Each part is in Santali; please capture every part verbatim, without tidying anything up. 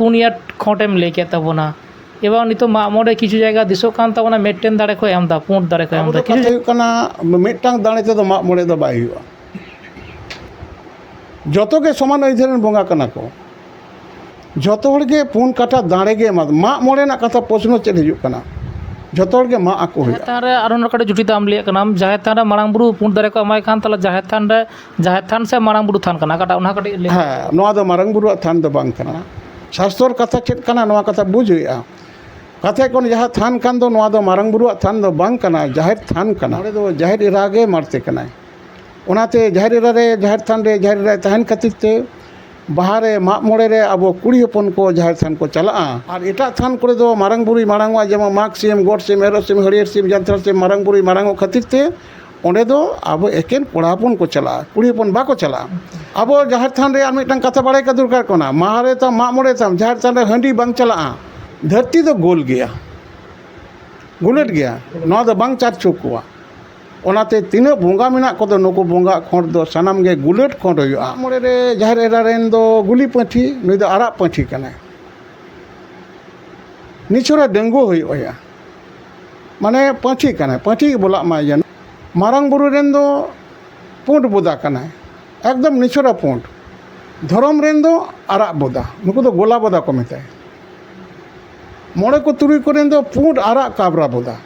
ᱯᱩᱱᱭᱟ ᱠᱷᱚᱸᱰ ᱮᱢ ᱞᱟᱹᱭ ᱠᱮᱫ ᱛᱟᱵᱚᱱᱟ, ᱮᱵᱚᱝ ᱱᱤᱛᱚᱜ ᱢᱟᱜ ᱢᱚᱬᱮ ᱠᱤᱪᱷᱩ ᱡᱟᱭᱜᱟ ᱫᱤᱥᱚᱜ ᱠᱟᱱ ᱛᱟᱵᱚᱱᱟ, ᱢᱤᱫᱴᱮᱱ ᱫᱟᱲᱮ ᱠᱚ ᱮᱢ ᱮᱫᱟ, ᱯᱩᱸᱰ ᱫᱟᱲᱮ ᱠᱚ ᱮᱢ ᱟᱵᱚ ᱮᱫᱟ, ᱫᱚ ᱠᱤᱪᱷᱩ ᱠᱟᱛᱷᱟ ᱦᱩᱭᱩᱜ ᱠᱟᱱᱟ, ᱢᱤᱫᱴᱟᱝ ᱫᱟᱲᱮ ᱛᱮᱫᱚ ᱢᱟᱜ ᱢᱚᱬᱮ ᱫᱚ ᱵᱟᱭ ᱦᱩᱭᱩᱜᱼᱟ᱾ ᱡᱚᱛᱚ ᱜᱮ ᱥᱚᱢᱟᱱ ᱟᱹᱭᱫᱟᱹᱨᱤ ᱨᱮᱱ ᱵᱚᱸᱜᱟ ᱠᱟᱱᱟ ᱠᱚ᱾ ᱡᱚᱛᱚ ᱦᱚᱲ ᱜᱮ ᱯᱩᱱ ᱠᱟᱴᱟ ᱫᱟᱲᱮ ᱜᱮ ᱮᱢᱟ᱾ ᱢᱟᱜ ᱢᱚᱬᱮ ᱨᱮᱱᱟᱜ ᱠᱟᱛᱷᱟ ᱯᱨᱚᱥᱱᱚ ᱪᱮᱫ ᱦᱤᱡᱩᱜ ᱠᱟᱱᱟ? ᱡᱚᱛᱚ ᱦᱚᱲ ᱜᱮ ᱢᱟᱜ ᱟᱠᱚ ᱡᱟᱦᱮᱨ ᱦᱩᱭᱩᱜᱼᱟ᱾ ᱛᱷᱟᱱ ᱨᱮ ᱟᱨᱚ ᱱᱚᱰᱮ ᱠᱟᱹᱴᱤᱡ ᱡᱩᱴᱤ ᱫᱟᱢ ᱞᱟᱹᱭᱟᱜ ᱠᱟᱱᱟᱢ, ᱡᱟᱦᱮᱨ ᱛᱷᱟᱱ ᱨᱮ ᱢᱟᱨᱟᱝ ᱵᱩᱨᱩ ᱯᱩᱸᱰ ᱫᱟᱨᱮ ᱠᱚ ᱮᱢᱟᱭ ᱠᱷᱟᱱ, ᱛᱟᱦᱚᱞᱮ ᱡᱟᱦᱮᱨ ᱛᱷᱟᱱ ᱨᱮ, ᱡᱟᱦᱮᱨ ᱛᱷᱟᱱ ᱥᱮ ᱢᱟᱨᱟᱝ ᱵᱩᱨᱩ ᱛᱷᱟᱱ ᱠᱟᱱᱟ, ᱚᱠᱟᱴᱟᱜ, ᱚᱱᱟ ᱠᱟᱹᱴᱤᱡ ᱞᱟᱹᱭ᱾ ᱦᱮᱸ, ᱱᱚᱣᱟ ᱫᱚ ᱢᱟᱨᱟᱝ ᱵᱩᱨᱩᱣᱟᱜ ᱛᱷᱟᱱ ᱫᱚ ᱵᱟᱝ ᱠᱟᱱᱟ᱾ ᱥᱟᱥᱛᱚᱨ ᱠᱟᱛᱷᱟ ᱪᱮᱫ ᱠᱟᱱᱟ, ᱱᱚᱣᱟ ᱠᱟᱛᱷᱟ ᱵᱩᱡᱽ ᱦᱩᱭᱩᱜᱼᱟ᱾ ᱠᱟᱛᱷᱟ ᱠᱷᱚᱱ ᱡᱟᱦᱟᱸ ᱛᱷᱟᱱ ᱠᱟᱱ ᱫᱚ, ᱱᱚᱣᱟ ᱫᱚ ᱢᱟᱨᱟᱝ ᱵᱩᱨᱩᱣᱟᱜ ᱛᱷᱟᱱ ᱫᱚ ᱵᱟᱝ ᱠᱟᱱᱟ, ᱡᱟᱦᱮᱨ ᱛᱷᱟᱱ ᱠᱟᱱᱟ᱾ ᱱᱚᱰᱮ ᱫᱚ ᱡᱟᱦᱮᱨ ᱮᱨᱟ ᱜᱮ ᱢᱟᱲᱛᱮ ᱠᱟᱱᱟᱭ᱾ ᱚᱱᱟᱛᱮ ᱡᱟᱦᱮᱨ ᱮᱨᱟ ᱨᱮ, ᱡᱟᱦᱮᱨ ᱛᱷᱟᱱ ᱨᱮ, ᱡᱟᱦᱮᱨ ᱮᱨᱟᱭ ᱛᱟᱦᱮᱱ ᱠᱷᱟᱹᱛᱤᱨ ᱛᱮ ᱵᱟᱦᱟ ᱨᱮ, ᱢᱟᱜ ᱢᱚᱬᱮ ᱨᱮ ᱟᱵᱚ ᱠᱩᱲᱤ ᱦᱚᱯᱚᱱ ᱠᱚ ᱡᱟᱦᱮᱨ ᱛᱷᱟᱱ ᱠᱚ ᱪᱟᱞᱟᱜᱼᱟ᱾ ᱟᱨ ᱮᱴᱟᱜ ᱛᱷᱟᱱ ᱠᱚᱨᱮ ᱫᱚ ᱢᱟᱨᱟᱝ ᱵᱩᱨᱩᱭ ᱢᱟᱲᱟᱝ ᱚᱜᱼᱟ, ᱡᱮᱢᱚᱱ ᱢᱟᱜᱽ ᱥᱤᱢ, ᱜᱚᱰ ᱥᱤᱢ, ᱮᱨᱚᱜ ᱥᱤᱢ, ᱦᱟᱹᱲᱭᱟᱹᱨ ᱥᱤᱢ, ᱡᱟᱱᱛᱷᱟᱲ ᱥᱤᱢ ᱢᱟᱨᱟᱝ ᱵᱩᱨᱩᱭ ᱢᱟᱲᱟᱝ ᱚᱜ ᱠᱷᱟᱹᱛᱤᱨ ᱛᱮ ᱚᱸᱰᱮ ᱫᱚ ᱟᱵᱚ ᱮᱠᱮᱱ ᱠᱚᱲᱟ ᱦᱚᱯᱚᱱ ᱠᱚ ᱪᱟᱞᱟᱜᱼᱟ, ᱠᱩᱲᱤ ᱦᱚᱯᱚᱱ ᱵᱟᱠᱚ ᱪᱟᱞᱟᱜᱼᱟ᱾ ᱟᱵᱚ ᱡᱟᱦᱮᱨ ᱛᱷᱟᱱ ᱨᱮ ᱟᱨ ᱢᱤᱫᱴᱟᱝ ᱠᱟᱛᱷᱟ ᱵᱟᱲᱟᱭ ᱠᱟᱜ ᱫᱚᱨᱠᱟᱨ ᱠᱟᱱᱟ, ᱢᱟᱦᱟ ᱨᱮ ᱛᱟᱢ, ᱢᱟᱜ ᱢᱚᱬᱮ ᱛᱟᱢ, ᱡᱟᱦᱮᱨ ᱛᱷᱟᱱ ᱨᱮ ᱦᱟᱺᱰᱤ ᱵᱟᱝ ᱪᱟᱞᱟᱜᱼᱟ᱾ ᱫᱷᱟᱹᱨᱛᱤ ᱫᱚ ᱜᱳᱞ ᱜᱮᱭᱟ, ᱜᱩᱞᱟᱹᱴ ᱜᱮᱭᱟ, ᱱᱚᱣᱟ ᱫᱚ ᱵᱟᱝ ᱪᱟᱨᱪ ᱦᱚᱪᱚ ᱠᱚᱣᱟ᱾ ᱚᱱᱟᱛᱮ ᱛᱤᱱᱟᱹᱜ ᱵᱚᱸᱜᱟ ᱢᱮᱱᱟᱜ ᱠᱚᱫᱚ, ᱱᱩᱠᱩ ᱵᱚᱸᱜᱟ ᱠᱷᱚᱸᱰ ᱫᱚ ᱥᱟᱱᱟᱢ ᱜᱮ ᱜᱩᱞᱟᱹᱴ ᱠᱷᱚᱸᱰ ᱦᱩᱭᱩᱜᱼᱟ᱾ ᱢᱚᱬᱮ ᱨᱮ ᱡᱟᱦᱮᱨ ᱮᱨᱟ ᱨᱮᱱ ᱫᱚ ᱜᱩᱞᱤ ᱯᱟᱹᱴᱷᱤ, ᱱᱩᱭ ᱫᱚ ᱟᱨᱟᱜ ᱯᱟᱹᱴᱷᱤ ᱠᱟᱱᱟᱭ᱾ ᱱᱤᱪᱷᱚᱨᱟ ᱰᱟᱺᱜᱩᱣᱟᱹ ᱦᱩᱭᱩᱜ ᱟᱭᱟ, ᱢᱟᱱᱮ ᱯᱟᱹᱴᱷᱤ ᱠᱟᱱᱟᱭ, ᱯᱟᱹᱴᱷᱤ ᱵᱚᱞᱟᱜ ᱢᱟᱭ ᱡᱮᱱᱚ᱾ ᱢᱟᱨᱟᱝ ᱵᱩᱨᱩ ᱨᱮᱱ ᱫᱚ ᱯᱩᱸᱰ ᱵᱚᱫᱟ ᱠᱟᱱᱟᱭ, ᱮᱠᱫᱚᱢ ᱱᱤᱪᱷᱚᱨᱟ ᱯᱩᱸᱰ᱾ ᱫᱷᱚᱨᱚᱢ ᱨᱮᱱ ᱫᱚ ᱟᱨᱟᱜ ᱵᱚᱫᱟ, ᱱᱩᱠᱩ ᱫᱚ ᱜᱳᱞᱟ ᱵᱚᱫᱟ ᱠᱚ ᱢᱮᱛᱟᱭᱟ᱾ ᱢᱚᱬᱮ ᱠᱚ ᱛᱩᱨᱩᱭ ᱠᱚᱨᱮᱱ ᱫᱚ ᱯᱩᱸᱰ ᱟᱨᱟᱜ ᱠᱟᱵᱽᱨᱟ ᱵᱚᱫᱟ,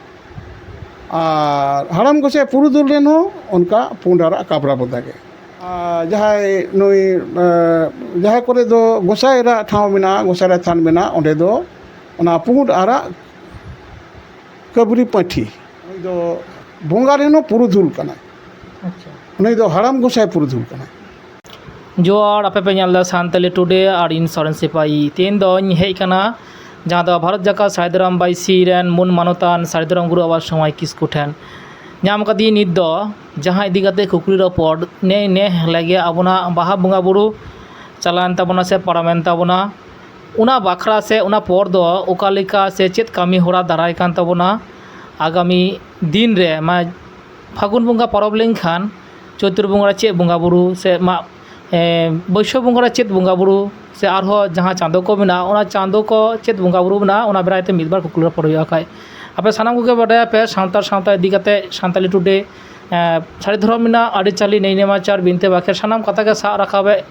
ᱟᱨ ᱦᱟᱲᱟᱢ ᱜᱚᱸᱥᱟᱭ ᱯᱩᱨᱩᱫᱷᱩᱞ ᱨᱮᱱ ᱦᱚᱸ ᱚᱱᱠᱟ ᱯᱩᱸᱰ ᱟᱨᱟᱜ ᱠᱟᱵᱽᱨᱟ ᱵᱚᱫᱟ ᱜᱮ᱾ ᱟᱨ ᱡᱟᱦᱟᱸᱭ ᱱᱩᱭ, ᱮ, ᱡᱟᱦᱟᱸ ᱠᱚᱨᱮ ᱫᱚ ᱜᱚᱸᱥᱟᱭ ᱮᱨᱟ ᱴᱷᱟᱶ ᱢᱮᱱᱟᱜᱼᱟ, ᱜᱚᱸᱥᱟᱭ ᱮᱨᱟ ᱛᱷᱟᱱ ᱢᱮᱱᱟᱜᱼᱟ, ᱚᱸᱰᱮ ᱫᱚ ᱚᱱᱟ ᱯᱩᱸᱰ ᱟᱨᱟᱜ ᱠᱟᱹᱵᱽᱨᱤ ᱯᱟᱹᱴᱷᱤ, ᱩᱱᱤ ᱫᱚ ᱵᱚᱸᱜᱟ ᱨᱮᱱ ᱦᱚᱸ ᱯᱩᱨᱩᱫᱷᱩᱞ ᱠᱟᱱᱟᱭ᱾ ᱟᱪᱪᱷᱟ᱾ ᱩᱱᱤ ᱫᱚ ᱦᱟᱲᱟᱢ ᱜᱚᱸᱥᱟᱭ ᱯᱩᱨᱩᱫᱷᱩᱞ ᱠᱟᱱᱟᱭ᱾ ᱡᱚᱦᱟᱨ, ᱟᱯᱮ ᱯᱮ ᱧᱮᱞ ᱮᱫᱟ ᱥᱟᱱᱛᱟᱞᱤ ᱴᱩᱰᱮ ᱟᱨ ᱤᱧ ᱥᱚᱨᱮᱱ ᱥᱤᱯᱟᱦᱤ᱾ ᱛᱮᱦᱮᱧ ᱫᱚᱧ ᱦᱮᱡ ᱟᱠᱟᱱᱟ ᱡᱟᱦᱟᱸ ᱫᱚ ᱵᱷᱟᱨᱚᱛ ᱡᱟᱠᱟᱛ ᱥᱟᱹᱨᱤ ᱫᱷᱚᱨᱚᱢ ᱵᱟᱹᱭᱥᱤ ᱨᱮᱱ ᱢᱩᱞ ᱢᱟᱱᱚᱛᱟᱱ ᱥᱟᱹᱨᱤ ᱫᱷᱚᱨᱚᱢ ᱜᱩᱨᱩ ᱟᱵᱟ ᱥᱚᱢᱟᱭ ᱠᱤᱥᱠᱩ ᱴᱷᱮᱱ᱾ ᱧᱟᱢ ᱟᱠᱟᱫᱤᱧ ᱱᱤᱛ ᱫᱚ ᱡᱟᱦᱟᱸ ᱤᱫᱤ ᱠᱟᱛᱮ ᱠᱩᱠᱞᱤ ᱨᱚᱯᱚᱲ ᱱᱮ, ᱱᱮ ᱞᱟᱹᱜᱤᱫ ᱟᱵᱚᱱᱟᱜ ᱵᱟᱦᱟ ᱵᱚᱸᱜᱟ ᱵᱩᱨᱩ ᱪᱟᱞᱟᱣᱮᱱ ᱛᱟᱵᱚᱱᱟ ᱥᱮ ᱯᱟᱨᱚᱢᱮᱱ ᱛᱟᱵᱚᱱᱟ, ᱚᱱᱟ ᱵᱟᱠᱷᱨᱟ ᱥᱮ ᱚᱱᱟ ᱯᱚᱨ ᱫᱚ ᱚᱠᱟ ᱞᱮᱠᱟ ᱥᱮ ᱪᱮᱫ ᱠᱟᱹᱢᱤ ᱦᱚᱨᱟ ᱫᱟᱨᱟᱭ ᱠᱟᱱ ᱛᱟᱵᱚᱱᱟ ᱟᱜᱟᱢᱤ ᱫᱤᱱ ᱨᱮ, ᱢᱟ ᱯᱷᱟᱹᱜᱩᱱ ᱵᱚᱸᱜᱟ ᱯᱚᱨᱚᱵᱽ ᱞᱮᱱᱠᱷᱟᱱ ᱪᱳᱭᱛᱨᱚ ᱵᱚᱸᱜᱟ ᱨᱮ ᱪᱮᱫ ᱵᱚᱸᱜᱟ ᱵᱩᱨᱩ ᱥᱮ ᱢᱟ, ᱮ, ᱵᱟᱹᱭᱥᱟᱹᱠᱷ ᱵᱚᱸᱜᱟ ᱨᱮ ᱪᱮᱫ ᱵᱚᱸᱜᱟ ᱵᱩᱨᱩ ᱥᱮ ᱟᱨᱦᱚᱸ ᱡᱟᱦᱟᱸ ᱪᱟᱸᱫᱚ ᱠᱚ ᱢᱮᱱᱟᱜᱼᱟ, ᱚᱱᱟ ᱪᱟᱸᱫᱚ ᱠᱚ ᱪᱮᱫ ᱵᱚᱸᱜᱟ ᱵᱩᱨᱩ ᱢᱮᱱᱟᱜᱼᱟ, ᱚᱱᱟ ᱵᱟᱨᱮ ᱛᱮ ᱢᱤᱫ ᱵᱟᱨ ᱠᱩᱠᱞᱤ ᱨᱚᱯᱚᱲ ᱦᱩᱭᱩᱜᱼᱟ᱾ ᱠᱷᱟᱡ ᱟᱯᱮ ᱥᱟᱱᱟᱢ ᱠᱚᱜᱮ ᱵᱟᱰᱟᱭᱟᱯᱮ, ᱥᱟᱱᱛᱟᱲ ᱥᱟᱶᱛᱟ ᱤᱫᱤ ᱠᱟᱛᱮ ᱥᱟᱱᱛᱟᱞᱤ ᱴᱩᱰᱮ, ᱮᱸ, ᱥᱟᱹᱨᱤ ᱫᱷᱚᱨᱚᱢ ᱨᱮᱱᱟᱜ ᱟᱹᱨᱤᱪᱟᱹᱞᱤ, ᱱᱮᱭ ᱱᱮᱢᱟᱪᱟᱨ, ᱵᱤᱱᱛᱤ ᱵᱟᱠᱷᱮᱲ, ᱥᱟᱱᱟᱢ ᱠᱟᱛᱷᱟ ᱜᱮ ᱥᱟᱵ ᱨᱟᱠᱟᱵᱮ,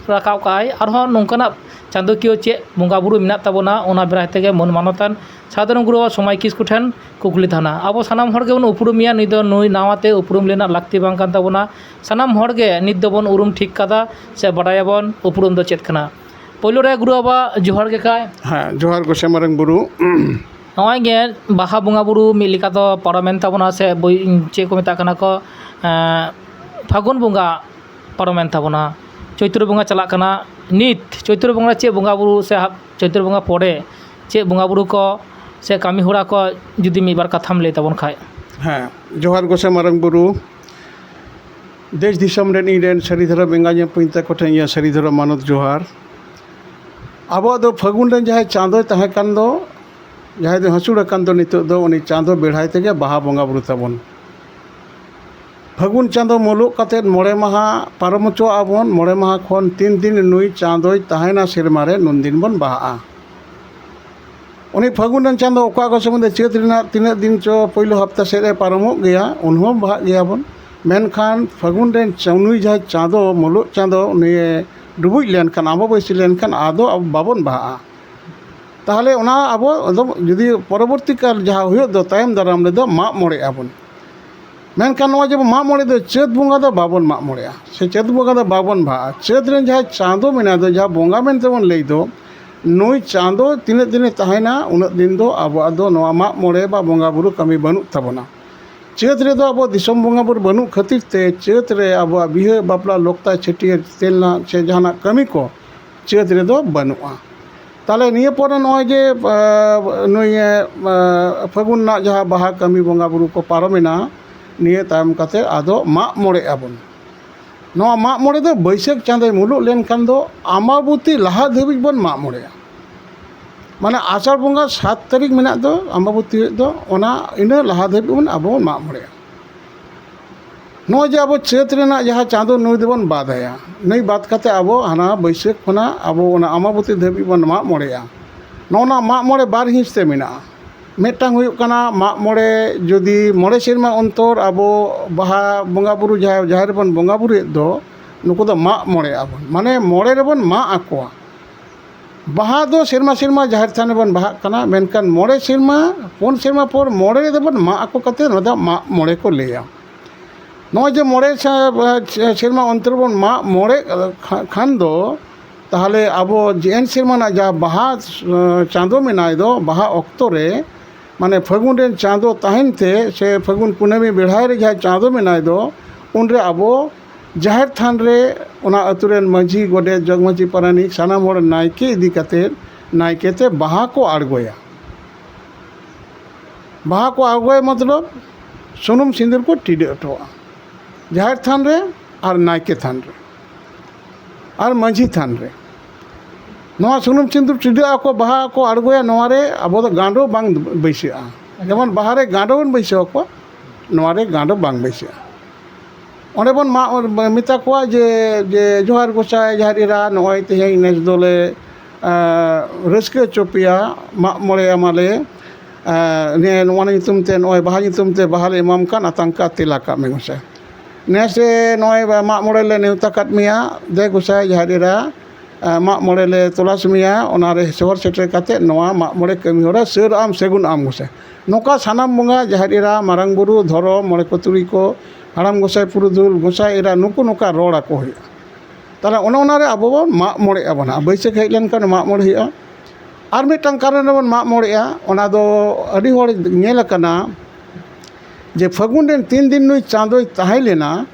ᱨᱟᱠᱟᱵ ᱠᱟᱜᱼᱟᱭ᱾ ᱟᱨᱦᱚᱸ ᱱᱚᱝᱠᱟᱱᱟᱜ ᱪᱟᱸᱫᱚᱠᱤᱭᱟᱹ ᱪᱮᱫ ᱵᱚᱸᱜᱟ ᱵᱩᱨᱩ ᱢᱮᱱᱟᱜ ᱛᱟᱵᱚᱱᱟ, ᱚᱱᱟ ᱵᱟᱨᱮ ᱛᱮᱜᱮ ᱢᱟᱹᱱ ᱢᱟᱱᱚᱛᱟᱱ ᱥᱟᱫᱷᱟᱨᱚᱱ ᱜᱩᱨᱩ ᱵᱟᱵᱟ ᱥᱚᱢᱟᱭ ᱠᱤᱥᱠᱩ ᱴᱷᱮᱱ ᱠᱩᱠᱞᱤ ᱛᱟᱦᱮᱱᱟ᱾ ᱟᱵᱚ ᱥᱟᱱᱟᱢ ᱦᱚᱲ ᱜᱮᱵᱚᱱ ᱩᱯᱨᱩᱢᱮᱭᱟ, ᱱᱩᱭ ᱫᱚ, ᱱᱩᱭ ᱱᱟᱣᱟ ᱛᱮ ᱩᱯᱨᱩᱢ ᱨᱮᱱᱟᱜ ᱞᱟᱹᱠᱛᱤ ᱵᱟᱝ ᱠᱟᱱ ᱛᱟᱵᱚᱱᱟ᱾ ᱥᱟᱱᱟᱢ ᱦᱚᱲ ᱜᱮ ᱱᱤᱛ ᱫᱚᱵᱚᱱ ᱩᱨᱩᱢ ᱴᱷᱤᱠ ᱠᱟᱫᱟ ᱥᱮ ᱵᱟᱰᱟᱭᱟᱵᱚᱱ ᱩᱯᱨᱩᱢ ᱫᱚ ᱪᱮᱫ ᱠᱟᱱᱟ᱾ ᱯᱳᱭᱞᱳ ᱨᱮ ᱜᱩᱨᱩ ᱵᱟᱵᱟ ᱡᱚᱦᱟᱨ ᱜᱮ ᱠᱷᱟᱭ᱾ ᱦᱮᱸ, ᱡᱚᱦᱟᱨ ᱜᱚᱸᱥᱟᱭ ᱢᱟᱨᱟᱝ ᱵᱩᱨᱩ᱾ ᱱᱚᱜᱼᱚᱭ ᱜᱮ ᱵᱟᱦᱟ ᱵᱚᱸᱜᱟ ᱵᱩᱨᱩ ᱢᱤᱫ ᱞᱮᱠᱟ ᱫᱚ ᱯᱟᱨᱚᱢᱮᱱ ᱛᱟᱵᱚᱱᱟ, ᱥᱮ ᱵᱳᱭ-, ᱪᱮᱫ ᱠᱚ ᱢᱮᱛᱟᱜ ᱠᱟᱱᱟ ᱠᱚ, ᱮᱸ, ᱯᱷᱟᱹᱜᱩᱱ ᱵᱚᱸᱜᱟ ᱯᱟᱨᱚᱢᱮᱱ ᱛᱟᱵᱚᱱᱟ, ᱪᱳᱭᱛᱨᱚ ᱵᱚᱸᱜᱟ ᱪᱟᱞᱟᱜ ᱠᱟᱱᱟ᱾ ᱱᱤᱛ ᱪᱳᱭᱛᱨᱚ ᱵᱚᱸᱜᱟ ᱨᱮ ᱪᱮᱫ ᱵᱚᱸᱜᱟ ᱵᱩᱨᱩ ᱥᱮ ᱦᱟ-, ᱪᱳᱭᱛᱨᱚ ᱵᱚᱸᱜᱟ ᱯᱚᱨᱮ ᱪᱮᱫ ᱵᱚᱸᱜᱟ ᱵᱩᱨᱩ ᱠᱚ ᱥᱮ ᱠᱟᱹᱢᱤ ᱦᱚᱨᱟ ᱠᱚ ᱡᱩᱫᱤ ᱢᱤᱫ ᱵᱟᱨ ᱠᱟᱛᱷᱟᱢ ᱞᱟᱹᱭ ᱛᱟᱵᱚᱱ ᱠᱷᱟᱡ? ᱦᱮᱸ, ᱡᱚᱦᱟᱨ ᱜᱚᱸᱥᱟᱭ ᱢᱟᱨᱟᱝ ᱵᱩᱨᱩ᱾ ᱫᱮᱥ ᱫᱤᱥᱚᱢ ᱨᱮᱱ ᱤᱧ ᱨᱮᱱ ᱥᱟᱹᱨᱤ ᱫᱷᱚᱨᱚᱢ ᱮᱸᱜᱟ ᱧᱮᱞ ᱯᱩᱧ ᱛᱟᱠᱚ ᱴᱷᱮᱱ ᱤᱧᱟᱹᱜ ᱥᱟᱹᱨᱤ ᱫᱷᱚᱨᱚᱢ ᱢᱟᱱᱚᱛ ᱡᱚᱦᱟᱨ᱾ ᱟᱵᱚᱣᱟᱜ ᱫᱚ ᱯᱷᱟᱹᱜᱩᱱ ᱨᱮᱱ ᱡᱟᱦᱟᱸᱭ ᱪᱟᱸᱫᱚᱭ ᱛᱟᱦᱮᱸ ᱠᱟᱱ ᱫᱚ, ᱡᱟᱦᱟᱸᱭ ᱫᱚ ᱦᱟᱹᱥᱩᱲ ᱟᱠᱟᱱ ᱫᱚ, ᱱᱤᱛᱚᱜ ᱫᱚ ᱩᱱᱤ ᱪᱟᱸᱫᱚ ᱵᱮᱲᱦᱟᱭ ᱛᱮᱜᱮ ᱵᱟᱦᱟ ᱵᱚᱸᱜᱟ ᱵᱩᱨᱩ ᱛᱟᱵᱚᱱ᱾ ᱯᱷᱟᱹᱜᱩᱱ ᱪᱟᱸᱫᱚ ᱢᱩᱞᱩᱜ ᱠᱟᱛᱮᱫ ᱢᱚᱬᱮ ᱢᱟᱦᱟ ᱯᱟᱨᱚᱢ ᱦᱚᱪᱚᱣᱟᱜᱼᱟ ᱵᱚᱱ᱾ ᱢᱚᱬᱮ ᱢᱟᱦᱟ ᱠᱷᱚᱱ ᱛᱤᱱ ᱫᱤᱱ ᱱᱩᱭ ᱪᱟᱸᱫᱚᱭ ᱛᱟᱦᱮᱱᱟ ᱥᱮᱨᱢᱟ ᱨᱮ, ᱱᱩᱱ ᱫᱤᱱ ᱵᱚᱱ ᱵᱟᱦᱟᱜᱼᱟ᱾ ᱩᱱᱤ ᱯᱷᱟᱹᱜᱩᱱ ᱨᱮᱱ ᱪᱟᱸᱫᱚ ᱚᱠᱟ ᱚᱠᱟ ᱥᱚᱢᱚᱭ ᱫᱚ ᱪᱟᱹᱛ ᱨᱮᱱᱟᱜ ᱛᱤᱱᱟᱹᱜ ᱫᱤᱱ ᱪᱚ ᱯᱳᱭᱞᱳ ᱦᱟᱯᱛᱟ ᱥᱮᱫ ᱨᱮ ᱯᱟᱨᱚᱢᱚᱜ ᱜᱮᱭᱟ, ᱩᱱ ᱦᱚᱸ ᱵᱟᱦᱟᱜ ᱜᱮᱭᱟ ᱵᱚᱱ᱾ ᱢᱮᱱᱠᱷᱟᱱ ᱯᱷᱟᱹᱜᱩᱱ ᱨᱮᱱ ᱪᱟ-, ᱱᱩᱭ ᱡᱟᱦᱟᱸᱭ ᱪᱟᱸᱫᱚ ᱢᱩᱞᱩᱜ ᱪᱟᱸᱫᱚ, ᱱᱩᱭᱮ ᱰᱩᱵᱩᱡ ᱞᱮᱱᱠᱷᱟᱱ, ᱟᱢᱵᱟᱵᱟᱹᱥᱭᱟᱹ ᱞᱮᱱᱠᱷᱟᱱ, ᱟᱫᱚ ᱟᱵᱚ ᱵᱟᱵᱚᱱ ᱵᱟᱦᱟᱜᱼᱟ᱾ ᱛᱟᱦᱚᱞᱮ ᱚᱱᱟ ᱟᱵᱚ ᱟᱫᱚ ᱡᱩᱫᱤ ᱯᱚᱨᱚᱵᱚᱨᱛᱤ ᱠᱟᱞ ᱡᱟᱦᱟᱸ ᱦᱩᱭᱩᱜ ᱫᱚ ᱛᱟᱭᱚᱢ ᱫᱟᱨᱟᱢ ᱨᱮᱫᱚ ᱢᱟᱜ ᱢᱚᱬᱮᱜ ᱟᱵᱚᱱ᱾ ᱢᱮᱱᱠᱷᱟᱱ ᱱᱚᱜᱼᱚᱭ ᱡᱮ ᱢᱟᱜ ᱢᱚᱬᱮ ᱫᱚ ᱪᱟᱹᱛ ᱵᱚᱸᱜᱟ ᱫᱚ ᱵᱟᱵᱚᱱ ᱢᱟᱜ ᱢᱚᱬᱮᱜᱼᱟ, ᱥᱮ ᱪᱟᱹᱛ ᱵᱚᱸᱜᱟ ᱫᱚ ᱵᱟᱵᱚᱱ ᱵᱟᱦᱟᱜᱼᱟ᱾ ᱪᱟᱹᱛ ᱨᱮᱱ ᱡᱟᱦᱟᱸᱭ ᱪᱟᱸᱫᱚ ᱢᱮᱱᱟᱭ ᱫᱚ, ᱡᱟᱦᱟᱸ ᱵᱚᱸᱜᱟ ᱢᱮᱱᱛᱮ ᱵᱚᱱ ᱞᱟᱹᱭ ᱫᱚ, ᱱᱩᱭ ᱪᱟᱸᱫᱚ ᱛᱤᱱᱟᱹᱜ ᱫᱤᱱᱮ ᱛᱟᱦᱮᱱᱟ, ᱩᱱᱟᱹᱜ ᱫᱤᱱ ᱫᱚ ᱟᱵᱚᱣᱟᱜ ᱫᱚ ᱱᱚᱣᱟ ᱢᱟᱜ ᱢᱚᱬᱮ ᱵᱟ ᱵᱚᱸᱜᱟ ᱵᱩᱨᱩ ᱠᱟᱹᱢᱤ ᱵᱟᱹᱱᱩᱜ ᱛᱟᱵᱚᱱᱟ᱾ ᱪᱟᱹᱛ ᱨᱮᱫᱚ ᱟᱵᱚ ᱫᱤᱥᱚᱢ ᱵᱚᱸᱜᱟ ᱵᱩᱨᱩ ᱵᱟᱹᱱᱩᱜ ᱠᱷᱟᱹᱛᱤᱨ ᱛᱮ ᱪᱟᱹᱛ ᱨᱮ ᱟᱵᱚᱣᱟᱜ ᱵᱤᱦᱟᱹ, ᱵᱟᱯᱞᱟ, ᱞᱚᱠᱛᱟ, ᱪᱷᱟᱹᱴᱭᱟᱹᱨ, ᱛᱮᱞᱱᱟ ᱥᱮ ᱡᱟᱦᱟᱱᱟᱜ ᱠᱟᱹᱢᱤ ᱠᱚ ᱪᱟᱹᱛ ᱨᱮᱫᱚ ᱵᱟᱹᱱᱩᱜᱼᱟ᱾ ᱛᱟᱦᱚᱞᱮ ᱱᱤᱭᱟᱹ ᱯᱚᱨᱮ ᱱᱚᱜᱼᱚᱭ ᱡᱮ, ᱮ, ᱱᱩᱭ, ᱮ, ᱯᱷᱟᱹᱜᱩᱱ ᱨᱮᱱᱟᱜ ᱡᱟᱦᱟᱸ ᱵᱟᱦᱟ ᱠᱟᱹᱢᱤ ᱵᱚᱸᱜᱟ ᱵᱩᱨᱩ ᱠᱚ ᱯᱟᱨᱚᱢᱮᱱᱟ, ᱱᱤᱭᱟᱹ ᱛᱟᱭᱚᱢ ᱠᱟᱛᱮ ᱟᱫᱚ ᱢᱟᱜ ᱢᱚᱬᱮᱜ ᱟᱵᱚᱱ᱾ ᱱᱚᱣᱟ ᱢᱟᱜ ᱢᱚᱬᱮ ᱫᱚ ᱵᱟᱹᱭᱥᱟᱹᱠᱷ ᱪᱟᱸᱫᱚᱭ ᱢᱩᱞᱩᱜ ᱞᱮᱱᱠᱷᱟᱱ ᱫᱚ ᱟᱢᱵᱟᱵᱚᱛᱤ ᱞᱟᱦᱟ ᱫᱷᱟᱹᱵᱤᱡ ᱵᱚᱱ ᱢᱟᱜ ᱢᱚᱬᱮᱜᱼᱟ᱾ ᱢᱟᱱᱮ ᱟᱥᱟᱲ ᱵᱚᱸᱜᱟ ᱥᱟᱛ ᱛᱟᱹᱨᱤᱠᱷ ᱢᱮᱱᱟᱜ ᱫᱚ ᱟᱢᱵᱟᱵᱚᱛᱤ ᱦᱩᱭᱩᱜ ᱫᱚ, ᱚᱱᱟ ᱤᱱᱟᱹ ᱞᱟᱦᱟ ᱫᱷᱟᱹᱵᱤᱡ ᱵᱚᱱ ᱟᱵᱚ ᱵᱚᱱ ᱢᱟᱜ ᱢᱚᱬᱮᱜᱼᱟ᱾ ᱱᱚᱜᱼᱚᱭ ᱡᱮ ᱟᱵᱚ ᱪᱟᱹᱛ ᱨᱮᱱᱟᱜ ᱡᱟᱦᱟᱸ ᱪᱟᱸᱫᱚ, ᱱᱩᱭ ᱫᱚᱵᱚᱱ ᱵᱟᱫᱟᱭᱟ, ᱱᱩᱭ ᱵᱟᱫ ᱠᱟᱛᱮ ᱟᱵᱚ ᱦᱟᱱᱟ ᱵᱟᱹᱭᱥᱟᱹᱠᱷ ᱠᱷᱚᱱᱟᱜ ᱟᱵᱚ ᱚᱱᱟ ᱟᱢᱵᱟᱵᱚᱛᱤ ᱫᱷᱟᱹᱵᱤᱡ ᱵᱚᱱ ᱢᱟᱜ ᱢᱚᱬᱮᱜᱼᱟ᱾ ᱱᱚᱜᱼᱚ ᱱᱟ ᱢᱟᱜ ᱢᱚᱬᱮ ᱵᱟᱨ ᱦᱤᱸᱥ ᱛᱮ ᱢᱮᱱᱟᱜᱼᱟ᱾ ᱢᱤᱫᱴᱟᱝ ᱦᱩᱭᱩᱜ ᱠᱟᱱᱟ ᱢᱟᱜ ᱢᱚᱬᱮ, ᱡᱩᱫᱤ ᱢᱚᱬᱮ ᱥᱮᱨᱢᱟ ᱚᱱᱛᱚᱨ ᱟᱵᱚ ᱵᱟᱦᱟ ᱵᱚᱸᱜᱟ ᱵᱩᱨᱩ ᱡᱟᱦᱟᱸ ᱡᱟᱦᱮᱨ ᱨᱮᱵᱚᱱ ᱵᱚᱸᱜᱟ ᱵᱩᱨᱩᱭᱮᱫ ᱫᱚ, ᱱᱩᱠᱩ ᱫᱚ ᱢᱟᱜ ᱢᱚᱬᱮ ᱟᱵᱚᱱ, ᱢᱟᱱᱮ ᱢᱚᱬᱮ ᱨᱮᱵᱚᱱ ᱢᱟᱜ ᱟᱠᱚᱣᱟ᱾ ᱵᱟᱦᱟ ᱫᱚ ᱥᱮᱨᱢᱟ ᱥᱮᱨᱢᱟ ᱡᱟᱦᱮᱨ ᱛᱷᱟᱱ ᱨᱮᱵᱚᱱ ᱵᱟᱦᱟᱜ ᱠᱟᱱᱟ, ᱢᱮᱱᱠᱷᱟᱱ ᱢᱚᱬᱮ ᱥᱮᱨᱢᱟ, ᱯᱩᱱ ᱥᱮᱨᱢᱟ ᱯᱚᱨ ᱢᱚᱬᱮ ᱨᱮᱫᱚ ᱵᱚᱱ ᱢᱟᱜ ᱟᱠᱚ ᱠᱟᱛᱮ ᱱᱚᱣᱟ ᱫᱚ ᱢᱟᱜ ᱢᱚᱬᱮ ᱠᱚ ᱞᱟᱹᱭᱟ᱾ ᱱᱚᱜᱼᱚᱭ ᱡᱮ ᱢᱚᱬᱮ ᱥᱮ-, ᱥᱮᱨᱢᱟ ᱚᱱᱛᱚᱨ ᱵᱚᱱ ᱢᱟᱜ ᱢᱚᱬᱮ ᱠᱷᱟ-, ᱠᱷᱟᱱ ᱫᱚ, ᱛᱟᱦᱚᱞᱮ ᱟᱵᱚ ᱡᱮ ᱮᱱ ᱥᱮᱨᱢᱟ ᱨᱮᱱᱟᱜ ᱡᱟᱦᱟᱸ ᱵᱟᱦᱟ, ᱮᱸ, ᱪᱟᱸᱫᱚ ᱢᱮᱱᱟᱭ ᱫᱚ, ᱵᱟᱦᱟ ᱚᱠᱛᱚ ᱨᱮ, ᱢᱟᱱᱮ ᱯᱷᱟᱹᱜᱩᱱ ᱨᱮᱱ ᱪᱟᱸᱫᱚ ᱛᱟᱦᱮᱱ ᱛᱮ, ᱥᱮ ᱯᱷᱟᱹᱜᱩᱱ ᱠᱩᱱᱟᱹᱢᱤ ᱵᱮᱲᱦᱟᱭ ᱨᱮ ᱡᱟᱦᱟᱸᱭ ᱪᱟᱸᱫᱚ ᱢᱮᱱᱟᱭ ᱫᱚ, ᱩᱱᱨᱮ ᱟᱵᱚ ᱡᱟᱦᱮᱨ ᱛᱷᱟᱱ ᱨᱮ ᱚᱱᱟ ᱟᱹᱛᱩ ᱨᱮᱱ ᱢᱟᱹᱡᱷᱤ, ᱜᱚᱰᱮᱛ, ᱡᱚᱜᱽ ᱢᱟᱹᱡᱷᱤ, ᱯᱟᱨᱟᱱᱤᱠ, ᱥᱟᱱᱟᱢ ᱦᱚᱲ ᱱᱟᱭᱠᱮ ᱤᱫᱤ ᱠᱟᱛᱮ ᱱᱟᱭᱠᱮ ᱛᱮ ᱵᱟᱦᱟ ᱠᱚ ᱟᱬᱜᱚᱭᱟ᱾ ᱵᱟᱦᱟ ᱠᱚ ᱟᱬᱜᱚᱭᱟ ᱢᱚᱛᱞᱚᱵ ᱥᱩᱱᱩᱢ ᱥᱤᱸᱫᱩᱨ ᱠᱚ ᱴᱤᱰᱟᱹᱜ ᱦᱚᱴᱚᱣᱟᱜᱼᱟ᱾ ᱡᱟᱦᱮᱨ ᱛᱷᱟᱱ ᱨᱮ ᱟᱨ ᱱᱟᱭᱠᱮ ᱛᱷᱟᱱ ᱨᱮ ᱟᱨ ᱢᱟᱹᱡᱷᱤ ᱛᱷᱟᱱ ᱨᱮ ᱱᱚᱣᱟ ᱥᱩᱱᱩᱢ ᱥᱤᱸᱫᱩᱨ ᱴᱤᱰᱟᱹᱜ ᱟᱠᱚ, ᱵᱟᱦᱟ ᱠᱚ ᱟᱬᱜᱚᱭᱟ᱾ ᱱᱚᱣᱟ ᱨᱮ ᱟᱵᱚ ᱫᱚ ᱜᱟᱸᱰᱚ ᱵᱟᱝ ᱵᱟᱹᱭᱥᱟᱹᱜᱼᱟ᱾ ᱡᱮᱢᱚᱱ ᱵᱟᱦᱟ ᱨᱮ ᱜᱟᱸᱰᱚ ᱵᱚᱱ ᱵᱟᱹᱭᱥᱟᱹᱣ ᱟᱠᱚᱣᱟ, ᱱᱚᱣᱟ ᱨᱮ ᱜᱟᱸᱰᱚ ᱵᱟᱝ ᱵᱟᱹᱭᱥᱟᱹᱜᱼᱟ᱾ ᱚᱸᱰᱮ ᱵᱚᱱ ᱢᱟ-, ᱢᱮᱛᱟ ᱠᱚᱣᱟ ᱡᱮ, ᱡᱮ, "ᱡᱚᱦᱟᱨ ᱜᱚᱸᱥᱟᱭ, ᱡᱟᱦᱮᱨ ᱮᱨᱟ, ᱱᱚᱜᱼᱚᱭ ᱛᱮᱦᱮᱧ ᱱᱮᱥ ᱫᱚᱞᱮ, ᱟᱸ, ᱨᱟᱹᱥᱠᱟᱹ ᱦᱚᱪᱚ ᱯᱮᱭᱟ, ᱢᱟᱜ ᱢᱚᱬᱮ ᱟᱢᱟᱞᱮ, ᱟᱸ, ᱱᱤᱭᱟᱹ ᱱᱚᱣᱟ ᱧᱩᱛᱩᱢ ᱛᱮ, ᱱᱚᱜᱼᱚᱭ ᱵᱟᱦᱟ ᱧᱩᱛᱩᱢ ᱛᱮ ᱵᱟᱦᱟ ᱞᱮ ᱮᱢᱟᱢ ᱠᱟᱱ, ᱟᱛᱟᱝ ᱠᱟᱜ ᱛᱮᱞᱟ ᱠᱟᱜ ᱢᱮ ᱜᱚᱸᱥᱟᱭ᱾ ᱱᱮᱥ ᱮ ᱱᱚᱜᱼᱚᱭ ᱢᱟᱜ ᱢᱚᱬᱮ ᱞᱮ ᱱᱮᱣᱛᱟ ᱠᱟᱫ ᱢᱮᱭᱟ, ᱫᱮ ᱜᱚᱸᱥᱟᱭ, ᱡᱟᱦᱮᱨ ᱮᱨᱟ, ᱟᱸ, ᱢᱟᱜ ᱢᱚᱬᱮ ᱞᱮ ᱛᱚᱞᱟᱥ ᱢᱮᱭᱟ, ᱚᱱᱟ ᱨᱮ ᱥᱚᱦᱚᱨ ᱥᱮᱴᱮᱨ ᱠᱟᱛᱮ ᱱᱚᱣᱟ ᱢᱟᱜ ᱢᱚᱬᱮ ᱠᱟᱹᱢᱤ ᱦᱚᱨᱟ ᱥᱟᱹᱨ ᱟᱢ, ᱥᱟᱹᱜᱩᱱ ᱟᱢ ᱜᱚᱸᱥᱟᱭ᱾" ᱱᱚᱝᱠᱟ ᱥᱟᱱᱟᱢ ᱵᱚᱸᱜᱟ, ᱡᱟᱦᱮᱨ ᱮᱨᱟ, ᱢᱟᱨᱟᱝ ᱵᱩᱨᱩ, ᱫᱷᱚᱨᱚᱢ, ᱢᱚᱬᱮ ᱠᱚ ᱛᱩᱨᱩᱭ ᱠᱚ, ᱦᱟᱲᱟᱢ ᱜᱚᱸᱥᱟᱭ, ᱯᱩᱨᱩᱫᱷᱩᱞ ᱜᱚᱸᱥᱟᱭ ᱮᱨᱟ, ᱱᱩᱠᱩ ᱱᱚᱝᱠᱟ ᱨᱚᱲ ᱟᱠᱚ ᱦᱩᱭᱩᱜᱼᱟ᱾ ᱛᱟᱦᱚᱞᱮ ᱚᱱᱮ ᱚᱱᱟ ᱨᱮ ᱟᱵᱚ ᱵᱚᱱ ᱢᱟᱜ ᱢᱚᱬᱮᱜ ᱟᱵᱚᱱ ᱦᱟᱸᱜ᱾ ᱵᱟᱹᱭᱥᱟᱹᱠᱷ ᱦᱮᱡ ᱞᱮᱱᱠᱷᱟᱱ ᱢᱟᱜ ᱢᱚᱬᱮ ᱦᱩᱭᱩᱜᱼᱟ᱾ ᱟᱨ ᱢᱤᱫᱴᱟᱝ ᱠᱟᱨᱚᱱ ᱨᱮᱵᱚᱱ ᱢᱟᱜ ᱢᱚᱬᱮᱜᱼᱟ, ᱚᱱᱟ ᱫᱚ ᱟᱹᱰᱤ ᱦᱚᱲ ᱧᱮᱞ ᱟᱠᱟᱱᱟ ᱡᱮ ᱯᱷᱟᱹᱜᱩᱱ ᱨᱮᱱ ᱛᱤᱱ ᱫᱤᱱ ᱱᱩᱭ ᱪᱟᱸᱫᱚᱭ ᱛᱟᱦᱮᱸ ᱞᱮᱱᱟ,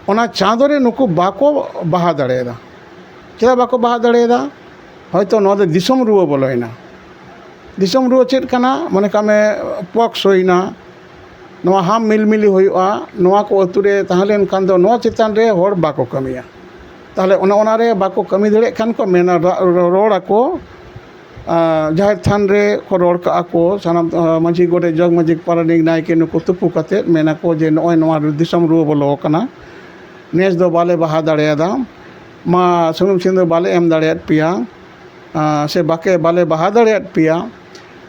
ᱚᱱᱟ ᱪᱟᱸᱫᱚ ᱨᱮ ᱱᱩᱠᱩ ᱵᱟᱠᱚ ᱵᱟᱦᱟ ᱫᱟᱲᱮᱭᱟᱫᱟ᱾ ᱪᱮᱫᱟᱜ ᱵᱟᱠᱚ ᱵᱟᱦᱟ ᱫᱟᱲᱮᱭᱟᱫᱟ? ᱦᱚᱭᱛᱚ ᱱᱚᱣᱟ ᱫᱚ ᱫᱤᱥᱚᱢ ᱨᱩᱣᱟᱹ ᱵᱚᱞᱚᱭᱮᱱᱟ᱾ ᱫᱤᱥᱚᱢ ᱨᱩᱣᱟᱹ ᱪᱮᱫ ᱠᱟᱱᱟ? ᱢᱚᱱᱮ ᱠᱟᱜ ᱢᱮ, ᱯᱚᱠᱥ ᱦᱩᱭᱱᱟ, ᱱᱚᱣᱟ ᱦᱟᱢ ᱢᱤᱞᱢᱤᱞᱤ ᱦᱩᱭᱩᱜᱼᱟ, ᱱᱚᱣᱟ ᱠᱚ ᱟᱹᱛᱩ ᱨᱮ ᱛᱟᱦᱮᱸ ᱞᱮᱱᱠᱷᱟᱱ ᱫᱚ ᱱᱚᱣᱟ ᱪᱮᱛᱟᱱ ᱨᱮ ᱦᱚᱲ ᱵᱟᱠᱚ ᱠᱟᱹᱢᱤᱭᱟ᱾ ᱛᱟᱦᱚᱞᱮ ᱚᱱᱮ ᱚᱱᱟ ᱨᱮ ᱵᱟᱠᱚ ᱠᱟᱹᱢᱤ ᱫᱟᱲᱮᱭᱟᱜ ᱠᱷᱟᱱ ᱠᱚ ᱢᱮᱱᱟ, ᱨᱟ-, ᱨᱚᱲ ᱟᱠᱚ, ᱟᱨ ᱡᱟᱦᱮᱨ ᱛᱷᱟᱱ ᱨᱮ ᱠᱚ ᱨᱚᱲ ᱠᱟᱜᱼᱟ ᱠᱚ, ᱥᱟᱱᱟᱢ, ᱟᱨ ᱢᱟᱹᱡᱷᱤ, ᱜᱚᱰᱮᱛ, ᱡᱚᱜᱽ ᱢᱟᱹᱡᱷᱤ, ᱯᱟᱨᱟᱱᱤᱠ, ᱱᱟᱭᱠᱮ, ᱱᱩᱠᱩ ᱛᱩᱯᱩ ᱠᱟᱛᱮᱫ ᱢᱮᱱᱟᱠᱚ ᱡᱮ, "ᱱᱚᱜᱼᱚᱭ ᱱᱚᱣᱟ ᱫᱤᱥᱚᱢ ᱨᱩᱣᱟᱹ ᱵᱚᱞᱚ ᱟᱠᱟᱱᱟ, ᱱᱮᱥ ᱫᱚ ᱵᱟᱞᱮ ᱵᱟᱦᱟ ᱫᱟᱲᱮᱭᱟᱫᱟ, ᱢᱟ ᱥᱩᱱᱩᱢ ᱥᱤᱸᱫᱩᱨ ᱵᱟᱞᱮ ᱮᱢ ᱫᱟᱲᱮᱭᱟᱫ ᱯᱮᱭᱟ, ᱟᱨ ᱥᱮ ᱵᱟᱠᱮ, ᱵᱟᱞᱮ ᱵᱟᱦᱟ ᱫᱟᱲᱮᱭᱟᱫ ᱯᱮᱭᱟ,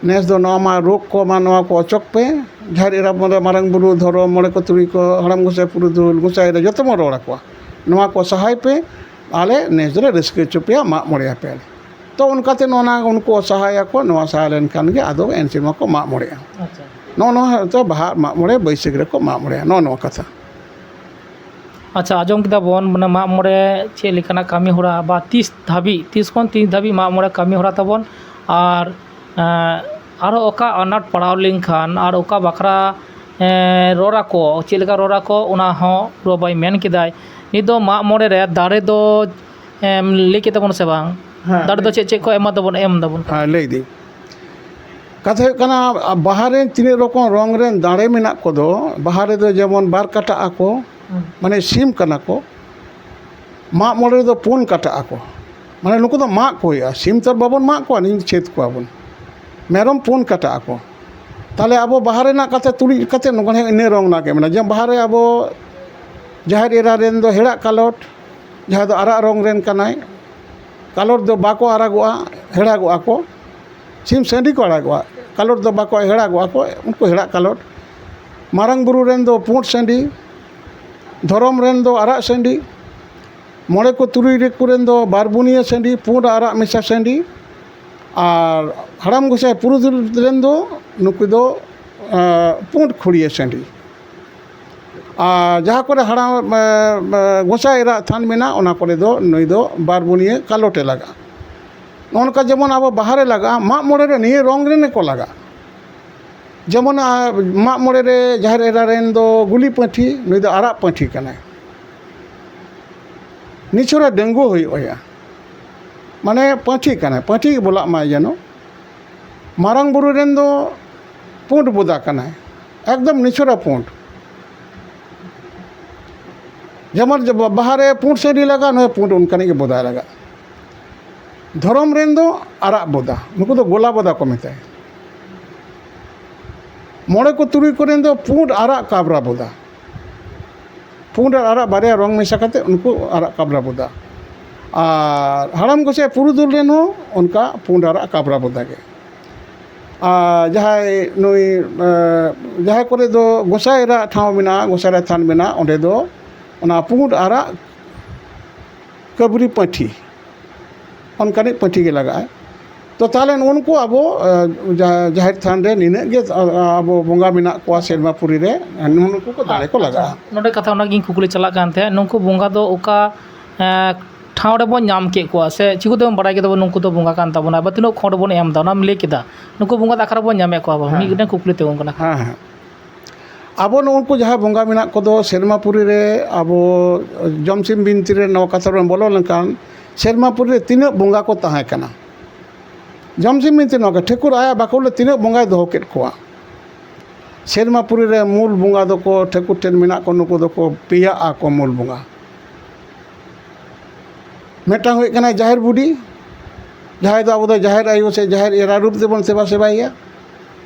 ᱱᱮᱥ ᱫᱚ ᱱᱚᱣᱟ ᱢᱟ ᱨᱳᱜᱽ ᱠᱚ ᱢᱟ ᱱᱚᱣᱟ ᱠᱚ ᱚᱪᱚᱜ ᱯᱮ, ᱡᱟᱦᱮᱨ ᱮᱨᱟ, ᱢᱟᱨᱟᱝ ᱵᱩᱨᱩ, ᱫᱷᱚᱨᱚᱢ, ᱢᱚᱬᱮ ᱠᱚ, ᱛᱩᱨᱩᱭ ᱠᱚ, ᱦᱟᱲᱟᱢ ᱜᱚᱸᱥᱟᱭ, ᱯᱩᱨᱩᱫᱷᱩᱞ, ᱜᱚᱸᱥᱟᱭ ᱮᱨᱟ, ᱡᱚᱛᱚ ᱵᱚᱱ ᱨᱚᱲ ᱟᱠᱚᱣᱟ, ᱱᱚᱣᱟ ᱠᱚ ᱥᱟᱦᱟᱭ ᱯᱮ, ᱟᱞᱮ ᱱᱮᱥ ᱫᱚᱞᱮ ᱨᱟᱹᱥᱠᱟᱹ ᱦᱚᱪᱚ ᱯᱮᱭᱟ, ᱢᱟᱜ ᱢᱚᱬᱮ ᱟᱯᱮᱭᱟᱞᱮ᱾" ᱛᱚ ᱚᱱᱠᱟᱛᱮ ᱱᱚᱜᱼᱚ ᱱᱟ ᱩᱱᱠᱩ ᱥᱟᱦᱟᱭᱟᱠᱚ, ᱱᱚᱣᱟ ᱥᱟᱦᱟ ᱞᱮᱱᱠᱷᱟᱱ ᱜᱮ ᱟᱫᱚ ᱮᱱ ᱥᱮᱨᱢᱟ ᱠᱚ ᱢᱟᱜ ᱢᱚᱬᱮᱜᱼᱟ᱾ ᱟᱪᱪᱷᱟ᱾ ᱱᱚᱜᱼᱚ ᱱᱚᱣᱟ ᱦᱚᱭᱛᱳ ᱵᱟᱦᱟ ᱢᱟᱜ ᱢᱚᱬᱮ ᱵᱟᱹᱭᱥᱟᱹᱠᱷ ᱨᱮᱠᱚ ᱢᱟᱜ ᱢᱚᱬᱮᱜᱼᱟ, ᱱᱚᱜᱼᱚ ᱱᱚᱣᱟ ᱠᱟᱛᱷᱟ᱾ ᱟᱪᱪᱷᱟ, ᱟᱸᱡᱚᱢ ᱠᱮᱫᱟ ᱵᱚᱱ, ᱢᱟᱱᱮ, ᱢᱟᱜ ᱢᱚᱬᱮ ᱪᱮᱫ ᱞᱮᱠᱟᱱᱟᱜ ᱠᱟᱹᱢᱤ ᱦᱚᱨᱟ ᱵᱟ ᱛᱤᱥ ᱫᱷᱟᱹᱵᱤᱡ, ᱛᱤᱥ ᱠᱷᱚᱱ ᱛᱤᱥ ᱫᱷᱟᱹᱵᱤᱡ ᱢᱟᱜ ᱢᱚᱬᱮ ᱠᱟᱹᱢᱤ ᱦᱚᱨᱟ ᱛᱟᱵᱚᱱ, ᱟᱨ, ᱮᱸ, ᱟᱨᱦᱚᱸ ᱚᱠᱟ ᱟᱱᱟᱴ ᱯᱟᱲᱟᱣ ᱞᱮᱱᱠᱷᱟᱱ ᱟᱨ ᱚᱠᱟ ᱵᱟᱠᱷᱨᱟ, ᱮᱸ, ᱨᱚᱲ ᱟᱠᱚ, ᱪᱮᱫ ᱞᱮᱠᱟ ᱨᱚᱲ ᱟᱠᱚ, ᱚᱱᱟ ᱦᱚᱸ ᱯᱩᱨᱟᱹ ᱵᱟᱭ ᱢᱮᱱ ᱠᱮᱫᱟᱭ᱾ ᱱᱤᱛ ᱫᱚ ᱢᱟᱜ ᱢᱚᱬᱮ ᱨᱮ ᱫᱟᱨᱮ ᱫᱚ, ᱮᱢ, ᱞᱟᱹᱭ ᱠᱮᱫ ᱛᱟᱵᱚᱱᱟ ᱥᱮ ᱵᱟᱝ? ᱦᱮᱸ, ᱫᱟᱨᱮ ᱫᱚ ᱞᱟᱹᱭ ᱪᱮᱫ ᱪᱮᱫ ᱠᱚ ᱮᱢᱟ ᱛᱟᱵᱚᱱ, ᱮᱢ ᱫᱟᱵᱚᱱ? ᱦᱮᱸ, ᱞᱟᱹᱭ ᱫᱟᱹᱧ᱾ ᱠᱟᱛᱷᱟ ᱦᱩᱭᱩᱜ ᱠᱟᱱᱟ, ᱵᱟᱦᱟ ᱨᱮ ᱛᱤᱱᱟᱹᱜ ᱨᱚᱠᱚᱢ ᱨᱚᱝ ᱨᱮᱱ ᱫᱟᱲᱮ ᱢᱮᱱᱟᱜ ᱠᱚᱫᱚ, ᱵᱟᱦᱟ ᱨᱮᱫᱚ ᱡᱮᱢᱚᱱ ᱵᱟᱨ ᱠᱟᱴᱟᱜ ᱟᱠᱚ, ᱦᱩᱸ᱾ ᱢᱟᱱᱮ ᱥᱤᱢ ᱠᱟᱱᱟ ᱠᱚ᱾ ᱢᱟᱜ ᱢᱚᱬᱮ ᱨᱮᱫᱚ ᱯᱩᱱ ᱠᱟᱴᱟᱜ ᱟᱠᱚ, ᱢᱟᱱᱮ ᱱᱩᱠᱩ ᱫᱚ ᱢᱟᱜ ᱠᱚ ᱦᱩᱭᱩᱜᱼᱟ, ᱥᱤᱢ ᱛᱚ ᱟᱨ ᱵᱟᱵᱚᱱ ᱢᱟᱜ ᱠᱚᱣᱟ, ᱱᱤᱭᱟᱹ ᱪᱷᱮᱫ ᱠᱚᱣᱟ ᱵᱚᱱ᱾ ᱢᱮᱨᱚᱢ ᱯᱩᱱ ᱠᱟᱴᱟᱜ ᱟᱠᱚ᱾ ᱛᱟᱦᱚᱞᱮ ᱟᱵᱚ ᱵᱟᱦᱟ ᱨᱮᱱᱟᱜ ᱠᱟᱛᱷᱟ ᱛᱩᱞᱩᱡ ᱠᱟᱛᱮ ᱱᱚᱝᱠᱟ ᱤᱱᱟᱹ ᱨᱚᱝ ᱨᱮᱱᱟᱜ ᱜᱮ ᱢᱮᱱᱟᱜᱼᱟ᱾ ᱡᱮᱢᱚᱱ ᱵᱟᱦᱟ ᱨᱮ ᱟᱵᱚ ᱡᱟᱦᱮᱨ ᱮᱨᱟ ᱨᱮᱱ ᱫᱚ ᱦᱮᱲᱟᱜ ᱠᱟᱞᱚᱴ, ᱡᱟᱦᱟᱸ ᱫᱚ ᱟᱨᱟᱜ ᱨᱚᱝ ᱨᱮᱱ ᱠᱟᱱᱟᱭ, ᱠᱟᱞᱚᱴ ᱫᱚ ᱵᱟᱠᱚ ᱟᱨᱟᱜᱚᱜᱼᱟ, ᱦᱮᱲᱟᱜᱚᱜᱼᱟ ᱠᱚ᱾ ᱥᱤᱢ ᱥᱟᱺᱰᱤ ᱠᱚ ᱟᱲᱟᱜᱚᱜᱼᱟ, ᱠᱟᱞᱚᱴ ᱫᱚ ᱵᱟᱠᱚ ᱦᱮᱲᱟᱜᱚᱜᱼᱟ ᱠᱚ, ᱩᱱᱠᱩ ᱦᱮᱲᱟᱜ ᱠᱟᱞᱚᱴ᱾ ᱢᱟᱨᱟᱝ ᱵᱩᱨᱩ ᱨᱮᱱ ᱫᱚ ᱯᱩᱸᱰ ᱥᱟᱺᱰᱤ, ᱫᱷᱚᱨᱚᱢ ᱨᱮᱱ ᱫᱚ ᱟᱨᱟᱜ ᱥᱟᱺᱰᱤ, ᱢᱚᱬᱮ ᱠᱚ ᱛᱩᱨᱩᱭ ᱨᱮ ᱠᱚᱨᱮᱱ ᱫᱚ ᱵᱟᱨ ᱵᱩᱱᱤᱭᱟᱹ ᱥᱟᱺᱰᱤ, ᱯᱩᱸᱰ ᱟᱨᱟᱜ ᱢᱮᱥᱟ ᱥᱟᱺᱰᱤ, ᱟᱨ ᱦᱟᱲᱟᱢ ᱜᱚᱸᱥᱟᱭ ᱯᱩᱨᱩᱫᱷᱩᱞ ᱨᱮᱱ ᱫᱚ ᱱᱩᱠᱩ ᱫᱚ, ᱮᱸ, ᱯᱩᱸᱰ ᱠᱷᱩᱲᱤᱭᱟᱹ ᱥᱟᱺᱰᱤ᱾ ᱟᱨ ᱡᱟᱦᱟᱸ ᱠᱚᱨᱮ ᱦᱟᱲᱟᱢ, ᱮᱸ, ᱮᱸ, ᱜᱚᱸᱥᱟᱭ ᱮᱨᱟᱜ ᱛᱷᱟᱱ ᱢᱮᱱᱟᱜᱼᱟ, ᱚᱱᱟ ᱠᱚᱨᱮ ᱫᱚ ᱱᱩᱭ ᱫᱚ ᱵᱟᱨ ᱵᱩᱱᱤᱭᱟᱹ ᱠᱟᱞᱚᱴᱮ ᱞᱟᱜᱟᱜᱼᱟ᱾ ᱱᱚᱜᱼᱚ ᱱᱚᱝᱠᱟ ᱡᱮᱢᱚᱱ ᱟᱵᱚ ᱵᱟᱦᱟ ᱨᱮ ᱞᱟᱜᱟᱜᱼᱟ, ᱢᱟᱜ ᱢᱚᱬᱮ ᱨᱮ ᱱᱤᱭᱟᱹ ᱨᱚᱝ ᱨᱮᱱ ᱠᱚ ᱞᱟᱜᱟᱜᱼᱟ᱾ ᱡᱮᱢᱚᱱ, ᱟᱨ ᱢᱟᱜ ᱢᱚᱬᱮ ᱨᱮ ᱡᱟᱦᱮᱨ ᱮᱨᱟ ᱨᱮᱱ ᱫᱚ ᱜᱩᱞᱤ ᱯᱟᱹᱴᱷᱤ, ᱱᱩᱭ ᱫᱚ ᱟᱨᱟᱜ ᱯᱟᱹᱴᱷᱤ ᱠᱟᱱᱟᱭ᱾ ᱱᱤᱪᱷᱚᱨᱟ ᱰᱟᱺᱜᱩᱣᱟᱹ ᱦᱩᱭᱩᱜ ᱟᱭᱟ, ᱢᱟᱱᱮ ᱯᱟᱹᱴᱷᱤ ᱠᱟᱱᱟᱭ, ᱯᱟᱹᱴᱷᱤ ᱜᱮ ᱵᱚᱞᱟᱜ ᱢᱟᱭ ᱡᱮᱱᱚ᱾ ᱢᱟᱨᱟᱝ ᱵᱩᱨᱩ ᱨᱮᱱ ᱫᱚ ᱯᱩᱸᱰ ᱵᱚᱫᱟ ᱠᱟᱱᱟᱭ, ᱮᱠᱫᱚᱢ ᱱᱤᱪᱷᱚᱨᱟ ᱯᱩᱸᱰ᱾ ᱡᱮᱢᱚᱱ ᱡᱮ ᱵᱟᱦᱟ ᱨᱮ ᱯᱩᱸᱰ ᱥᱟᱺᱰᱤ ᱞᱟᱜᱟᱜ, ᱱᱩᱭ ᱯᱩᱸᱰ ᱚᱱᱠᱟᱱᱤᱡ ᱜᱮ ᱵᱚᱫᱟᱭ ᱞᱟᱜᱟᱜ᱾ ᱫᱷᱚᱨᱚᱢ ᱨᱮᱱ ᱫᱚ ᱟᱨᱟᱜ ᱵᱚᱫᱟ, ᱱᱩᱠᱩ ᱫᱚ ᱜᱳᱞᱟ ᱵᱚᱫᱟ ᱠᱚ ᱢᱮᱛᱟᱭᱟ᱾ ᱢᱚᱬᱮ ᱠᱚ ᱛᱩᱨᱩᱭ ᱠᱚᱨᱮᱱ ᱫᱚ ᱯᱩᱸᱰ ᱟᱨᱟᱜ ᱠᱟᱵᱽᱨᱟ ᱵᱚᱫᱟ, ᱯᱩᱸᱰ ᱟᱨ ᱟᱨᱟᱜ ᱵᱟᱨᱭᱟ ᱨᱚᱝ ᱢᱮᱥᱟ ᱠᱟᱛᱮ ᱩᱱᱠᱩ ᱟᱨᱟᱜ ᱠᱟᱵᱽᱨᱟ ᱵᱚᱫᱟ᱾ ᱟᱨ ᱦᱟᱲᱟᱢ ᱜᱚᱸᱥᱟᱭ ᱯᱩᱨᱩᱫᱷᱩᱞ ᱨᱮᱱ ᱦᱚᱸ ᱚᱱᱠᱟ ᱯᱩᱸᱰ ᱟᱨᱟᱜ ᱠᱟᱵᱽᱨᱟ ᱵᱚᱫᱟ ᱜᱮ᱾ ᱟᱨ ᱡᱟᱦᱟᱸᱭ ᱱᱩᱭ, ᱮ, ᱡᱟᱦᱟᱸᱭ ᱠᱚᱨᱮ ᱫᱚ ᱜᱚᱸᱥᱟᱭ ᱮᱨᱟ ᱴᱷᱟᱶ ᱢᱮᱱᱟᱜᱼᱟ, ᱜᱚᱸᱥᱟᱭ ᱮᱨᱟ ᱛᱷᱟᱱ ᱢᱮᱱᱟᱜᱼᱟ, ᱚᱸᱰᱮ ᱫᱚ ᱚᱱᱟ ᱯᱩᱸᱰ ᱟᱨᱟᱜ ᱠᱟᱹᱵᱽᱨᱤ ᱯᱟᱹᱴᱷᱤ ᱚᱱᱠᱟᱱᱤᱡ ᱯᱟᱹᱴᱷᱤ ᱜᱮ ᱞᱟᱜᱟᱜᱼᱟᱭ᱾ ᱛᱚ ᱛᱟᱦᱚᱞᱮ ᱱᱩᱜᱼᱩ ᱱᱩᱠᱩ ᱟᱵᱚ, ᱮ, ᱡᱟ-, ᱡᱟᱦᱮᱨ ᱛᱷᱟᱱ ᱨᱮ ᱱᱤᱱᱟᱹᱜ ᱜᱮ, ᱟ-, ᱟ-, ᱟᱵᱚ ᱵᱚᱸᱜᱟ ᱢᱮᱱᱟᱜ ᱠᱚᱣᱟ ᱥᱮᱨᱢᱟ ᱯᱩᱨᱤ ᱨᱮ, ᱱᱩᱜᱼᱩ ᱱᱩᱠᱩ ᱠᱚ ᱫᱟᱲᱮ ᱠᱚ ᱞᱟᱜᱟᱜᱼᱟ᱾ ᱱᱚᱰᱮ ᱠᱟᱛᱷᱟ ᱚᱱᱟᱜᱤᱧ ᱠᱩᱠᱞᱤ ᱪᱟᱞᱟᱜ ᱠᱟᱱ ᱛᱟᱦᱮᱸᱫ, ᱱᱩᱠᱩ ᱵᱚᱸᱜᱟ ᱫᱚ ᱚᱠᱟ, ᱮ, ᱴᱷᱟᱶ ᱨᱮᱵᱚᱱ ᱧᱟᱢ ᱠᱮᱫ ᱠᱚᱣᱟ ᱥᱮ ᱪᱤᱠᱟᱹ ᱛᱮᱵᱚᱱ ᱵᱟᱲᱟᱭ ᱠᱮᱫᱟ ᱵᱚᱱ ᱱᱩᱠᱩ ᱫᱚ ᱵᱚᱸᱜᱟ ᱠᱟᱱ ᱛᱟᱵᱚᱱᱟ, ᱵᱟ ᱛᱤᱱᱟᱹᱜ ᱠᱷᱚᱸᱰ ᱵᱚᱱ ᱮᱢ ᱮᱫᱟ, ᱚᱱᱟᱢ ᱞᱟᱹᱭ ᱠᱮᱫᱟ, ᱱᱩᱠᱩ ᱵᱚᱸᱜᱟ ᱫᱚ ᱟᱠᱟ ᱨᱮᱵᱚᱱ ᱧᱟᱢᱮᱫ ᱠᱚᱣᱟ ᱵᱚᱱ? ᱦᱮᱸ᱾ ᱢᱤᱫ ᱜᱚᱴᱟᱝ ᱠᱩᱠᱞᱤ ᱛᱤᱸᱜᱩᱱ ᱠᱟᱱᱟ᱾ ᱦᱮᱸ, ᱦᱮᱸ᱾ ᱟᱵᱚ ᱱᱩᱜᱼᱩ ᱱᱩᱠᱩ ᱡᱟᱦᱟᱸᱭ ᱵᱚᱸᱜᱟ ᱢᱮᱱᱟᱜ ᱠᱚᱫᱚ ᱥᱮᱨᱢᱟ ᱯᱩᱨᱤ ᱨᱮ, ᱟᱵᱚ ᱡᱚᱢᱥᱤᱢ ᱵᱤᱱᱛᱤ ᱨᱮ ᱱᱚᱣᱟ ᱠᱟᱛᱷᱟ ᱵᱚᱱ ᱵᱚᱞᱚ ᱞᱮᱱᱠᱷᱟᱱ, ᱥᱮᱨᱢᱟ ᱯᱩᱨᱤ ᱨᱮ ᱛᱤᱱᱟᱹᱜ ᱵᱚᱸᱜᱟ ᱠᱚ ᱛᱟᱦᱮᱸ ᱠᱟᱱᱟ? ᱡᱚᱢᱥᱤᱢ ᱵᱤᱱᱛᱤ ᱱᱚᱣᱟ ᱜᱮ, ᱴᱷᱟᱹᱠᱩᱨ ᱟᱭᱟᱜ ᱵᱟᱠᱷᱳᱞ ᱨᱮ ᱛᱤᱱᱟᱹᱜ ᱵᱚᱸᱜᱟᱭ ᱫᱚᱦᱚ ᱠᱮᱫ ᱠᱚᱣᱟ? ᱥᱮᱨᱢᱟ ᱯᱩᱨᱤ ᱨᱮ ᱢᱩᱞ ᱵᱚᱸᱜᱟ ᱫᱚᱠᱚ ᱴᱷᱟᱹᱠᱩᱨ ᱴᱷᱮᱱ ᱢᱮᱱᱟᱜ ᱠᱚ, ᱱᱩᱠᱩ ᱫᱚᱠᱚ ᱯᱮᱭᱟᱜᱼᱟ ᱠᱚ ᱢᱩᱞ ᱵᱚᱸᱜᱟ᱾ ᱢᱤᱫᱴᱟᱝ ᱦᱩᱭᱩᱜ ᱠᱟᱱᱟᱭ ᱡᱟᱦᱮᱨ ᱵᱩᱰᱷᱤ, ᱡᱟᱦᱟᱸᱭ ᱫᱚ ᱟᱵᱚ ᱫᱚ ᱡᱟᱦᱮᱨ ᱟᱭᱳ ᱥᱮ ᱡᱟᱦᱮᱨ ᱮᱨᱟ ᱨᱩᱯ ᱛᱮᱵᱚᱱ ᱥᱮᱵᱟ ᱥᱮᱵᱟᱭᱮᱭᱟ᱾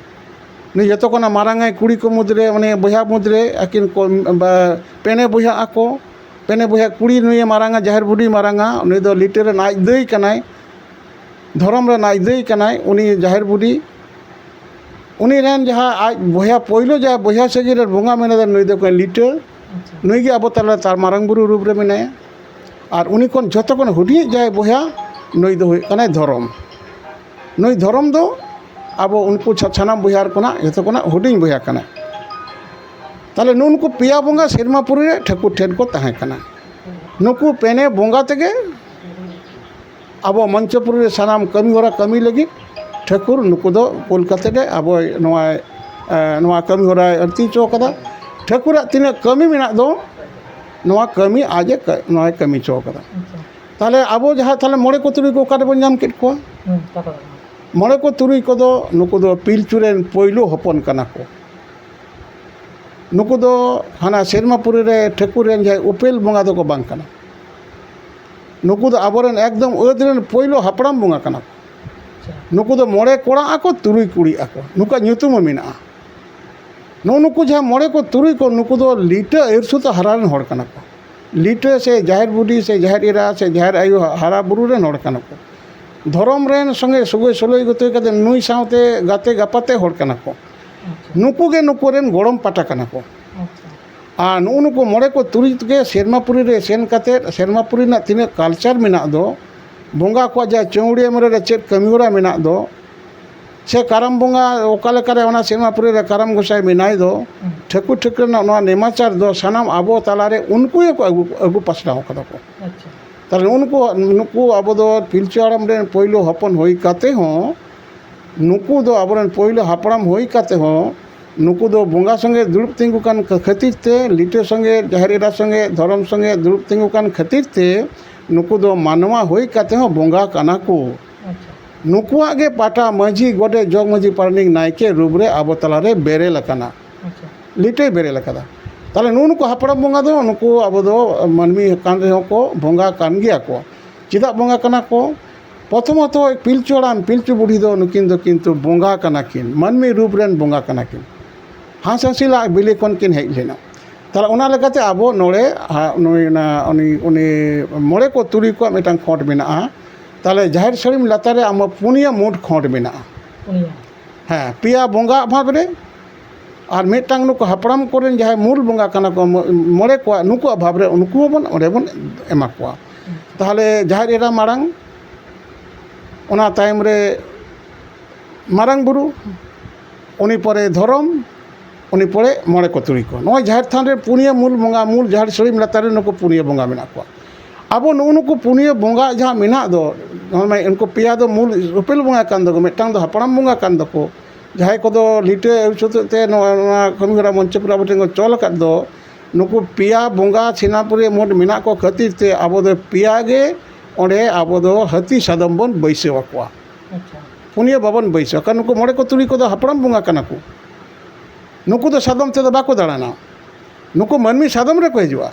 ᱱᱩᱭ ᱡᱚᱛᱚ ᱠᱷᱚᱱᱟᱜ ᱢᱟᱨᱟᱝ ᱟᱭ ᱠᱩᱲᱤ ᱠᱚ ᱢᱩᱫᱽᱨᱮ, ᱩᱱᱤ ᱵᱚᱭᱦᱟ ᱢᱩᱫᱽᱨᱮ ᱟᱹᱠᱤᱱ ᱠᱚ, ᱵᱟ-, ᱯᱮᱱᱮ ᱵᱚᱭᱦᱟᱜ ᱟᱠᱚ᱾ ᱯᱮᱱᱮ ᱵᱚᱭᱦᱟ ᱠᱩᱲᱤ ᱱᱩᱭᱮ ᱢᱟᱨᱟᱝᱟ, ᱡᱟᱦᱮᱨ ᱵᱩᱰᱷᱤ ᱢᱟᱨᱟᱝᱟ, ᱩᱱᱤ ᱫᱚ ᱞᱤᱴᱟᱹ ᱨᱮᱱ ᱟᱡ ᱫᱟᱹᱭ ᱠᱟᱱᱟᱭ, ᱫᱷᱚᱨᱚᱢ ᱨᱮᱱ ᱟᱡ ᱫᱟᱹᱭ ᱠᱟᱱᱟᱭ, ᱩᱱᱤ ᱡᱟᱦᱮᱨ ᱵᱩᱰᱷᱤ᱾ ᱩᱱᱤ ᱨᱮᱱ ᱡᱟᱦᱟᱸ ᱟᱡ ᱵᱚᱭᱦᱟ, ᱯᱳᱭᱞᱳ ᱡᱟᱦᱟᱸ ᱵᱚᱭᱦᱟ ᱥᱟᱹᱜᱟᱹᱭ ᱨᱮᱱ ᱵᱚᱸᱜᱟ ᱢᱮᱱᱟᱭ ᱫᱚ ᱱᱩᱭ ᱫᱚ ᱠᱟᱱᱟᱭ ᱞᱤᱴᱟᱹ᱾ ᱟᱪᱪᱷᱟ᱾ ᱱᱩᱭ ᱜᱮ ᱟᱵᱚ ᱛᱟᱞᱟ ᱛᱟᱨ ᱢᱟᱨᱟᱝ ᱵᱩᱨᱩ ᱨᱩᱯ ᱨᱮ ᱢᱮᱱᱟᱭᱟ᱾ ᱟᱨ ᱩᱱᱤ ᱠᱷᱚᱱ ᱡᱷᱚᱛᱚ ᱠᱷᱚᱱ ᱦᱩᱰᱤᱧᱤᱡ ᱡᱟᱦᱟᱸᱭ ᱵᱚᱭᱦᱟ, ᱱᱩᱭ ᱫᱚ ᱦᱩᱭᱩᱜ ᱠᱟᱱᱟᱭ ᱫᱷᱚᱨᱚᱢ᱾ ᱱᱩᱭ ᱫᱷᱚᱨᱚᱢ ᱫᱚ ᱟᱵᱚ ᱩᱱᱠᱩ ᱥᱟ-, ᱥᱟᱱᱟᱢ ᱵᱚᱭᱦᱟ ᱠᱷᱚᱱᱟᱜ ᱡᱷᱚᱛᱚ ᱠᱷᱚᱱᱟᱜ ᱦᱩᱰᱤᱧ ᱵᱚᱭᱦᱟ ᱠᱟᱱᱟᱭ᱾ ᱛᱟᱦᱞᱮ ᱱᱩᱜᱼᱩ ᱱᱩᱠᱩ ᱯᱮᱭᱟ ᱵᱚᱸᱜᱟ ᱥᱮᱨᱢᱟ ᱯᱩᱨᱤ ᱨᱮ ᱴᱷᱟᱹᱠᱩᱨ ᱴᱷᱮᱱ ᱠᱚ ᱛᱟᱦᱮᱸ ᱠᱟᱱᱟ᱾ ᱱᱩᱠᱩ ᱯᱮᱱᱮ ᱵᱚᱸᱜᱟ ᱛᱮᱜᱮ ᱟᱵᱚ ᱢᱚᱧᱪᱚᱯᱩᱨᱤ ᱨᱮ ᱥᱟᱱᱟᱢ ᱠᱟᱹᱢᱤ ᱦᱚᱨᱟ ᱠᱟᱹᱢᱤ ᱞᱟᱹᱜᱤᱫ ᱴᱷᱟᱹᱠᱩᱨ ᱱᱩᱠᱩ ᱫᱚ ᱠᱳᱞ ᱠᱟᱛᱮ ᱜᱮ ᱟᱵᱚ ᱱᱚᱣᱟ, ᱮ, ᱱᱚᱣᱟ ᱠᱟᱹᱢᱤ ᱦᱚᱨᱟᱭ ᱟᱹᱲᱛᱤ ᱦᱚᱪᱚ ᱠᱟᱫᱟ᱾ ᱴᱷᱟᱹᱠᱩᱨᱟᱜ ᱛᱤᱱᱟᱹᱜ ᱠᱟᱹᱢᱤ ᱢᱮᱱᱟᱜ ᱫᱚ, ᱱᱚᱣᱟ ᱠᱟᱹᱢᱤ ᱟᱡ ᱮ ᱠᱟ-, ᱱᱚᱣᱟᱭ ᱠᱟᱹᱢᱤ ᱦᱚᱪᱚ ᱠᱟᱫᱟ᱾ ᱟᱪᱪᱷᱟ᱾ ᱛᱟᱦᱞᱮ ᱟᱵᱚ ᱡᱟᱦᱟᱸ ᱛᱟᱦᱞᱮ ᱢᱚᱬᱮ ᱠᱚ ᱛᱩᱨᱩᱭ ᱠᱚ ᱚᱠᱟ ᱨᱮᱵᱚᱱ ᱧᱟᱢ ᱠᱮᱫ ᱠᱚᱣᱟ? ᱦᱩᱸ, ᱠᱟᱛᱷᱟ ᱫᱚ ᱠᱟᱱᱟ᱾ ᱢᱚᱬᱮ ᱠᱚ ᱛᱩᱨᱩᱭ ᱠᱚᱫᱚ ᱱᱩᱠᱩ ᱫᱚ ᱯᱤᱞᱪᱩ ᱨᱮᱱ ᱯᱳᱭᱞᱳ ᱦᱚᱯᱚᱱ ᱠᱟᱱᱟ ᱠᱚ᱾ ᱱᱩᱠᱩ ᱫᱚ ᱦᱟᱱᱟ ᱥᱮᱨᱢᱟᱯᱩᱨᱤ ᱨᱮ ᱴᱷᱟᱹᱠᱩᱨ ᱨᱮᱱ ᱡᱟᱦᱟᱸᱭ ᱩᱯᱮᱞ ᱵᱚᱸᱜᱟ ᱫᱚᱠᱚ ᱵᱟᱝ ᱠᱟᱱᱟ᱾ ᱱᱩᱠᱩ ᱫᱚ ᱟᱵᱚᱨᱮᱱ ᱮᱠᱫᱚᱢ ᱟᱹᱫ ᱨᱮᱱ ᱯᱳᱭᱞᱳ ᱦᱟᱯᱲᱟᱢ ᱵᱚᱸᱜᱟ ᱠᱟᱱᱟ ᱠᱚ᱾ ᱱᱩᱠᱩ ᱫᱚ ᱢᱚᱬᱮ ᱠᱚᱲᱟᱜ ᱟᱠᱚ, ᱛᱩᱨᱩᱭ ᱠᱩᱲᱤᱜ ᱟᱠᱚ, ᱱᱩᱠᱩᱣᱟᱜ ᱧᱩᱛᱩᱢ ᱦᱚᱸ ᱢᱮᱱᱟᱜᱼᱟ᱾ ᱱᱩᱜᱼᱩ ᱱᱩᱠᱩ ᱡᱟᱦᱟᱸ ᱢᱚᱬᱮ ᱠᱚ ᱛᱩᱨᱩᱭ ᱠᱚ, ᱱᱩᱠᱩ ᱫᱚ ᱞᱤᱴᱟᱹ ᱟᱹᱨᱥᱩᱛᱟ ᱦᱟᱨᱟ ᱨᱮᱱ ᱦᱚᱲ ᱠᱟᱱᱟ ᱠᱚ᱾ ᱞᱤᱴᱟᱹ ᱥᱮ ᱡᱟᱦᱮᱨ ᱵᱩᱰᱷᱤ ᱥᱮ ᱡᱟᱦᱮᱨ ᱮᱨᱟ ᱥᱮ ᱡᱟᱦᱮᱨ ᱟᱭᱳ ᱦᱟᱨᱟ ᱵᱩᱨᱩ ᱨᱮᱱ ᱦᱚᱲ ᱠᱟᱱᱟ ᱠᱚ᱾ ᱫᱷᱚᱨᱚᱢ ᱨᱮᱱ ᱥᱚᱸᱜᱮ ᱥᱩᱜᱟᱹᱭ ᱥᱩᱞᱟᱹᱭ ᱜᱚᱛᱚᱭ ᱠᱟᱛᱮ ᱱᱩᱭ ᱥᱟᱶᱛᱮ ᱜᱟᱛᱮ ᱜᱟᱯᱟᱛᱮ ᱦᱚᱲ ᱠᱟᱱᱟ ᱠᱚ᱾ ᱱᱩᱠᱩ ᱜᱮ ᱱᱩᱠᱩ ᱨᱮᱱ ᱜᱚᱲᱚᱢ ᱯᱟᱴᱟ ᱠᱟᱱᱟ ᱠᱚ᱾ ᱟᱨ ᱱᱩᱜᱼᱩ ᱱᱩᱠᱩ ᱢᱚᱬᱮ ᱠᱚ ᱛᱩᱨᱩᱭ ᱜᱮ ᱥᱮᱨᱢᱟᱯᱩᱨᱤ ᱨᱮ ᱥᱮᱱ ᱠᱟᱛᱮ, ᱥᱮᱨᱢᱟᱯᱩᱨᱤ ᱨᱮᱱᱟᱜ ᱛᱤᱱᱟᱹᱜ ᱠᱟᱞᱪᱟᱨ ᱢᱮᱱᱟᱜ ᱫᱚ, ᱵᱚᱸᱜᱟ ᱠᱚᱣᱟᱜ ᱡᱟᱦᱟᱸ ᱪᱟᱹᱣᱲᱤᱭᱟᱹ ᱢᱮᱨᱟ ᱨᱮ ᱪᱮᱫ ᱠᱟᱹᱢᱤᱦᱚᱨᱟ ᱢᱮᱱᱟᱜ ᱫᱚ, ᱥᱮ ᱠᱟᱨᱟᱢ ᱵᱚᱸᱜᱟ ᱚᱠᱟ ᱞᱮᱠᱟᱨᱮ ᱚᱱᱟ ᱥᱮᱨᱢᱟᱯᱩᱨᱤ ᱨᱮ ᱠᱟᱨᱟᱢ ᱜᱚᱸᱥᱟᱭ ᱢᱮᱱᱟᱭ ᱫᱚ, ᱦᱩᱸ᱾ ᱴᱷᱟᱹᱠᱩᱨ ᱴᱷᱟᱹᱠᱨᱟᱹ ᱨᱮᱱᱟᱜ ᱱᱚᱣᱟ ᱱᱮᱢᱟᱪᱟᱨ ᱫᱚ ᱥᱟᱱᱟᱢ ᱟᱵᱚ ᱛᱟᱞᱟᱨᱮ ᱩᱱᱠᱩ ᱜᱮᱠᱚ ᱟᱹᱜᱩ, ᱟᱹᱜᱩ ᱯᱟᱥᱱᱟᱣ ᱠᱟᱫᱟ ᱠᱚ᱾ ᱟᱪᱪᱷᱟ᱾ ᱛᱟᱦᱞᱮ ᱩᱱᱠᱩ, ᱱᱩᱠᱩ ᱟᱵᱚ ᱫᱚ ᱯᱤᱞᱪᱩ ᱦᱟᱲᱟᱢ ᱨᱮᱱ ᱯᱳᱭᱞᱳ ᱦᱚᱯᱚᱱ ᱦᱩᱭ ᱠᱟᱛᱮ ᱦᱚᱸ, ᱱᱩᱠᱩ ᱫᱚ ᱟᱵᱚᱨᱮᱱ ᱯᱳᱭᱞᱳ ᱦᱟᱯᱲᱟᱢ ᱦᱩᱭ ᱠᱟᱛᱮ ᱦᱚᱸ, ᱱᱩᱠᱩ ᱫᱚ ᱵᱚᱸᱜᱟ ᱥᱚᱸᱜᱮ ᱫᱩᱲᱩᱵ ᱛᱤᱸᱜᱩ ᱠᱟᱱ ᱠᱷᱟᱹᱛᱤᱨ ᱛᱮ, ᱞᱤᱴᱟᱹ ᱥᱚᱸᱜᱮ, ᱡᱟᱦᱮᱨ ᱮᱨᱟ ᱥᱚᱸᱜᱮ, ᱫᱷᱚᱨᱚᱢ ᱥᱚᱸᱜᱮ ᱫᱩᱲᱩᱵ ᱛᱤᱸᱜᱩ ᱠᱟᱱ ᱠᱷᱟᱹᱛᱤᱨ ᱛᱮ, ᱱᱩᱠᱩ ᱫᱚ ᱢᱟᱱᱣᱟ ᱦᱩᱭ ᱠᱟᱛᱮ ᱦᱚᱸ ᱵᱚᱸᱜᱟ ᱠᱟᱱᱟ ᱠᱚ᱾ ᱟᱪᱪᱷᱟ᱾ ᱱᱩᱠᱩᱣᱟᱜ ᱜᱮ ᱯᱟᱴᱟ ᱢᱟᱹᱡᱷᱤ, ᱜᱚᱰᱮᱛ, ᱡᱚᱜᱽ ᱢᱟᱹᱡᱷᱤ, ᱯᱟᱨᱟᱱᱤᱠ, ᱱᱟᱭᱠᱮ ᱨᱩᱯ ᱨᱮ ᱟᱵᱚ ᱛᱟᱞᱟᱨᱮ ᱵᱮᱨᱮᱞ ᱟᱠᱟᱱᱟ᱾ ᱟᱪᱪᱷᱟ᱾ ᱞᱤᱴᱟᱹᱭ ᱵᱮᱨᱮᱞ ᱟᱠᱟᱫᱟ᱾ ᱛᱟᱦᱞᱮ ᱱᱩᱜᱼᱩ ᱱᱩᱠᱩ ᱦᱟᱯᱲᱟᱢ ᱵᱚᱸᱜᱟ ᱫᱚ ᱱᱩᱠᱩ ᱟᱵᱚ ᱫᱚ ᱢᱟᱹᱱᱢᱤ ᱠᱟᱱ ᱨᱮᱦᱚᱸ ᱠᱚ ᱵᱚᱸᱜᱟ ᱠᱟᱱ ᱜᱮᱭᱟ ᱠᱚ᱾ ᱪᱮᱫᱟᱜ ᱵᱚᱸᱜᱟ ᱠᱟᱱᱟ ᱠᱚ? ᱯᱨᱚᱛᱷᱚᱢᱚᱛᱚ ᱯᱤᱞᱪᱩ ᱦᱟᱲᱟᱢ, ᱯᱤᱞᱪᱩ ᱵᱩᱲᱦᱤ ᱫᱚ ᱱᱩᱠᱤᱱ ᱫᱚ ᱠᱤᱱᱛᱩ ᱵᱚᱸᱜᱟ ᱠᱟᱱᱟ ᱠᱤᱱ, ᱢᱟᱹᱱᱢᱤ ᱨᱩᱯ ᱨᱮᱱ ᱵᱚᱸᱜᱟ ᱠᱟᱱᱟ ᱠᱤᱱ᱾ ᱦᱟᱸᱥ ᱦᱟᱸᱥᱤᱞᱟᱜ ᱵᱤᱞᱤ ᱠᱷᱚᱱ ᱠᱤᱱ ᱦᱮᱡ ᱞᱮᱱᱟ᱾ ᱛᱟᱦᱞᱮ ᱚᱱᱟ ᱞᱮᱠᱟᱛᱮ ᱟᱵᱚ ᱱᱚᱰᱮ, ᱟ, ᱱᱩᱭ ᱚᱱᱟ, ᱩᱱᱤ, ᱩᱱᱤ ᱢᱚᱬᱮ ᱠᱚ ᱛᱩᱨᱩᱭ ᱠᱚᱣᱟᱜ ᱢᱤᱫᱴᱟᱝ ᱠᱷᱚᱸᱰ ᱢᱮᱱᱟᱜᱼᱟ᱾ ᱛᱟᱦᱞᱮ ᱡᱟᱦᱮᱨ ᱥᱟᱹᱲᱤᱢ ᱞᱟᱛᱟᱨ ᱨᱮ ᱟᱢᱟᱜ ᱯᱩᱱᱭᱟᱹ ᱢᱩᱴ ᱠᱷᱚᱸᱰ ᱢᱮᱱᱟᱜᱼᱟ᱾ ᱯᱩᱱᱭᱟᱹ᱾ ᱦᱮᱸ, ᱯᱮᱭᱟ ᱵᱚᱸᱜᱟ ᱵᱷᱟᱵᱽ ᱨᱮ ᱟᱨ ᱢᱤᱫᱴᱟᱝ ᱱᱩᱠᱩ ᱦᱟᱯᱲᱟᱢ ᱠᱚᱨᱮᱱ ᱡᱟᱦᱟᱸᱭ ᱢᱩᱞ ᱵᱚᱸᱜᱟ ᱠᱟᱱᱟ ᱠᱚ, ᱢᱚ-, ᱢᱚᱬᱮ ᱠᱚᱣᱟᱜ, ᱱᱩᱠᱩᱣᱟᱜ ᱵᱷᱟᱵᱽ ᱨᱮ ᱩᱱᱠᱩ ᱦᱚᱸᱵᱚᱱ ᱚᱸᱰᱮ ᱵᱚᱱ ᱮᱢᱟ ᱠᱚᱣᱟ᱾ ᱛᱟᱦᱞᱮ ᱡᱟᱦᱮᱨ ᱮᱨᱟ ᱢᱟᱲᱟᱝ, ᱚᱱᱟ ᱛᱟᱭᱚᱢ ᱨᱮ ᱢᱟᱨᱟᱝ ᱵᱩᱨᱩ, ᱩᱱᱤ ᱯᱚᱨᱮ ᱫᱷᱚᱨᱚᱢ, ᱩᱱᱤ ᱯᱚᱨᱮ ᱢᱚᱬᱮ ᱠᱚ ᱛᱩᱨᱩᱭ ᱠᱚ᱾ ᱱᱚᱜᱼᱚᱭ ᱡᱟᱦᱮᱨ ᱛᱷᱟᱱ ᱨᱮ ᱯᱩᱱᱭᱟᱹ ᱢᱩᱞ ᱵᱚᱸᱜᱟ, ᱢᱩᱞ ᱡᱟᱦᱮᱨ ᱥᱟᱹᱲᱤᱢ ᱞᱟᱛᱟᱨ ᱨᱮ ᱱᱩᱠᱩ ᱯᱩᱱᱭᱟᱹ ᱵᱚᱸᱜᱟ ᱢᱮᱱᱟᱜ ᱠᱚᱣᱟ᱾ ᱟᱵᱚ ᱱᱩᱜᱼᱩ ᱱᱩᱠᱩ ᱯᱩᱱᱭᱟᱹ ᱵᱚᱸᱜᱟ ᱡᱟᱦᱟᱸ ᱢᱮᱱᱟᱜ ᱫᱚ, ᱱᱚᱜᱼᱚᱭ ᱩᱱᱠᱩ ᱯᱮᱭᱟ ᱫᱚ ᱢᱩᱞ ᱩᱯᱮᱞ ᱵᱚᱸᱜᱟ ᱠᱟᱱ ᱫᱚᱠᱚ, ᱢᱤᱫᱴᱟᱝ ᱫᱚ ᱦᱟᱯᱲᱟᱢ ᱵᱚᱸᱜᱟ ᱠᱟᱱ ᱫᱚᱠᱚ, ᱡᱟᱦᱟᱸᱭ ᱠᱚᱫᱚ ᱞᱤᱴᱟᱹ ᱟᱹᱭᱩᱨ ᱥᱟᱹᱛᱟᱹᱜ ᱛᱮ ᱱᱚᱣᱟ, ᱱᱚᱣᱟ ᱠᱟᱹᱢᱤᱦᱚᱨᱟ ᱢᱚᱧᱪᱚᱯᱩᱨ ᱟᱵᱚ ᱴᱷᱮᱱ ᱠᱚ ᱪᱚᱞ ᱟᱠᱟᱫ ᱫᱚ, ᱱᱩᱠᱩ ᱯᱮᱭᱟ ᱵᱚᱸᱜᱟ ᱥᱮᱱᱟᱯᱩᱨᱤ ᱢᱩᱞ ᱢᱮᱱᱟᱜ ᱠᱚ ᱠᱷᱟᱹᱛᱤᱨ ᱛᱮ ᱟᱵᱚ ᱫᱚ ᱯᱮᱭᱟ ᱜᱮ ᱚᱸᱰᱮ ᱟᱵᱚ ᱫᱚ ᱦᱟᱹᱛᱤ ᱥᱟᱫᱚᱢ ᱵᱚᱱ ᱵᱟᱹᱭᱥᱟᱹᱣ ᱟᱠᱚᱣᱟ᱾ ᱟᱪᱪᱷᱟ᱾ ᱯᱩᱱᱭᱟᱹ ᱵᱟᱵᱚᱱ ᱵᱟᱹᱭᱥᱟᱹᱣᱟ, ᱠᱟᱨᱚᱱ ᱱᱩᱠᱩ ᱢᱚᱬᱮ ᱠᱚ ᱛᱩᱨᱩᱭ ᱠᱚᱫᱚ ᱦᱟᱯᱲᱟᱢ ᱵᱚᱸᱜᱟ ᱠᱟᱱᱟ ᱠᱚ᱾ ᱱᱩᱠᱩ ᱫᱚ ᱥᱟᱫᱚᱢ ᱛᱮᱫᱚ ᱵᱟᱠᱚ ᱫᱟᱬᱟᱱᱟ, ᱱᱩᱠᱩ ᱢᱟᱹᱱᱢᱤ ᱥᱟᱫᱚᱢ ᱨᱮᱠᱚ ᱦᱤᱡᱩᱜᱼᱟ᱾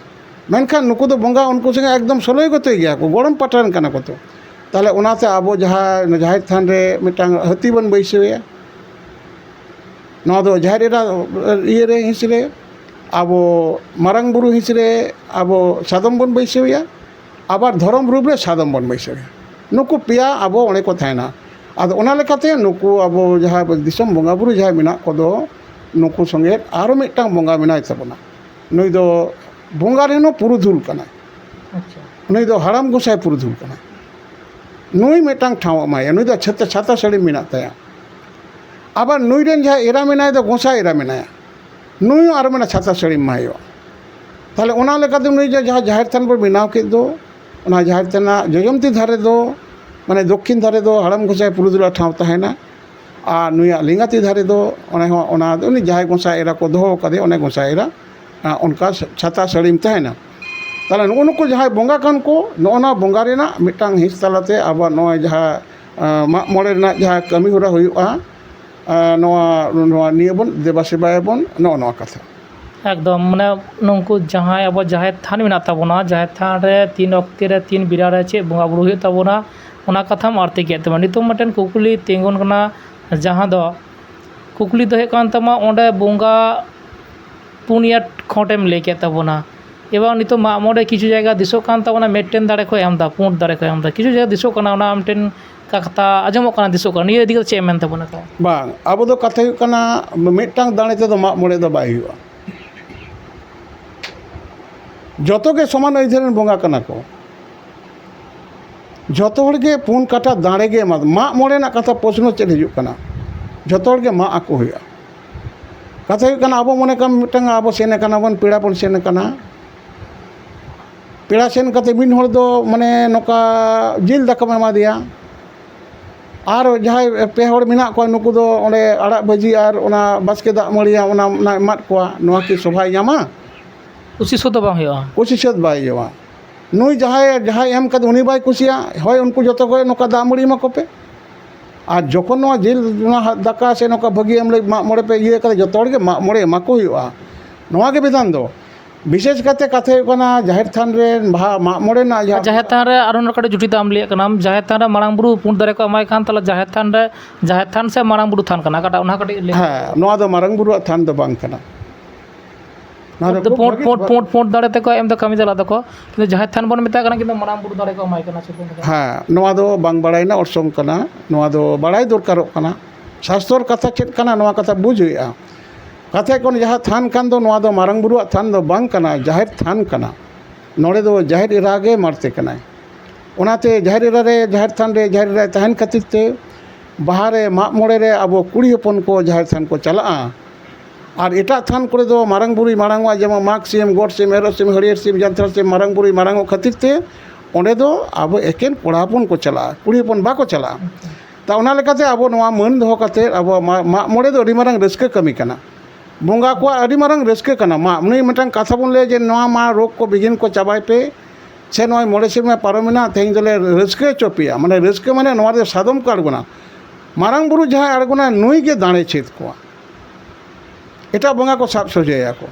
ᱢᱮᱱᱠᱷᱟᱱ ᱱᱩᱠᱩ ᱫᱚ ᱵᱚᱸᱜᱟ ᱩᱱᱠᱩ ᱥᱚᱸᱜᱮ ᱮᱠᱫᱚᱢ ᱥᱚᱞᱚᱭ ᱜᱚᱛᱚᱭ ᱜᱮᱭᱟ ᱠᱚ, ᱜᱚᱲᱚᱢ ᱯᱟᱴᱟ ᱨᱮᱱ ᱠᱟᱱᱟ ᱠᱚ ᱛᱚ᱾ ᱛᱟᱦᱚᱞᱮ ᱚᱱᱟᱛᱮ ᱟᱵᱚ ᱡᱟᱦᱟᱸ ᱡᱟᱦᱮᱨ ᱛᱷᱟᱱ ᱨᱮ ᱢᱤᱫᱴᱟᱝ ᱦᱟᱹᱛᱤ ᱵᱚᱱ ᱵᱟᱹᱭᱥᱟᱹᱣᱮᱭᱟ, ᱱᱚᱣᱟ ᱫᱚ ᱡᱟᱦᱮᱨ ᱮᱨᱟ ᱤᱭᱟᱹ ᱨᱮ ᱦᱤᱸᱥ ᱨᱮ, ᱟᱵᱚ ᱢᱟᱨᱟᱝ ᱵᱩᱨᱩ ᱦᱤᱸᱥ ᱨᱮ ᱟᱵᱚ ᱥᱟᱫᱚᱢ ᱵᱚᱱ ᱵᱟᱹᱭᱥᱟᱹᱣᱮᱭᱟ, ᱟᱵᱟᱨ ᱫᱷᱚᱨᱚᱢ ᱨᱩᱯ ᱨᱮ ᱥᱟᱫᱚᱢ ᱵᱚᱱ ᱵᱟᱹᱭᱥᱟᱹᱣᱮᱭᱟ᱾ ᱱᱩᱠᱩ ᱯᱮᱭᱟ ᱟᱵᱚ ᱚᱸᱰᱮ ᱠᱚ ᱛᱟᱦᱮᱱᱟ᱾ ᱟᱫᱚ ᱚᱱᱟ ᱞᱮᱠᱟᱛᱮ ᱱᱩᱠᱩ ᱟᱵᱚ ᱡᱟᱦᱟᱸ ᱫᱤᱥᱚᱢ ᱵᱚᱸᱜᱟ ᱵᱩᱨᱩ ᱡᱟᱦᱟᱸᱭ ᱢᱮᱱᱟᱜ ᱠᱚᱫᱚ, ᱱᱩᱠᱩ ᱥᱚᱸᱜᱮ ᱟᱨᱚ ᱢᱤᱫᱴᱟᱝ ᱵᱚᱸᱜᱟ ᱢᱮᱱᱟᱭ ᱛᱟᱵᱚᱱᱟ᱾ ᱱᱩᱭ ᱫᱚ ᱵᱚᱸᱜᱟ ᱨᱮᱱ ᱦᱚᱸ ᱯᱩᱨᱩᱫᱷᱩᱞ ᱠᱟᱱᱟᱭ᱾ ᱟᱪᱪᱷᱟ᱾ ᱱᱩᱭ ᱫᱚ ᱦᱟᱲᱟᱢ ᱜᱚᱸᱥᱟᱭ ᱯᱩᱨᱩᱫᱷᱩᱞ ᱠᱟᱱᱟᱭ᱾ ᱱᱩᱭ ᱢᱤᱫᱴᱟᱝ ᱴᱷᱟᱶ ᱮᱢᱟᱭᱟ, ᱱᱩᱭ ᱫᱚ ᱪᱷᱟᱛᱟ, ᱪᱷᱟᱛᱟ ᱥᱟᱹᱲᱤᱢ ᱢᱮᱱᱟᱜ ᱛᱟᱭᱟ᱾ ᱟᱵᱟᱨ ᱱᱩᱭ ᱨᱮᱱ ᱡᱟᱦᱟᱸᱭ ᱮᱨᱟ ᱢᱮᱱᱟᱭ ᱫᱚ ᱜᱚᱸᱥᱟᱭ ᱮᱨᱟ ᱢᱮᱱᱟᱭᱟ, ᱱᱩᱭ ᱦᱚᱸ ᱟᱨᱚ ᱢᱮᱱᱟ ᱪᱷᱟᱛᱟ ᱥᱟᱹᱲᱤᱢ ᱮᱢᱟᱭ ᱦᱩᱭᱩᱜᱼᱟ᱾ ᱛᱟᱦᱚᱞᱮ ᱚᱱᱟ ᱞᱮᱠᱟᱛᱮ ᱱᱩᱭ ᱡᱮ ᱡᱟᱦᱟᱸ ᱡᱟᱦᱮᱨ ᱛᱷᱟᱱ ᱵᱚᱱ ᱵᱮᱱᱟᱣ ᱠᱮᱫ ᱫᱚ, ᱚᱱᱟ ᱡᱟᱦᱮᱨ ᱛᱷᱟᱱ ᱨᱮᱱᱟᱜ ᱡᱚᱡᱚᱢ ᱛᱤ ᱫᱷᱟᱨᱮ ᱫᱚ, ᱢᱟᱱᱮ ᱫᱚᱠᱠᱷᱤᱱ ᱫᱷᱟᱨᱮ ᱫᱚ ᱦᱟᱲᱟᱢ ᱜᱚᱸᱥᱟᱭ ᱯᱩᱨᱩᱫᱷᱩᱞᱟᱜ ᱴᱷᱟᱶ ᱛᱟᱦᱮᱱᱟ, ᱟᱨ ᱱᱩᱭᱟᱜ ᱞᱮᱸᱜᱟ ᱛᱤ ᱫᱷᱟᱨᱮ ᱫᱚ ᱚᱱᱮ ᱦᱚᱸ ᱚᱱᱟ ᱫᱚ ᱩᱱᱤ ᱡᱟᱦᱟᱸᱭ ᱜᱚᱸᱥᱟᱭ ᱮᱨᱟ ᱠᱚ ᱫᱚᱦᱚ ᱟᱠᱟᱫᱮ, ᱚᱱᱮ ᱜᱚᱸᱥᱟᱭ ᱮᱨᱟ, ᱟᱸ, ᱚᱱᱠᱟ ᱪᱷᱟᱛᱟ ᱥᱟᱹᱲᱤᱢ ᱛᱟᱦᱮᱱᱟ᱾ ᱛᱟᱦᱚᱞᱮ ᱱᱩᱜᱼᱩ ᱱᱩᱠᱩ ᱡᱟᱦᱟᱸᱭ ᱵᱚᱸᱜᱟ ᱠᱟᱱ ᱠᱚ, ᱱᱚᱜᱼᱚ ᱱᱚᱣᱟ ᱵᱚᱸᱜᱟ ᱨᱮᱱᱟᱜ ᱢᱤᱫᱴᱟᱝ ᱦᱤᱸᱥ ᱛᱟᱞᱟᱛᱮ ᱟᱵᱚᱣᱟᱜ ᱱᱚᱜᱼᱚᱭ ᱡᱟᱦᱟᱸ, ᱟᱸ, ᱢᱟᱜ ᱢᱚᱬᱮ ᱨᱮᱱᱟᱜ ᱡᱟᱦᱟᱸ ᱠᱟᱹᱢᱤ ᱦᱚᱨᱟ ᱦᱩᱭᱩᱜᱼᱟ, ᱟᱸ, ᱱᱚᱣᱟ, ᱱᱚᱣᱟ ᱱᱤᱭᱟᱹ ᱵᱚᱱ ᱫᱮᱵᱟ ᱥᱮᱵᱟᱭᱟᱵᱚᱱ, ᱱᱚᱜᱼᱚ ᱱᱚᱣᱟ ᱠᱟᱛᱷᱟ᱾ ᱮᱠᱫᱚᱢ, ᱢᱟᱱᱮ ᱱᱩᱠᱩ ᱡᱟᱦᱟᱸᱭ ᱟᱵᱚ ᱡᱟᱦᱮᱨ ᱛᱷᱟᱱ ᱢᱮᱱᱟᱜ ᱛᱟᱵᱚᱱᱟ, ᱡᱟᱦᱮᱨ ᱛᱷᱟᱱ ᱨᱮ ᱛᱤᱱ ᱚᱠᱛᱮ ᱨᱮ ᱛᱤᱱ ᱵᱮᱲᱟ ᱨᱮ ᱪᱮᱫ ᱵᱚᱸᱜᱟ ᱵᱩᱨᱩ ᱦᱩᱭᱩᱜ ᱛᱟᱵᱚᱱᱟ, ᱚᱱᱟ ᱠᱟᱛᱷᱟᱢ ᱟᱨᱛᱤ ᱠᱮᱫ ᱛᱟᱵᱚᱱᱟ᱾ ᱱᱤᱛᱚᱜ ᱢᱤᱫᱴᱮᱱ ᱠᱩᱠᱞᱤ ᱛᱤᱸᱜᱩᱱ ᱠᱟᱱᱟ, ᱡᱟᱦᱟᱸ ᱫᱚ ᱠᱩᱠᱞᱤ ᱫᱚ ᱦᱩᱭᱩᱜ ᱠᱟᱱ ᱛᱟᱢᱟ, ᱚᱸᱰᱮ ᱵᱚᱸᱜᱟ ᱯᱩᱱᱭᱟᱹ ᱠᱷᱚᱸᱰᱮᱢ ᱞᱟᱹᱭ ᱠᱮᱫ ᱛᱟᱵᱚᱱᱟ, ᱮᱵᱚᱝ ᱱᱤᱛᱚᱜ ᱢᱟᱜ ᱢᱚᱬᱮ ᱠᱤᱪᱷᱩ ᱡᱟᱭᱜᱟ ᱫᱤᱥᱚᱜ ᱠᱟᱱ ᱛᱟᱵᱚᱱᱟ, ᱢᱤᱫᱴᱮᱱ ᱫᱟᱲᱮ ᱠᱚ ᱮᱢ ᱮᱫᱟ, ᱯᱩᱸᱰ ᱫᱟᱲᱮ ᱠᱚ ᱮᱢ ᱮᱫᱟ, ᱠᱤᱪᱷᱩ ᱡᱟᱭᱜᱟ ᱫᱤᱥᱚᱜ ᱠᱟᱱᱟ, ᱚᱱᱟ ᱢᱤᱫᱴᱮᱱ ᱠᱟᱛᱷᱟ ᱟᱸᱡᱚᱢᱚᱜ ᱠᱟᱱᱟ, ᱫᱤᱥᱚᱜ ᱠᱟᱱᱟ, ᱱᱤᱭᱟᱹ ᱤᱫᱤ ᱠᱟᱛᱮ ᱪᱮᱫ ᱮᱢ ᱢᱮᱱ ᱛᱟᱵᱚᱱᱟ ᱛᱚ? ᱵᱟᱝ, ᱟᱵᱚ ᱫᱚ ᱠᱟᱛᱷᱟ ᱦᱩᱭᱩᱜ ᱠᱟᱱᱟ, ᱢᱤᱫᱴᱟᱝ ᱫᱟᱲᱮ ᱛᱮᱫᱚ ᱢᱟᱜ ᱢᱚᱬᱮ ᱫᱚ ᱵᱟᱭ ᱦᱩᱭᱩᱜᱼᱟ᱾ ᱡᱚᱛᱚ ᱜᱮ ᱥᱚᱢᱟᱱ ᱟᱹᱭᱫᱟᱹᱨᱤ ᱨᱮᱱ ᱵᱚᱸᱜᱟ ᱠᱟᱱᱟ ᱠᱚ᱾ ᱡᱚᱛᱚ ᱦᱚᱲ ᱜᱮ ᱯᱩᱱ ᱠᱟᱴᱟ ᱫᱟᱲᱮ ᱜᱮ ᱮᱢᱟ᱾ ᱢᱟᱜ ᱢᱚᱬᱮ ᱨᱮᱱᱟᱜ ᱠᱟᱛᱷᱟ ᱯᱨᱚᱥᱱᱚ ᱪᱮᱫ ᱦᱤᱡᱩᱜ ᱠᱟᱱᱟ? ᱡᱚᱛᱚ ᱦᱚᱲ ᱜᱮ ᱢᱟᱜ ᱟᱠᱚ ᱦᱩᱭᱩᱜᱼᱟ᱾ ᱠᱟᱛᱷᱟ ᱦᱩᱭᱩᱜ ᱠᱟᱱᱟ, ᱟᱵᱚ ᱢᱚᱱᱮ ᱠᱟᱜ ᱢᱮ ᱢᱤᱫᱴᱟᱝ ᱟᱵᱚ ᱥᱮᱱ ᱟᱠᱟᱱᱟ ᱵᱚᱱ, ᱯᱮᱲᱟ ᱵᱚᱱ ᱥᱮᱱ ᱟᱠᱟᱱᱟ, ᱯᱮᱲᱟ ᱥᱮᱱ ᱠᱟᱛᱮ ᱢᱤᱫ ᱦᱚᱲ ᱫᱚ ᱢᱟᱱᱮ ᱱᱚᱝᱠᱟ ᱡᱤᱞ ᱫᱟᱠᱟᱢ ᱮᱢᱟ ᱫᱮᱭᱟ, ᱟᱨ ᱡᱟᱦᱟᱸᱭ ᱯᱮ ᱦᱚᱲ ᱢᱮᱱᱟᱜ ᱠᱚᱣᱟ, ᱱᱩᱠᱩ ᱫᱚ ᱚᱸᱰᱮ ᱟᱲᱟᱜ ᱵᱷᱟᱹᱡᱤ ᱟᱨ ᱚᱱᱟ ᱵᱟᱥᱠᱮ ᱫᱟᱜ ᱢᱟᱹᱲᱤᱭᱟ, ᱚᱱᱟ, ᱚᱱᱟ ᱮᱢᱟᱫ ᱠᱚᱣᱟ, ᱱᱚᱣᱟ ᱠᱤ ᱥᱚᱵᱷᱟᱭ ᱧᱟᱢᱟ? ᱠᱩᱥᱤ ᱥᱚᱫ ᱫᱚ ᱵᱟᱝ ᱦᱩᱭᱩᱜᱼᱟ᱾ ᱠᱩᱥᱤ ᱥᱚᱫ ᱵᱟᱭ ᱦᱩᱭᱩᱜᱼᱟ᱾ ᱱᱩᱭ ᱡᱟᱦᱟᱸᱭ, ᱡᱟᱦᱟᱸᱭ ᱮᱢ ᱠᱟᱛᱮ ᱩᱱᱤ ᱵᱟᱭ ᱠᱩᱥᱤᱭᱟ, ᱦᱳᱭ, ᱩᱱᱠᱩ ᱡᱚᱛᱚ ᱠᱚ ᱱᱚᱝᱠᱟ ᱫᱟᱜ ᱢᱟᱹᱲᱤ ᱮᱢᱟ ᱠᱚᱯᱮ᱾ ᱟᱨ ᱡᱚᱠᱷᱚᱱ ᱱᱚᱣᱟ ᱡᱤᱞ, ᱱᱚᱣᱟ ᱫᱟᱠᱟ ᱥᱮ ᱱᱚᱝᱠᱟ ᱵᱷᱟᱹᱜᱤ ᱮᱢ ᱞᱟᱹᱜᱤᱫ ᱢᱟᱜ ᱢᱚᱬᱮ ᱯᱮ ᱤᱭᱟᱹ ᱠᱟᱫᱟ, ᱡᱚᱛᱚ ᱦᱚᱲ ᱜᱮ ᱢᱟᱜ ᱢᱚᱬᱮ ᱮᱢᱟ ᱠᱚ ᱦᱩᱭᱩᱜᱼᱟ᱾ ᱱᱚᱣᱟ ᱜᱮ ᱵᱤᱫᱷᱟᱱ ᱫᱚ᱾ ᱵᱤᱥᱮᱥ ᱠᱟᱛᱮ ᱠᱟᱛᱷᱟ ᱦᱩᱭᱩᱜ ᱠᱟᱱᱟ, ᱡᱟᱦᱮᱨ ᱛᱷᱟᱱ ᱨᱮ ᱵᱟᱦᱟ ᱢᱟᱜ ᱢᱚᱬᱮ ᱨᱮᱱᱟᱜ ᱡᱟᱦᱟᱸ ᱡᱟᱦᱮᱨ ᱛᱷᱟᱱ ᱨᱮ ᱟᱨᱚ ᱱᱚᱰᱮ ᱠᱟᱹᱴᱤᱡ ᱡᱩᱴᱤ ᱫᱟᱢ ᱞᱟᱹᱭᱮᱫ ᱠᱟᱱᱟᱢ, ᱡᱟᱦᱮᱨ ᱛᱷᱟᱱ ᱨᱮ ᱢᱟᱨᱟᱝ ᱵᱩᱨᱩ ᱯᱩᱸᱰ ᱫᱟᱨᱮ ᱠᱚ ᱮᱢᱟᱭ ᱠᱷᱟᱱ, ᱛᱟᱦᱚᱞᱮ ᱡᱟᱦᱮᱨ ᱛᱷᱟᱱ ᱨᱮ, ᱡᱟᱦᱮᱨ ᱛᱷᱟᱱ ᱥᱮ ᱢᱟᱨᱟᱝ ᱵᱩᱨᱩ ᱛᱷᱟᱱ ᱠᱟᱱᱟ ᱚᱠᱟᱴᱟᱜ, ᱚᱱᱟ ᱠᱟᱹᱴᱤᱡ ᱞᱟᱹᱭ ᱢᱮ᱾ ᱦᱮᱸ, ᱱᱚᱣᱟ ᱫᱚ ᱢᱟᱨᱟᱝ ᱵᱩᱨᱩᱣᱟᱜ ᱛᱷᱟᱱ ᱫᱚ ᱵᱟᱝ ᱠᱟᱱᱟ᱾ ᱱᱚᱣᱟ ᱫᱚ ᱯᱩᱸᱰ, ᱠᱷᱩᱵ ᱯᱩᱸᱰ, ᱵᱷᱟᱹᱜᱤ ᱯᱩᱸᱰ, ᱯᱩᱸᱰ, ᱯᱩᱸᱰ ᱫᱟᱨᱮ ᱛᱮᱠᱚ ᱮᱢ ᱫᱚ ᱠᱟᱹᱢᱤ ᱪᱟᱞᱟᱜ ᱛᱟᱠᱚ, ᱠᱤᱱᱛᱩ ᱡᱟᱦᱮᱨ ᱛᱷᱟᱱ ᱵᱚᱱ ᱢᱮᱛᱟᱜ ᱠᱟᱱᱟ, ᱠᱤᱱᱛᱩ ᱢᱟᱨᱟᱝ ᱵᱩᱨᱩ ᱫᱟᱨᱮ ᱠᱚ ᱮᱢᱟᱭ ᱠᱟᱱᱟ ᱥᱮ ᱯᱩᱸᱰ ᱫᱟᱨᱮ᱾ ᱦᱮᱸ, ᱱᱚᱣᱟ ᱫᱚ ᱵᱟᱝ ᱵᱟᱲᱟᱭ ᱨᱮᱱᱟᱜ ᱚᱨᱥᱚᱝ ᱠᱟᱱᱟ, ᱱᱚᱣᱟ ᱫᱚ ᱵᱟᱲᱟᱭ ᱫᱚᱨᱠᱟᱨᱚᱜ ᱠᱟᱱᱟ᱾ ᱥᱟᱥᱛᱚᱨ ᱠᱟᱛᱷᱟ ᱪᱮᱫ ᱠᱟᱱᱟ, ᱱᱚᱣᱟ ᱠᱟᱛᱷᱟ ᱵᱩᱡᱽ ᱦᱩᱭᱩᱜᱼᱟ᱾ ᱠᱟᱛᱷᱟ ᱠᱷᱚᱱ ᱡᱟᱦᱟᱸ ᱛᱷᱟᱱ ᱠᱟᱱ ᱫᱚ, ᱱᱚᱣᱟ ᱫᱚ ᱢᱟᱨᱟᱝ ᱵᱩᱨᱩᱣᱟᱜ ᱛᱷᱟᱱ ᱫᱚ ᱵᱟᱝ ᱠᱟᱱᱟ, ᱡᱟᱦᱮᱨ ᱛᱷᱟᱱ ᱠᱟᱱᱟ᱾ ᱱᱚᱰᱮ ᱫᱚ ᱡᱟᱦᱮᱨ ᱮᱨᱟ ᱜᱮ ᱢᱟᱬᱛᱮ ᱠᱟᱱᱟᱭ᱾ ᱚᱱᱟᱛᱮ ᱡᱟᱦᱮᱨ ᱮᱨᱟ ᱨᱮ, ᱡᱟᱦᱮᱨ ᱛᱷᱟᱱ ᱨᱮ ᱡᱟᱦᱮᱨ ᱮᱨᱟᱭ ᱛᱟᱦᱮᱱ ᱠᱷᱟᱹᱛᱤᱨ ᱛᱮ, ᱵᱟᱦᱟ ᱨᱮ, ᱢᱟᱜ ᱢᱚᱬᱮ ᱨᱮ ᱟᱵᱚ ᱠᱩᱲᱤ ᱦᱚᱯᱚᱱ ᱠᱚ ᱡᱟᱦᱮᱨ ᱛᱷᱟᱱ ᱠᱚ ᱪᱟᱞᱟᱜᱼᱟ᱾ ᱟᱨ ᱮᱴᱟᱜ ᱛᱷᱟᱱ ᱠᱚᱨᱮ ᱫᱚ ᱢᱟᱨᱟᱝ ᱵᱩᱨᱩᱭ ᱢᱟᱨᱟᱝᱚᱜᱼᱟ, ᱡᱮᱢᱚᱱ ᱢᱟᱜᱽ ᱥᱤᱢ, ᱜᱚᱰ ᱥᱤᱢ, ᱮᱨᱚᱜ ᱥᱤᱢ, ᱦᱟᱹᱨᱭᱟᱹᱲ ᱥᱤᱢ, ᱡᱟᱱᱛᱷᱟᱲ ᱥᱤᱢ ᱢᱟᱨᱟᱝ ᱵᱩᱨᱩᱭ ᱢᱟᱨᱟᱝᱚᱜ ᱠᱷᱟᱹᱛᱤᱨ ᱛᱮ ᱚᱸᱰᱮ ᱫᱚ ᱟᱵᱚ ᱮᱠᱮᱱ ᱠᱚᱲᱟ ᱦᱚᱯᱚᱱ ᱠᱚ ᱪᱟᱞᱟᱜᱼᱟ, ᱠᱩᱲᱤ ᱦᱚᱯᱚᱱ ᱵᱟᱠᱚ ᱪᱟᱞᱟᱜᱼᱟ᱾ ᱛᱟ ᱚᱱᱟ ᱞᱮᱠᱟᱛᱮ ᱟᱵᱚ ᱱᱚᱣᱟ ᱢᱟᱹᱱ ᱫᱚᱦᱚ ᱠᱟᱛᱮ ᱟᱵᱚᱣᱟᱜ ᱢᱟ-, ᱢᱟᱜ ᱢᱚᱬᱮ ᱫᱚ ᱟᱹᱰᱤ ᱢᱟᱨᱟᱝ ᱨᱟᱹᱥᱠᱟᱹ ᱠᱟᱹᱢᱤ ᱠᱟᱱᱟ᱾ ᱵᱚᱸᱜᱟ ᱠᱚᱣᱟᱜ ᱟᱹᱰᱤ ᱢᱟᱨᱟᱝ ᱨᱟᱹᱥᱠᱟᱹ ᱠᱟᱱᱟ᱾ ᱢᱟᱜ ᱢᱚᱬᱮ ᱢᱤᱫᱴᱟᱝ ᱠᱟᱛᱷᱟ ᱵᱚᱱ ᱞᱟᱹᱭᱟ ᱡᱮ ᱱᱚᱣᱟ ᱢᱟ ᱨᱳᱜᱽ ᱠᱚ ᱵᱤᱜᱷᱤᱱ ᱠᱚ ᱪᱟᱵᱟᱭ ᱯᱮ, ᱥᱮ ᱱᱚᱜᱼᱚᱭ ᱢᱚᱬᱮ ᱥᱮᱨᱢᱟ ᱯᱟᱨᱚᱢᱮᱱᱟ, ᱛᱮᱦᱮᱧ ᱫᱚᱞᱮ ᱨᱟᱹᱥᱠᱟᱹ ᱦᱚᱪᱚ ᱯᱮᱭᱟ᱾ ᱢᱟᱱᱮ ᱨᱟᱹᱥᱠᱟᱹ ᱢᱟᱱᱮ ᱱᱚᱣᱟ ᱨᱮ ᱥᱟᱫᱚᱢ ᱠᱚ ᱟᱬᱜᱚᱱᱟ᱾ ᱢᱟᱨᱟᱝ ᱵᱩᱨᱩ ᱡᱟᱦᱟᱸᱭ ᱟᱬᱜᱚᱱᱟᱭ, ᱱᱩᱭ ᱜᱮ ᱫᱟᱲᱮ ᱪᱮᱫ ᱠᱚᱣᱟ᱾ ᱮᱴᱟᱜ ᱵᱚᱸᱜᱟ ᱠᱚ ᱥᱟᱵ ᱥᱚᱡᱷᱮᱭᱟᱠᱚ᱾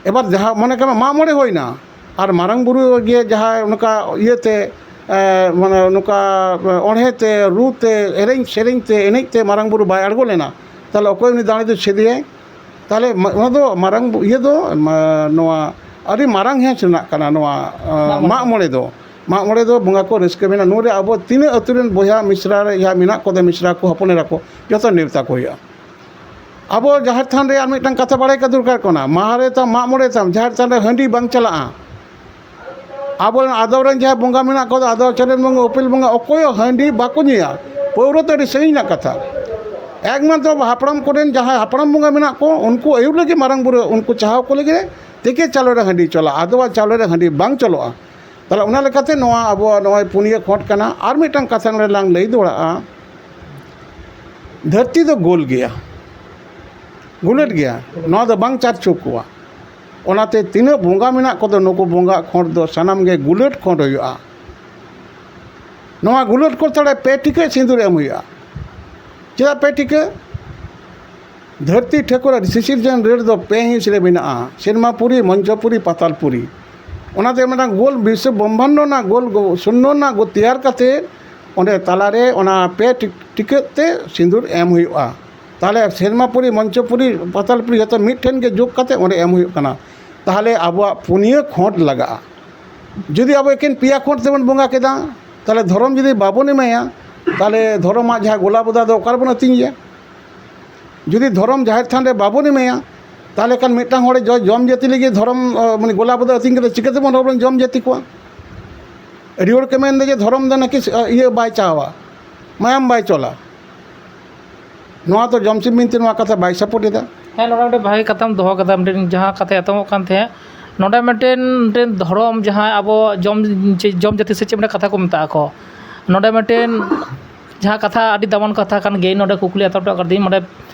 ᱮᱵᱟᱨ ᱡᱟᱦᱟᱸ ᱢᱚᱱᱮ ᱠᱟᱜ ᱢᱮ ᱢᱟᱜ ᱢᱚᱬᱮ ᱦᱩᱭᱱᱟ, ᱟᱨ ᱢᱟᱨᱟᱝ ᱵᱩᱨᱩ ᱜᱮ ᱡᱟᱦᱟᱸᱭ ᱚᱱᱠᱟ ᱤᱭᱟᱹᱛᱮ, ᱮ, ᱢᱟᱱᱮ ᱱᱚᱝᱠᱟ ᱚᱬᱦᱮ ᱛᱮ, ᱨᱩ ᱛᱮ, ᱮᱨᱮᱧ ᱥᱮᱨᱮᱧ ᱛᱮ, ᱮᱱᱮᱡ ᱛᱮ ᱢᱟᱨᱟᱝ ᱵᱩᱨᱩ ᱵᱟᱭ ᱟᱬᱜᱚ ᱞᱮᱱᱟ, ᱛᱟᱦᱚᱞᱮ ᱚᱠᱚᱭ ᱩᱱᱤ ᱫᱟᱲᱮ ᱫᱚ ᱪᱮᱫᱮᱭᱟᱭ? ᱛᱟᱦᱚᱞᱮ ᱢᱟ-, ᱚᱱᱟ ᱫᱚ ᱢᱟᱨᱟᱝ ᱵᱩ-, ᱤᱭᱟᱹ ᱫᱚ, ᱢᱟ-, ᱱᱚᱣᱟ ᱟᱹᱰᱤ ᱢᱟᱨᱟᱝ ᱦᱮᱸᱥ ᱨᱮᱱᱟᱜ ᱠᱟᱱᱟ ᱱᱚᱣᱟ, ᱮ, ᱢᱟᱜ ᱢᱚᱬᱮ᱾ ᱢᱟᱜ ᱢᱚᱬᱮ ᱫᱚ᱾ ᱢᱟᱜ ᱢᱚᱬᱮ ᱫᱚ ᱵᱚᱸᱜᱟ ᱠᱚ ᱨᱟᱹᱥᱠᱟᱹ ᱢᱮᱱᱟᱜᱼᱟ᱾ ᱱᱚᱰᱮ ᱟᱵᱚ ᱛᱤᱱᱟᱹᱜ ᱟᱹᱛᱩ ᱨᱮᱱ ᱵᱚᱭᱦᱟ ᱢᱤᱥᱨᱟ ᱨᱮ ᱡᱟᱦᱟᱸ ᱢᱮᱱᱟᱜ ᱠᱚᱫᱚ, ᱢᱤᱥᱨᱟ ᱠᱚ, ᱦᱚᱯᱚᱱ ᱮᱨᱟ ᱠᱚ, ᱡᱚᱛᱚ ᱱᱮᱣᱛᱟ ᱠᱚ ᱦᱩᱭᱩᱜᱼᱟ᱾ ᱟᱵᱚ ᱡᱟᱦᱮᱨ ᱛᱷᱟᱱ ᱨᱮ ᱟᱨ ᱢᱤᱫᱴᱟᱝ ᱠᱟᱛᱷᱟ ᱵᱟᱲᱟᱭ ᱠᱟᱜ ᱫᱚᱨᱠᱟᱨ ᱠᱟᱱᱟ, ᱢᱟᱦᱟ ᱨᱮ ᱛᱟᱢ, ᱢᱟᱜ ᱢᱚᱬᱮ ᱛᱟᱢ, ᱡᱟᱦᱮᱨ ᱛᱷᱟᱱ ᱨᱮ ᱦᱟᱺᱰᱤ ᱵᱟᱝ ᱪᱟᱞᱟᱜᱼᱟ᱾ ᱟᱵᱚᱨᱮᱱ ᱟᱫᱚᱢ ᱨᱮᱱ ᱡᱟᱦᱟᱸᱭ ᱵᱚᱸᱜᱟ ᱢᱮᱱᱟᱜ ᱠᱚᱫᱚ, ᱟᱫᱚᱢ ᱨᱮᱱ ᱵᱚᱸᱜᱟ, ᱩᱯᱮᱞ ᱵᱚᱸᱜᱟ, ᱚᱠᱚᱭ ᱦᱚᱸ ᱦᱟᱺᱰᱤ ᱵᱟᱠᱚ ᱧᱩᱭᱟ᱾ ᱯᱟᱹᱣᱨᱟᱹ ᱫᱚ ᱟᱹᱰᱤ ᱥᱟᱺᱜᱤᱧ ᱨᱮᱱᱟᱜ ᱠᱟᱛᱷᱟ᱾ ᱮᱠᱢᱟᱛᱨᱚ ᱦᱟᱯᱲᱟᱢ ᱠᱚᱨᱮᱱ ᱡᱟᱦᱟᱸᱭ ᱦᱟᱯᱲᱟᱢ ᱵᱚᱸᱜᱟ ᱢᱮᱱᱟᱜ ᱠᱚ, ᱩᱱᱠᱩ ᱟᱹᱭᱩᱨ ᱞᱟᱹᱜᱤᱫ ᱢᱟᱨᱟᱝ ᱵᱩᱨᱩ, ᱩᱱᱠᱩ ᱪᱟᱦᱟᱣ ᱠᱚ ᱞᱟᱹᱜᱤᱫ ᱛᱤᱠᱤ ᱪᱟᱣᱞᱮ ᱨᱮ ᱦᱟᱺᱰᱤ ᱪᱚᱞᱟᱜᱼᱟ, ᱟᱫᱚᱣᱟ ᱪᱟᱣᱞᱮ ᱨᱮ ᱦᱟᱺᱰᱤ ᱵᱟᱝ ᱪᱚᱞᱚᱜᱼᱟ᱾ ᱛᱟᱦᱚᱞᱮ ᱚᱱᱟ ᱞᱮᱠᱟᱛᱮ ᱱᱚᱣᱟ ᱟᱵᱚᱣᱟᱜ ᱱᱚᱜᱼᱚᱭ ᱯᱩᱱᱭᱟᱹ ᱠᱷᱚᱸᱰ ᱠᱟᱱᱟ᱾ ᱟᱨ ᱢᱤᱫᱴᱟᱝ ᱠᱟᱛᱷᱟ ᱱᱚᱰᱮ ᱞᱟᱝ ᱞᱟᱹᱭ ᱫᱚᱦᱲᱟᱜᱼᱟ, ᱫᱷᱟᱹᱨᱛᱤ ᱫᱚ ᱜᱳᱞ ᱜᱮᱭᱟ, ᱜᱩᱞᱟᱹᱴ ᱜᱮᱭᱟ, ᱱᱚᱣᱟ ᱫᱚ ᱵᱟᱝ ᱪᱟᱨ ᱪᱩᱠᱩᱜᱼᱟ᱾ ᱚᱱᱟᱛᱮ ᱛᱤᱱᱟᱹᱜ ᱵᱚᱸᱜᱟ ᱢᱮᱱᱟᱜ ᱠᱚᱫᱚ, ᱱᱩᱠᱩ ᱵᱚᱸᱜᱟ ᱠᱷᱚᱸᱰ ᱫᱚ ᱥᱟᱱᱟᱢ ᱜᱮ ᱜᱩᱞᱟᱹᱴ ᱠᱷᱚᱸᱰ ᱦᱩᱭᱩᱜᱼᱟ᱾ ᱱᱚᱣᱟ ᱜᱩᱞᱟᱹᱴ ᱠᱷᱚᱸᱰ ᱛᱟᱞᱟ ᱯᱮ ᱴᱷᱤᱠᱟᱹ ᱥᱤᱸᱫᱩᱨ ᱮᱢ ᱦᱩᱭᱩᱜᱼᱟ᱾ ᱪᱮᱫᱟᱜ ᱯᱮ ᱴᱷᱤᱠᱟᱹ? ᱫᱷᱟᱹᱨᱛᱤ ᱴᱷᱟᱹᱠᱩᱨᱟᱜ ᱥᱤᱥᱤᱨᱡᱚᱱ ᱨᱟᱹᱲ ᱫᱚ ᱯᱮ ᱦᱤᱸᱥ ᱨᱮ ᱢᱮᱱᱟᱜᱼᱟ, ᱥᱮᱨᱢᱟᱯᱩᱨᱤ, ᱢᱚᱧᱪᱚᱯᱩᱨᱤ, ᱯᱟᱛᱟᱞᱯᱩᱨᱤ᱾ ᱚᱱᱟᱛᱮ ᱢᱤᱫᱴᱟᱝ ᱜᱳᱞ ᱵᱤᱥᱥᱚ ᱵᱨᱚᱦᱢᱟᱱᱰᱚ ᱨᱮᱱᱟᱜ ᱜᱳᱞ ᱜᱳ-, ᱥᱩᱱᱱᱚ ᱨᱮᱱᱟᱜ ᱜᱳᱞ ᱛᱮᱭᱟᱨ ᱠᱟᱛᱮ ᱚᱸᱰᱮ ᱛᱟᱞᱟᱨᱮ ᱚᱱᱟ ᱯᱮ ᱴᱤ-, ᱴᱤᱠᱟᱹᱜ ᱛᱮ ᱥᱤᱸᱫᱩᱨ ᱮᱢ ᱦᱩᱭᱩᱜᱼᱟ᱾ ᱛᱟᱦᱚᱞᱮ ᱥᱮᱨᱢᱟᱯᱩᱨᱤ, ᱢᱚᱧᱪᱚᱯᱩᱨᱤ, ᱯᱟᱛᱟᱞᱯᱩᱨᱤ ᱡᱚᱛᱚ ᱢᱤᱫ ᱴᱷᱮᱱ ᱜᱮ ᱡᱳᱜᱽ ᱠᱟᱛᱮ ᱚᱸᱰᱮ ᱮᱢ ᱦᱩᱭᱩᱜ ᱠᱟᱱᱟ᱾ ᱛᱟᱦᱚᱞᱮ ᱟᱵᱚᱣᱟᱜ ᱯᱩᱱᱭᱟᱹ ᱠᱷᱚᱸᱰ ᱞᱟᱜᱟᱜᱼᱟ᱾ ᱡᱩᱫᱤ ᱟᱵᱚ ᱮᱠᱮᱱ ᱯᱮᱭᱟ ᱠᱷᱚᱸᱰ ᱛᱮᱵᱚᱱ ᱵᱚᱸᱜᱟ ᱠᱮᱫᱟ, ᱛᱟᱦᱚᱞᱮ ᱫᱷᱚᱨᱚᱢ ᱡᱩᱫᱤ ᱵᱟᱵᱚᱱ ᱮᱢᱟᱭᱟ, ᱛᱟᱦᱚᱞᱮ ᱫᱷᱚᱨᱚᱢᱟᱜ ᱡᱟᱦᱟᱸ ᱜᱚᱞᱟ ᱵᱚᱫᱟ ᱫᱚ ᱚᱠᱟ ᱨᱮᱵᱚᱱ ᱟᱹᱛᱤᱧᱮᱭᱟ? ᱡᱩᱫᱤ ᱫᱷᱚᱨᱚᱢ ᱡᱟᱦᱮᱨ ᱛᱷᱟᱱ ᱨᱮ ᱵᱟᱵᱚᱱ ᱮᱢᱟᱭᱟ, ᱛᱟᱦᱚᱞᱮ ᱠᱷᱟᱱ ᱢᱤᱫᱴᱟᱝ ᱦᱚᱲ ᱡᱚ-, ᱡᱚᱢ ᱡᱟᱹᱛᱤ ᱞᱟᱹᱜᱤᱫ ᱫᱷᱚᱨᱚᱢ, ᱚ, ᱢᱟᱱᱮ ᱜᱚᱞᱟ ᱵᱚᱫᱟ ᱟᱹᱛᱤᱧ ᱠᱟᱛᱮ ᱪᱤᱠᱟᱹ ᱛᱮᱵᱚᱱ ᱦᱚᱲ ᱵᱚᱱ ᱡᱚᱢ ᱡᱟᱹᱛᱤ ᱠᱚᱣᱟ? ᱟᱹᱰᱤ ᱦᱚᱲ ᱠᱚ ᱢᱮᱱᱫᱟ ᱡᱮ ᱫᱷᱚᱨᱚᱢ ᱫᱚ ᱱᱟᱠᱤ ᱥ-, ᱤᱭᱟᱹ ᱵᱟᱭ ᱪᱟᱣᱟ, ᱢᱟᱭᱟᱢ ᱵᱟᱭ ᱪᱚᱞᱟ᱾ ᱱᱚᱣᱟ ᱫᱚ ᱡᱚᱢᱥᱤᱢ ᱵᱤᱱᱛᱤ ᱱᱚᱣᱟ ᱠᱟᱛᱷᱟ ᱵᱟᱭ ᱥᱟᱯᱳᱨᱴ ᱮᱫᱟ᱾ ᱦᱮᱸ, ᱱᱚᱰᱮ ᱢᱤᱫᱴᱮᱱ ᱵᱷᱟᱹᱜᱤ ᱠᱟᱛᱷᱟᱢ ᱫᱚᱦᱚ ᱠᱟᱫᱟ, ᱢᱤᱫᱴᱮᱱ ᱡᱟᱦᱟᱸ ᱠᱟᱛᱷᱟ ᱮᱛᱚᱦᱚᱵ ᱠᱟᱱ ᱛᱟᱦᱮᱸᱫ, ᱱᱚᱰᱮ ᱢᱤᱫᱴᱮᱱ, ᱢᱤᱫᱴᱮᱱ ᱫᱷᱚᱨᱚᱢ ᱡᱟᱦᱟᱸ ᱟᱵᱚ ᱡᱚᱢ, ᱪᱮ-, ᱡᱚᱢ ᱡᱟᱹᱛᱤ ᱥᱮ ᱪᱮᱫ ᱢᱤᱫᱴᱮᱱ ᱠᱟᱛᱷᱟ ᱠᱚ ᱢᱮᱛᱟᱜ ᱟᱠᱚ, ᱱᱚᱰᱮ ᱢᱤᱫᱴᱮᱱ ᱡᱟᱦᱟᱸ ᱠᱟᱛᱷᱟ ᱟᱹᱰᱤ ᱫᱟᱢᱟᱱ ᱠᱟᱛᱷᱟ ᱠᱟᱱ ᱜᱮ, ᱱᱚᱰᱮ ᱠᱩᱠᱞᱤ ᱮᱛᱚᱦᱚᱵ ᱦᱚᱴᱚ ᱠᱟᱫᱤᱧ, ᱱᱚᱰᱮ,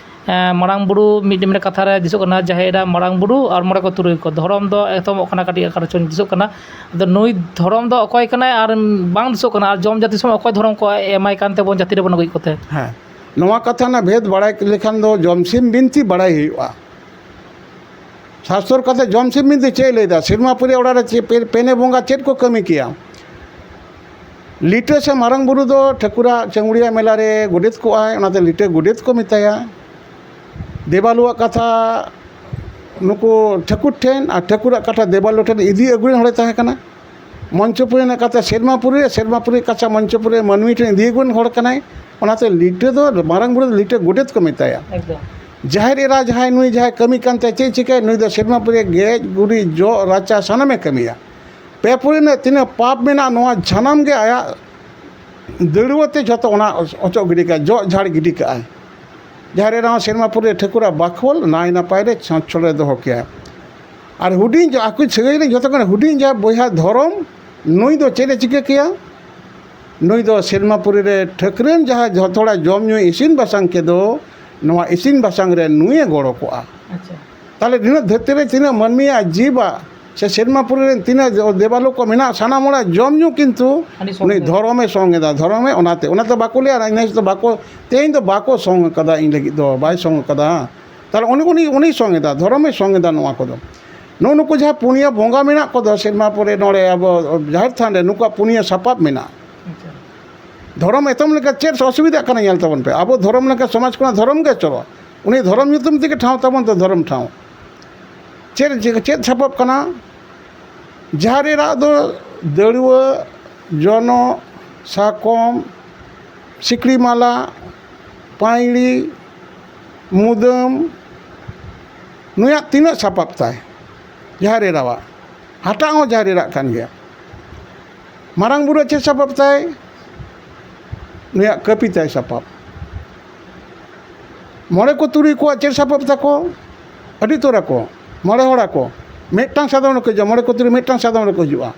ᱮᱸ, ᱢᱟᱨᱟᱝ ᱵᱩᱨᱩ ᱢᱤᱫᱴᱮᱱ, ᱢᱤᱫᱴᱮᱱ ᱠᱟᱛᱷᱟ ᱨᱮ ᱫᱤᱥᱟᱹᱜ ᱠᱟᱱᱟ, ᱡᱟᱦᱮᱨ ᱮᱨᱟ, ᱢᱟᱨᱟᱝ ᱵᱩᱨᱩ ᱟᱨ ᱢᱚᱬᱮ ᱠᱚ ᱛᱩᱨᱩᱭ ᱠᱚ, ᱫᱷᱚᱨᱚᱢ ᱫᱚ ᱮᱛᱚᱦᱚᱵᱚᱜ ᱠᱟᱱᱟ ᱠᱟᱹᱴᱤᱡ ᱚᱠᱟ ᱨᱮᱪᱚᱝ ᱫᱤᱥᱟᱹᱜ ᱠᱟᱱᱟ᱾ ᱟᱫᱚ ᱱᱩᱭ ᱫᱷᱚᱨᱚᱢ ᱫᱚ ᱚᱠᱚᱭ ᱠᱟᱱᱟᱭ ᱟᱨ ᱵᱟᱝ ᱫᱤᱥᱟᱹᱜ ᱠᱟᱱᱟ, ᱟᱨ ᱡᱚᱢ ᱡᱟᱹᱛᱤ ᱥᱚᱢᱚᱭ ᱚᱠᱚᱭ ᱫᱷᱚᱨᱚᱢ ᱠᱚ ᱮᱢᱟᱭ ᱠᱟᱱ ᱛᱮᱵᱚᱱ ᱡᱟᱹᱛᱤ ᱨᱮᱵᱚᱱ ᱟᱹᱜᱩᱭᱮᱫ ᱠᱚᱛᱮ? ᱦᱮᱸ, ᱱᱚᱣᱟ ᱠᱟᱛᱷᱟ ᱨᱮᱱᱟᱜ ᱵᱷᱮᱫᱽ ᱵᱟᱲᱟᱭ ᱞᱮᱠᱷᱟᱱ ᱫᱚ ᱡᱚᱢᱥᱤᱢ ᱵᱤᱱᱛᱤ ᱵᱟᱲᱟᱭ ᱦᱩᱭᱩᱜᱼᱟ᱾ ᱥᱟᱥᱛᱚᱨ ᱠᱟᱛᱷᱟ ᱡᱚᱢᱥᱤᱢ ᱵᱤᱱᱛᱤ ᱪᱮᱫ ᱮ ᱞᱟᱹᱭᱫᱟ? ᱥᱮᱨᱢᱟ ᱯᱩᱨᱤ ᱚᱲᱟᱜ ᱨᱮ ᱪᱮᱫ ᱯᱮ-, ᱯᱮᱱᱮ ᱵᱚᱸᱜᱟ ᱪᱮᱫ ᱠᱚ ᱠᱟᱹᱢᱤ ᱠᱮᱭᱟ? ᱞᱤᱴᱟᱹ ᱥᱮ ᱢᱟᱨᱟᱝ ᱵᱩᱨᱩ ᱫᱚ ᱴᱷᱟᱹᱠᱩᱨᱟᱜ ᱪᱟᱹᱣᱲᱤᱭᱟ ᱢᱮᱞᱟ ᱨᱮ ᱜᱚᱰᱮᱛ ᱠᱚᱜᱼᱟᱭ, ᱚᱱᱟᱛᱮ ᱞᱤᱴᱟᱹ ᱜᱚᱰᱮᱛ ᱠᱚ ᱢᱮᱛᱟᱭᱟ᱾ ᱫᱮᱵᱟᱞᱩᱣᱟᱜ ᱠᱟᱛᱷᱟ ᱱᱩᱠᱩ ᱴᱷᱟᱹᱠᱩᱨ ᱴᱷᱮᱱ ᱟᱨ ᱴᱷᱟᱹᱠᱩᱨᱟᱜ ᱠᱟᱛᱷᱟ ᱫᱮᱵᱟᱞᱩ ᱴᱷᱮᱱ ᱤᱫᱤ ᱟᱹᱜᱩ ᱨᱮᱱ ᱦᱚᱲᱮ ᱛᱟᱦᱮᱸ ᱠᱟᱱᱟ᱾ ᱢᱚᱧᱪᱚᱯᱩᱨᱤ ᱨᱮᱱᱟᱜ ᱠᱟᱛᱷᱟ ᱥᱮᱨᱢᱟᱯᱩᱨᱤ ᱨᱮ, ᱥᱮᱨᱢᱟᱯᱩᱨᱤ ᱠᱟᱛᱷᱟ ᱢᱚᱧᱪᱚᱯᱩᱨᱤ ᱨᱮ ᱢᱟᱹᱱᱢᱤ ᱴᱷᱮᱱ ᱤᱫᱤ ᱟᱹᱜᱩ ᱨᱮᱱ ᱦᱚᱲ ᱠᱟᱱᱟᱭ᱾ ᱚᱱᱟᱛᱮ ᱞᱤᱴᱟᱹ ᱫᱚ, ᱢᱟᱨᱟᱝ ᱵᱩᱨᱩ ᱫᱚ ᱞᱤᱴᱟᱹ ᱜᱚᱰᱮᱛ ᱠᱚ ᱢᱮᱛᱟᱭᱟ᱾ ᱮᱠᱫᱚᱢ᱾ ᱡᱟᱦᱮᱨ ᱮᱨᱟ ᱡᱟᱦᱟᱸᱭ, ᱱᱩᱭ ᱡᱟᱦᱟᱸᱭ ᱠᱟᱹᱢᱤ ᱠᱟᱱ ᱛᱟᱭᱟ, ᱪᱮᱫ ᱪᱤᱠᱟᱹᱭ? ᱱᱩᱭ ᱫᱚ ᱥᱮᱨᱢᱟᱯᱩᱨᱤ ᱜᱮᱡ ᱜᱩᱨᱤᱡ ᱡᱚᱜ ᱨᱟᱪᱟ ᱥᱟᱱᱟᱢᱮ ᱠᱟᱹᱢᱤᱭᱟ᱾ ᱯᱮ ᱯᱩᱨᱤ ᱨᱮᱱᱟᱜ ᱛᱤᱱᱟᱹᱜ ᱯᱟᱯ ᱢᱮᱱᱟᱜᱼᱟ, ᱱᱚᱣᱟ ᱥᱟᱱᱟᱢ ᱜᱮ ᱟᱭᱟᱜ ᱫᱟᱹᱲᱣᱟᱹ ᱛᱮ ᱡᱷᱚᱛᱚ ᱚᱱᱟ ᱚᱪᱚᱜ ᱜᱤᱰᱤ ᱠᱟᱜᱼᱟᱭ, ᱡᱚᱜ ᱡᱷᱟᱲ ᱜᱤᱰᱤ ᱠᱟᱜᱼᱟᱭ᱾ ᱡᱟᱦᱮᱨ ᱮᱨᱟ ᱦᱚᱸ ᱥᱮᱨᱢᱟᱯᱩᱨᱤ ᱨᱮ ᱴᱷᱟᱹᱠᱩᱨᱟᱜ ᱵᱟᱠᱷᱳᱞ ᱱᱟᱭ ᱱᱟᱯᱟᱭ ᱨᱮ ᱪᱷᱚᱸᱪ ᱪᱷᱚᱲ ᱨᱮ ᱫᱚᱦᱚ ᱠᱮᱭᱟ᱾ ᱟᱨ ᱦᱩᱰᱤᱧ ᱡᱚ-, ᱟᱠᱚ ᱥᱟᱹᱜᱟᱹᱭ ᱨᱮᱱ ᱡᱚᱛᱚ ᱠᱷᱚᱱ ᱦᱩᱰᱤᱧ ᱡᱟᱦᱟᱸ ᱵᱚᱭᱦᱟ ᱫᱷᱚᱨᱚᱢ, ᱱᱩᱭ ᱫᱚ ᱪᱮᱫ ᱮ ᱪᱤᱠᱟᱹ ᱠᱮᱭᱟ? ᱱᱩᱭ ᱫᱚ ᱥᱮᱨᱢᱟᱯᱩᱨᱤ ᱨᱮ ᱴᱷᱟᱹᱠᱨᱟᱹᱱ ᱡᱟᱦᱟᱸ ᱡᱷᱚᱛᱚ ᱦᱚᱲᱟᱜ ᱡᱚᱢ ᱧᱩ ᱤᱥᱤᱱ ᱵᱟᱥᱟᱝ ᱠᱮᱫᱚ, ᱱᱚᱣᱟ ᱤᱥᱤᱱ ᱵᱟᱥᱟᱝ ᱨᱮ ᱱᱩᱭᱮ ᱜᱚᱲᱚ ᱠᱚᱜᱼᱟ᱾ ᱟᱪᱪᱷᱟ᱾ ᱛᱟᱦᱞᱮ ᱱᱤᱱᱟᱹᱜ ᱫᱷᱟᱹᱨᱛᱤ ᱨᱮ ᱛᱤᱱᱟᱹᱜ ᱢᱟᱹᱱᱢᱤᱭᱟᱜ ᱡᱤᱵᱟᱜ ᱥᱮ ᱥᱮᱨᱢᱟ ᱯᱩᱨᱤ ᱨᱮᱱ ᱛᱤᱱᱟᱹᱜ ᱫᱮᱵᱟᱞᱳᱠ ᱠᱚ ᱢᱮᱱᱟᱜ, ᱥᱟᱱᱟᱢ ᱦᱚᱲᱟᱜ ᱡᱚᱢ ᱧᱩ ᱠᱤᱱᱛᱩ ᱩᱱᱤ ᱫᱷᱚᱨᱚᱢᱮ ᱥᱚᱝ ᱮᱫᱟ, ᱫᱷᱚᱨᱚᱢᱮ, ᱚᱱᱟᱛᱮ, ᱚᱱᱟᱛᱮ ᱵᱟᱠᱚ ᱞᱟᱹᱭᱟ, ᱤᱱᱟᱹ ᱫᱚ ᱵᱟᱠᱚ, ᱛᱮᱦᱮᱧ ᱫᱚ ᱵᱟᱠᱚ ᱥᱚᱝ ᱟᱠᱟᱫᱟ ᱤᱧ ᱞᱟᱹᱜᱤᱫ ᱫᱚ, ᱵᱟᱭ ᱥᱚᱝ ᱟᱠᱟᱫᱟ᱾ ᱛᱟᱦᱚᱞᱮ ᱩᱱᱤ, ᱩᱱᱤ, ᱩᱱᱤᱭ ᱥᱚᱝ ᱮᱫᱟ, ᱫᱷᱚᱨᱚᱢᱮ ᱥᱚᱝ ᱮᱫᱟ ᱱᱚᱣᱟ ᱠᱚᱫᱚ᱾ ᱱᱩᱜᱼᱩ ᱱᱩᱠᱩ ᱡᱟᱦᱟᱸ ᱯᱩᱱᱭᱟᱹ ᱵᱚᱸᱜᱟ ᱢᱮᱱᱟᱜ ᱠᱚᱫᱚ ᱥᱮᱨᱢᱟ ᱯᱩᱨᱤ ᱱᱚᱰᱮ ᱟᱵᱚ ᱡᱟᱦᱮᱨ ᱛᱷᱟᱱ ᱨᱮ, ᱱᱩᱠᱩᱣᱟᱜ ᱯᱩᱱᱭᱟᱹ ᱥᱟᱯᱟᱵ ᱢᱮᱱᱟᱜᱼᱟ᱾ ᱫᱷᱚᱨᱚᱢ ᱮᱛᱚᱢ ᱞᱮᱠᱟ ᱪᱮᱫ ᱚᱥᱩᱵᱤᱫᱷᱟᱜ ᱠᱟᱱᱟ ᱧᱮᱞ ᱛᱟᱵᱚᱱ ᱯᱮ᱾ ᱟᱵᱚ ᱫᱷᱚᱨᱚᱢ ᱞᱮᱠᱟ ᱥᱚᱢᱟᱡᱽ ᱠᱷᱚᱱᱟᱜ ᱫᱷᱚᱨᱚᱢ ᱜᱮ ᱪᱚᱞᱚ, ᱩᱱᱤ ᱫᱷᱚᱨᱚᱢ ᱧᱩᱛᱩᱢ ᱛᱮᱜᱮ ᱴᱷᱟᱶ ᱛᱟᱵᱚᱱ ᱛᱚ ᱫᱷᱚᱨᱚᱢ ᱴᱷᱟᱶ᱾ ᱪᱮᱫ, ᱪᱮᱫ ᱥᱟᱯᱟᱵ ᱠᱟᱱᱟ? ᱡᱟᱦᱮᱨ ᱮᱨᱟᱜ ᱫᱚ ᱫᱟᱹᱲᱩᱣᱟᱹ, ᱡᱚᱱᱚᱜ, ᱥᱟᱠᱚᱢ, ᱥᱤᱠᱲᱤ ᱢᱟᱞᱟ, ᱯᱟᱹᱭᱲᱤ, ᱢᱩᱫᱟᱹᱢ, ᱱᱩᱭᱟᱜ ᱛᱤᱱᱟᱹᱜ ᱥᱟᱯᱟᱵ ᱛᱟᱭ ᱡᱟᱦᱮᱨ ᱮᱨᱟᱣᱟᱜ? ᱦᱟᱴᱟᱜ ᱦᱚᱸ ᱡᱟᱦᱮᱨ ᱮᱨᱟᱜ ᱠᱟᱱ ᱜᱮᱭᱟ᱾ ᱢᱟᱨᱟᱝ ᱵᱩᱨᱩ ᱪᱮᱫ ᱥᱟᱯᱟᱵ ᱛᱟᱭ? ᱱᱩᱭᱟᱜ ᱠᱟᱹᱯᱤ ᱛᱟᱭ ᱥᱟᱯᱟᱵ᱾ ᱢᱚᱬᱮ ᱠᱚ ᱛᱩᱨᱩᱭ ᱠᱚᱣᱟᱜ ᱪᱮᱫ ᱥᱟᱯᱟᱵ ᱛᱟᱠᱚ? ᱟᱹᱰᱤ ᱩᱛᱟᱹᱨ ᱟᱠᱚ, ᱢᱚᱬᱮ ᱦᱚᱲ ᱟᱠᱚ, ᱢᱤᱫᱴᱟᱝ ᱥᱟᱫᱚᱢ ᱨᱮᱠᱚ ᱦᱤᱡᱩᱜᱼᱟ, ᱢᱚᱬᱮ ᱠᱚ ᱛᱩᱨᱩᱭ ᱢᱤᱫᱴᱟᱝ ᱥᱟᱫᱚᱢ ᱨᱮᱠᱚ ᱦᱤᱡᱩᱜᱼᱟ᱾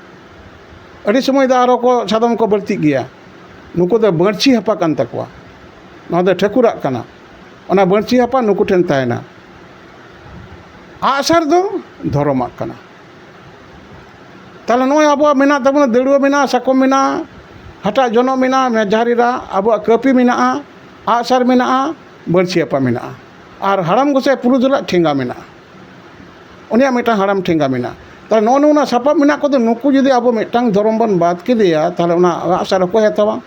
ᱟᱹᱰᱤ ᱥᱚᱢᱚᱭ ᱫᱚ ᱟᱨᱚ ᱠᱚ ᱥᱟᱫᱚᱢ ᱠᱚ ᱵᱟᱹᱲᱛᱤᱜ ᱜᱮᱭᱟ᱾ ᱱᱩᱠᱩ ᱫᱚ ᱵᱟᱹᱲᱥᱤ ᱦᱟᱯᱟ ᱠᱟᱱ ᱛᱟᱠᱚᱣᱟ, ᱱᱚᱣᱟ ᱫᱚ ᱴᱷᱟᱹᱠᱩᱨᱟᱜ ᱠᱟᱱᱟ᱾ ᱚᱱᱟ ᱵᱟᱹᱲᱥᱤ ᱦᱟᱯᱟ ᱱᱩᱠᱩ ᱴᱷᱮᱱ ᱛᱟᱦᱮᱱᱟ᱾ ᱟᱜᱼᱥᱟᱨ ᱫᱚ ᱫᱷᱚᱨᱚᱢᱟᱜ ᱠᱟᱱᱟ᱾ ᱛᱟᱦᱚᱞᱮ ᱱᱚᱜᱼᱚᱭ ᱟᱵᱚᱣᱟᱜ ᱢᱮᱱᱟᱜ ᱛᱟᱵᱚᱱᱟ, ᱫᱟᱹᱲᱩᱣᱟᱹ ᱢᱮᱱᱟᱜᱼᱟ, ᱥᱟᱠᱚᱢ ᱢᱮᱱᱟᱜᱼᱟ, ᱦᱟᱴᱟᱜ ᱡᱚᱱᱚᱜ ᱢᱮᱱᱟᱜᱼᱟ, ᱡᱟᱦᱮᱨ ᱮᱨᱟ, ᱟᱵᱚᱣᱟᱜ ᱠᱟᱹᱯᱤ ᱢᱮᱱᱟᱜᱼᱟ, ᱟᱜᱼᱥᱟᱨ ᱢᱮᱱᱟᱜᱼᱟ, ᱵᱟᱹᱲᱥᱤ ᱦᱟᱯᱟ ᱢᱮᱱᱟᱜᱼᱟ, ᱟᱨ ᱦᱟᱲᱟᱢ ᱜᱚᱸᱥᱟᱭ ᱯᱩᱨᱩᱫᱷᱩᱞᱟᱜ ᱴᱷᱮᱸᱜᱟ ᱢᱮᱱᱟᱜᱼᱟ᱾ ᱩᱱᱤᱭᱟᱜ ᱢᱤᱫᱴᱟᱝ ᱦᱟᱲᱟᱢ ᱴᱷᱮᱸᱜᱟ ᱢᱮᱱᱟᱜᱼᱟ᱾ ᱛᱟᱦᱚᱞᱮ ᱱᱚᱜᱼᱚ ᱱᱚᱣᱟ ᱥᱟᱯᱟᱵ ᱢᱮᱱᱟᱜ ᱠᱚᱫᱚ, ᱱᱩᱠᱩ ᱡᱩᱫᱤ ᱟᱵᱚ ᱢᱤᱫᱴᱟᱝ ᱫᱷᱚᱨᱚᱢ ᱵᱚᱱ ᱵᱟᱫ ᱠᱮᱫᱮᱭᱟ, ᱛᱟᱦᱚᱞᱮ ᱚᱱᱟ ᱟᱜᱼᱥᱟᱨ ᱚᱠᱚᱭ ᱦᱟᱛᱟᱣᱟ?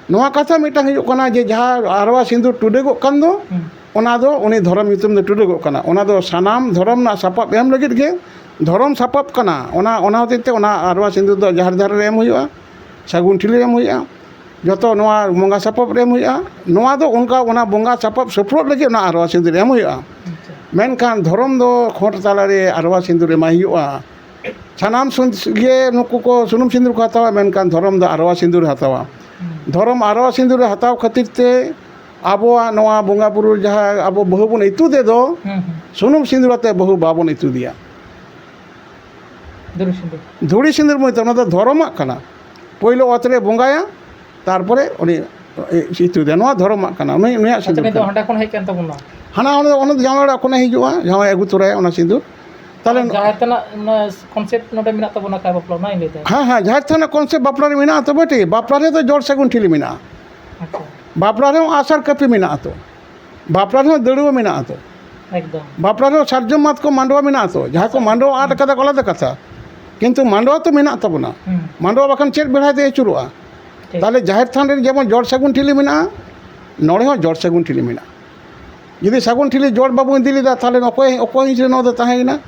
ᱱᱚᱣᱟ ᱠᱟᱛᱷᱟ ᱢᱤᱫᱴᱟᱝ ᱦᱩᱭᱩᱜ ᱠᱟᱱᱟ ᱡᱮ ᱡᱟᱦᱟᱸ ᱟᱨᱣᱟ ᱥᱤᱸᱫᱩᱨ ᱴᱩᱰᱟᱹᱜᱚᱜ ᱠᱟᱱ ᱫᱚ, ᱦᱩᱸ᱾ ᱚᱱᱟ ᱫᱚ ᱩᱱᱤ ᱫᱷᱚᱨᱚᱢ ᱧᱩᱛᱩᱢ ᱫᱚ ᱴᱩᱰᱟᱹᱜᱚᱜ ᱠᱟᱱᱟ᱾ ᱚᱱᱟ ᱫᱚ ᱥᱟᱱᱟᱢ ᱫᱷᱚᱨᱚᱢ ᱨᱮᱱᱟᱜ ᱥᱟᱯᱟᱵ ᱮᱢ ᱞᱟᱹᱜᱤᱫ ᱜᱮ ᱫᱷᱚᱨᱚᱢ ᱥᱟᱯᱟᱵ ᱠᱟᱱᱟ᱾ ᱚᱱᱟ, ᱚᱱᱟ ᱦᱚᱛᱮᱡ ᱛᱮ ᱚᱱᱟ ᱟᱨᱣᱟ ᱥᱤᱸᱫᱩᱨ ᱫᱚ ᱡᱟᱦᱮᱨ ᱫᱷᱟᱨᱮ ᱨᱮ ᱮᱢ ᱦᱩᱭᱩᱜᱼᱟ, ᱥᱟᱹᱜᱩᱱ ᱴᱷᱤᱞᱤ ᱨᱮ ᱮᱢ ᱦᱩᱭᱩᱜᱼᱟ, ᱡᱚᱛᱚ ᱱᱚᱣᱟ ᱵᱚᱸᱜᱟ ᱥᱟᱯᱟᱵ ᱨᱮ ᱮᱢ ᱦᱩᱭᱩᱜᱼᱟ᱾ ᱱᱚᱣᱟ ᱫᱚ ᱚᱱᱠᱟ ᱚᱱᱟ ᱵᱚᱸᱜᱟ ᱥᱟᱯᱟᱵ ᱥᱳᱯᱨᱳᱫ ᱞᱟᱹᱜᱤᱫ ᱚᱱᱟ ᱟᱨᱣᱟ ᱥᱤᱸᱫᱩᱨ ᱮᱢ ᱦᱩᱭᱩᱜᱼᱟ᱾ ᱟᱪᱪᱷᱟ᱾ ᱢᱮᱱᱠᱷᱟᱱ ᱫᱷᱚᱨᱚᱢ ᱫᱚ ᱠᱷᱚᱸᱰ ᱛᱟᱞᱟᱨᱮ ᱟᱨᱣᱟ ᱥᱤᱸᱫᱩᱨ ᱮᱢᱟᱭ ᱦᱩᱭᱩᱜᱼᱟ᱾ ᱥᱟᱱᱟᱢ ᱥᱩᱱ-, ᱜᱮ ᱱᱩᱠᱩ ᱠᱚ ᱥᱩᱱᱩᱢ ᱥᱤᱸᱫᱩᱨ ᱠᱚ ᱦᱟᱛᱟᱣᱟ, ᱢᱮᱱᱠᱷᱟᱱ ᱫᱷᱚᱨᱚᱢ ᱫᱚ ᱟᱨᱣᱟ ᱥᱤᱸᱫᱩᱨ ᱮ ᱦᱟᱛᱟᱣᱟ᱾ ᱦᱩᱸ᱾ ᱫᱷᱚᱨᱚᱢ ᱟᱨᱣᱟ ᱥᱤᱸᱫᱩᱨ ᱮ ᱦᱟᱛᱟᱣ ᱠᱷᱟᱹᱛᱤᱨ ᱛᱮ ᱟᱵᱚᱣᱟᱜ ᱱᱚᱣᱟ ᱵᱚᱸᱜᱟ ᱵᱩᱨᱩ ᱡᱟᱦᱟᱸ ᱟᱵᱚ ᱵᱟᱹᱦᱩ ᱵᱚᱱ ᱤᱛᱩᱫ ᱮᱫ ᱫᱚ, ᱦᱩᱸ, ᱦᱩᱸ᱾ ᱥᱩᱱᱩᱢ ᱥᱤᱸᱫᱩᱨ ᱟᱛᱮ ᱵᱟᱹᱦᱩ ᱵᱟᱵᱚᱱ ᱤᱛᱩᱫᱮᱭᱟ᱾ ᱫᱷᱩᱲᱤ ᱥᱤᱸᱫᱩᱨ᱾ ᱫᱷᱩᱲᱤ ᱥᱤᱸᱫᱩᱨ ᱢᱚᱛᱚ ᱚᱱᱟ ᱫᱚ ᱫᱷᱚᱨᱚᱢᱟᱜ ᱠᱟᱱᱟ᱾ ᱯᱳᱭᱞᱳ ᱚᱛ ᱨᱮ ᱵᱚᱸᱜᱟᱭᱟ, ᱛᱟᱨᱯᱚᱨᱮ ᱩᱱᱤ ᱤᱛᱩᱫᱮᱭᱟ᱾ ᱱᱚᱣᱟ ᱫᱷᱚᱨᱚᱢᱟᱜ ᱠᱟᱱᱟ, ᱩᱱᱤ, ᱩᱱᱤᱭᱟᱜ ᱟᱪᱪᱷᱟ, ᱥᱤᱸᱫᱩᱨ ᱱᱤᱛ ᱫᱚ ᱠᱟᱱᱟ᱾ ᱦᱟᱸᱰᱮ ᱠᱷᱚᱱ ᱦᱮᱡ ᱠᱟᱱ ᱛᱟᱵᱚᱱᱟ᱾ ᱦᱟᱱᱟ ᱚᱱᱟ ᱫᱚ, ᱚᱱᱟ ᱫᱚ ᱡᱟᱶᱟᱭ ᱚᱲᱟᱜ ᱠᱷᱚᱱᱮ ᱦᱤᱡᱩᱜᱼᱟ, ᱡᱟᱶᱟᱭ ᱟᱹᱜᱩ ᱛᱚᱨᱟᱭᱟ ᱚᱱᱟ ᱥᱤᱸᱫᱩᱨ᱾ ᱛᱟᱦᱚᱞᱮ ᱡᱟᱦᱮᱨ ᱛᱷᱟᱱ ᱨᱮᱱᱟᱜ ᱠᱚᱱᱥᱮᱯᱴ ᱱᱚᱰᱮ ᱢᱮᱱᱟᱜ ᱛᱟᱵᱚᱱᱟ ᱠᱟ ᱵᱟᱯᱞᱟ, ᱚᱱᱟᱧ ᱞᱟᱹᱭ ᱫᱟ᱾ ᱦᱮᱸ, ᱦᱮᱸ, ᱡᱟᱦᱮᱨ ᱛᱷᱟᱱ ᱨᱮᱱᱟᱜ ᱠᱚᱱᱥᱮᱯᱴ ᱵᱟᱯᱞᱟ ᱨᱮ ᱢᱮᱱᱟᱜᱼᱟ, ᱛᱚᱵᱮ ᱴᱷᱤᱠ, ᱵᱟᱯᱞᱟ ᱨᱮᱫᱚ ᱡᱚᱲ ᱥᱟᱹᱜᱩᱱ ᱴᱷᱤᱞᱤ ᱢᱮᱱᱟᱜᱼᱟ᱾ ᱟᱪᱪᱷᱟ᱾ ᱵᱟᱯᱞᱟ ᱨᱮᱦᱚᱸ ᱟᱥᱟᱨ ᱠᱟᱹᱯᱤ ᱢᱮᱱᱟᱜᱼᱟ ᱛᱚ, ᱵᱟᱯᱞᱟ ᱨᱮᱦᱚᱸ ᱫᱟᱹᱲᱣᱟᱹ ᱢᱮᱱᱟᱜᱼᱟ ᱛᱚ, ᱮᱠᱫᱚᱢ᱾ ᱵᱟᱯᱞᱟ ᱨᱮᱦᱚᱸ ᱥᱟᱨᱡᱚᱢ ᱢᱟᱛᱠᱚᱢ ᱢᱟᱰᱣᱟ ᱢᱮᱱᱟᱜᱼᱟ ᱛᱚ, ᱡᱟᱦᱟᱸ ᱠᱚ ᱢᱟᱰᱣᱟ ᱟᱫ ᱠᱟᱫᱟ ᱠᱚ ᱟᱞᱟᱫᱟ ᱠᱟᱛᱷᱟ, ᱠᱤᱱᱛᱩ ᱢᱟᱰᱣᱟ ᱛᱚ ᱢᱮᱱᱟᱜ ᱛᱟᱵᱚᱱᱟ᱾ ᱦᱩᱸ᱾ ᱢᱟᱰᱣᱟ ᱵᱟᱠᱷᱟᱱ ᱪᱮᱫ ᱵᱮᱲᱦᱟᱭ ᱛᱮ ᱟᱹᱪᱩᱨᱚᱜᱼᱟ? ᱴᱷᱤᱠ᱾ ᱛᱟᱦᱚᱞᱮ ᱡᱟᱦᱮᱨ ᱛᱷᱟᱱ ᱨᱮ ᱡᱮᱢᱚᱱ ᱡᱚᱲ ᱥᱟᱹᱜᱩᱱ ᱴᱷᱤᱞᱤ ᱢᱮᱱᱟᱜᱼᱟ, ᱱᱚᱰᱮ ᱦᱚᱸ ᱡᱚᱲ ᱥᱟᱹᱜᱩᱱ ᱴᱷᱤᱞᱤ ᱢᱮᱱᱟᱜᱼᱟ᱾ ᱡᱩᱫᱤ ᱥᱟᱹᱜᱩᱱ ᱴᱷᱤᱞᱤ ᱡᱚᱲ ᱵᱟᱵᱚᱱ ᱤᱫᱤ ᱞᱮᱫᱟ, ᱛᱟᱦᱚᱞᱮ ᱚᱠᱚᱭ, ᱚᱠᱚᱭ ᱦᱤᱸᱥ ᱨᱮ ᱱᱚᱣᱟ ᱫᱚ ᱛᱟᱦᱮᱸᱭᱮᱱᱟ?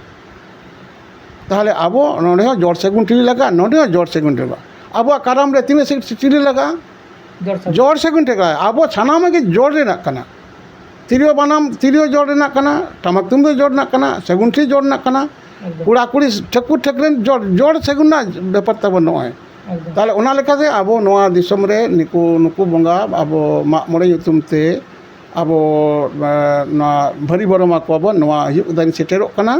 ᱛᱟᱦᱚᱞᱮ ᱟᱵᱚ ᱱᱚᱰᱮ ᱦᱚᱸ ᱡᱚᱲ ᱥᱟᱹᱜᱩᱱ ᱴᱷᱤᱞᱤ ᱞᱟᱜᱟᱜᱼᱟ, ᱱᱚᱰᱮ ᱦᱚᱸ ᱡᱚᱲ ᱥᱟᱹᱜᱩᱱ ᱴᱷᱤᱞᱤ ᱞᱟᱜᱟᱜᱼᱟ᱾ ᱟᱵᱚᱣᱟᱜ ᱠᱟᱨᱟᱢ ᱨᱮ ᱛᱤᱱᱟᱹᱜ ᱥᱮ ᱴᱷᱤᱞᱤ ᱞᱟᱜᱟᱜᱼᱟ? ᱡᱚᱲ ᱥᱟᱹᱜᱩᱱ᱾ ᱡᱚᱲ ᱥᱟᱹᱜᱩᱱ ᱴᱷᱤᱞᱤ ᱞᱟᱜᱟᱜᱼᱟ᱾ ᱟᱵᱚ ᱥᱟᱱᱟᱢᱟᱜ ᱜᱮ ᱡᱚᱲ ᱨᱮᱱᱟᱜ ᱠᱟᱱᱟ᱾ ᱛᱤᱨᱭᱳ ᱵᱟᱱᱟᱢ, ᱛᱤᱨᱭᱳ ᱡᱚᱲ ᱨᱮᱱᱟᱜ ᱠᱟᱱᱟ, ᱴᱟᱢᱟᱠ ᱛᱩᱢᱫᱟᱹᱜ ᱡᱚᱲ ᱨᱮᱱᱟᱜ ᱠᱟᱱᱟ, ᱥᱟᱹᱜᱩᱱ ᱴᱷᱤᱞᱤ ᱡᱚᱲ ᱨᱮᱱᱟᱜ ᱠᱟᱱᱟ, ᱮᱠᱫᱚᱢ᱾ ᱠᱚᱲᱟ ᱠᱩᱲᱤ ᱴᱷᱟᱹᱠᱩᱨ ᱴᱷᱟᱹᱠᱨᱟᱹᱱ ᱡᱚᱲ, ᱡᱚᱲ ᱥᱟᱹᱜᱩᱱ ᱨᱮᱱᱟᱜ ᱵᱮᱯᱟᱨ ᱛᱟᱵᱚᱱ ᱱᱚᱜᱼᱚᱭ᱾ ᱮᱠᱫᱚᱢ᱾ ᱛᱟᱦᱚᱞᱮ ᱚᱱᱟ ᱞᱮᱠᱟᱛᱮ ᱟᱵᱚ ᱱᱚᱣᱟ ᱫᱤᱥᱚᱢ ᱨᱮ ᱱᱩᱠᱩ, ᱱᱩᱠᱩ ᱵᱚᱸᱜᱟ ᱟᱵᱚ ᱢᱟᱜ ᱢᱚᱬᱮ ᱧᱩᱛᱩᱢ ᱛᱮ ᱟᱵᱚ, ᱮ, ᱱᱚᱣᱟ ᱵᱷᱟᱹᱨᱤ ᱵᱷᱚᱨᱚᱢ ᱟᱠᱚᱣᱟ ᱵᱚᱱ, ᱱᱚᱣᱟ ᱦᱩᱭᱩᱜ ᱫᱤᱱ ᱥᱮᱴᱮᱨᱚᱜ ᱠᱟᱱᱟ᱾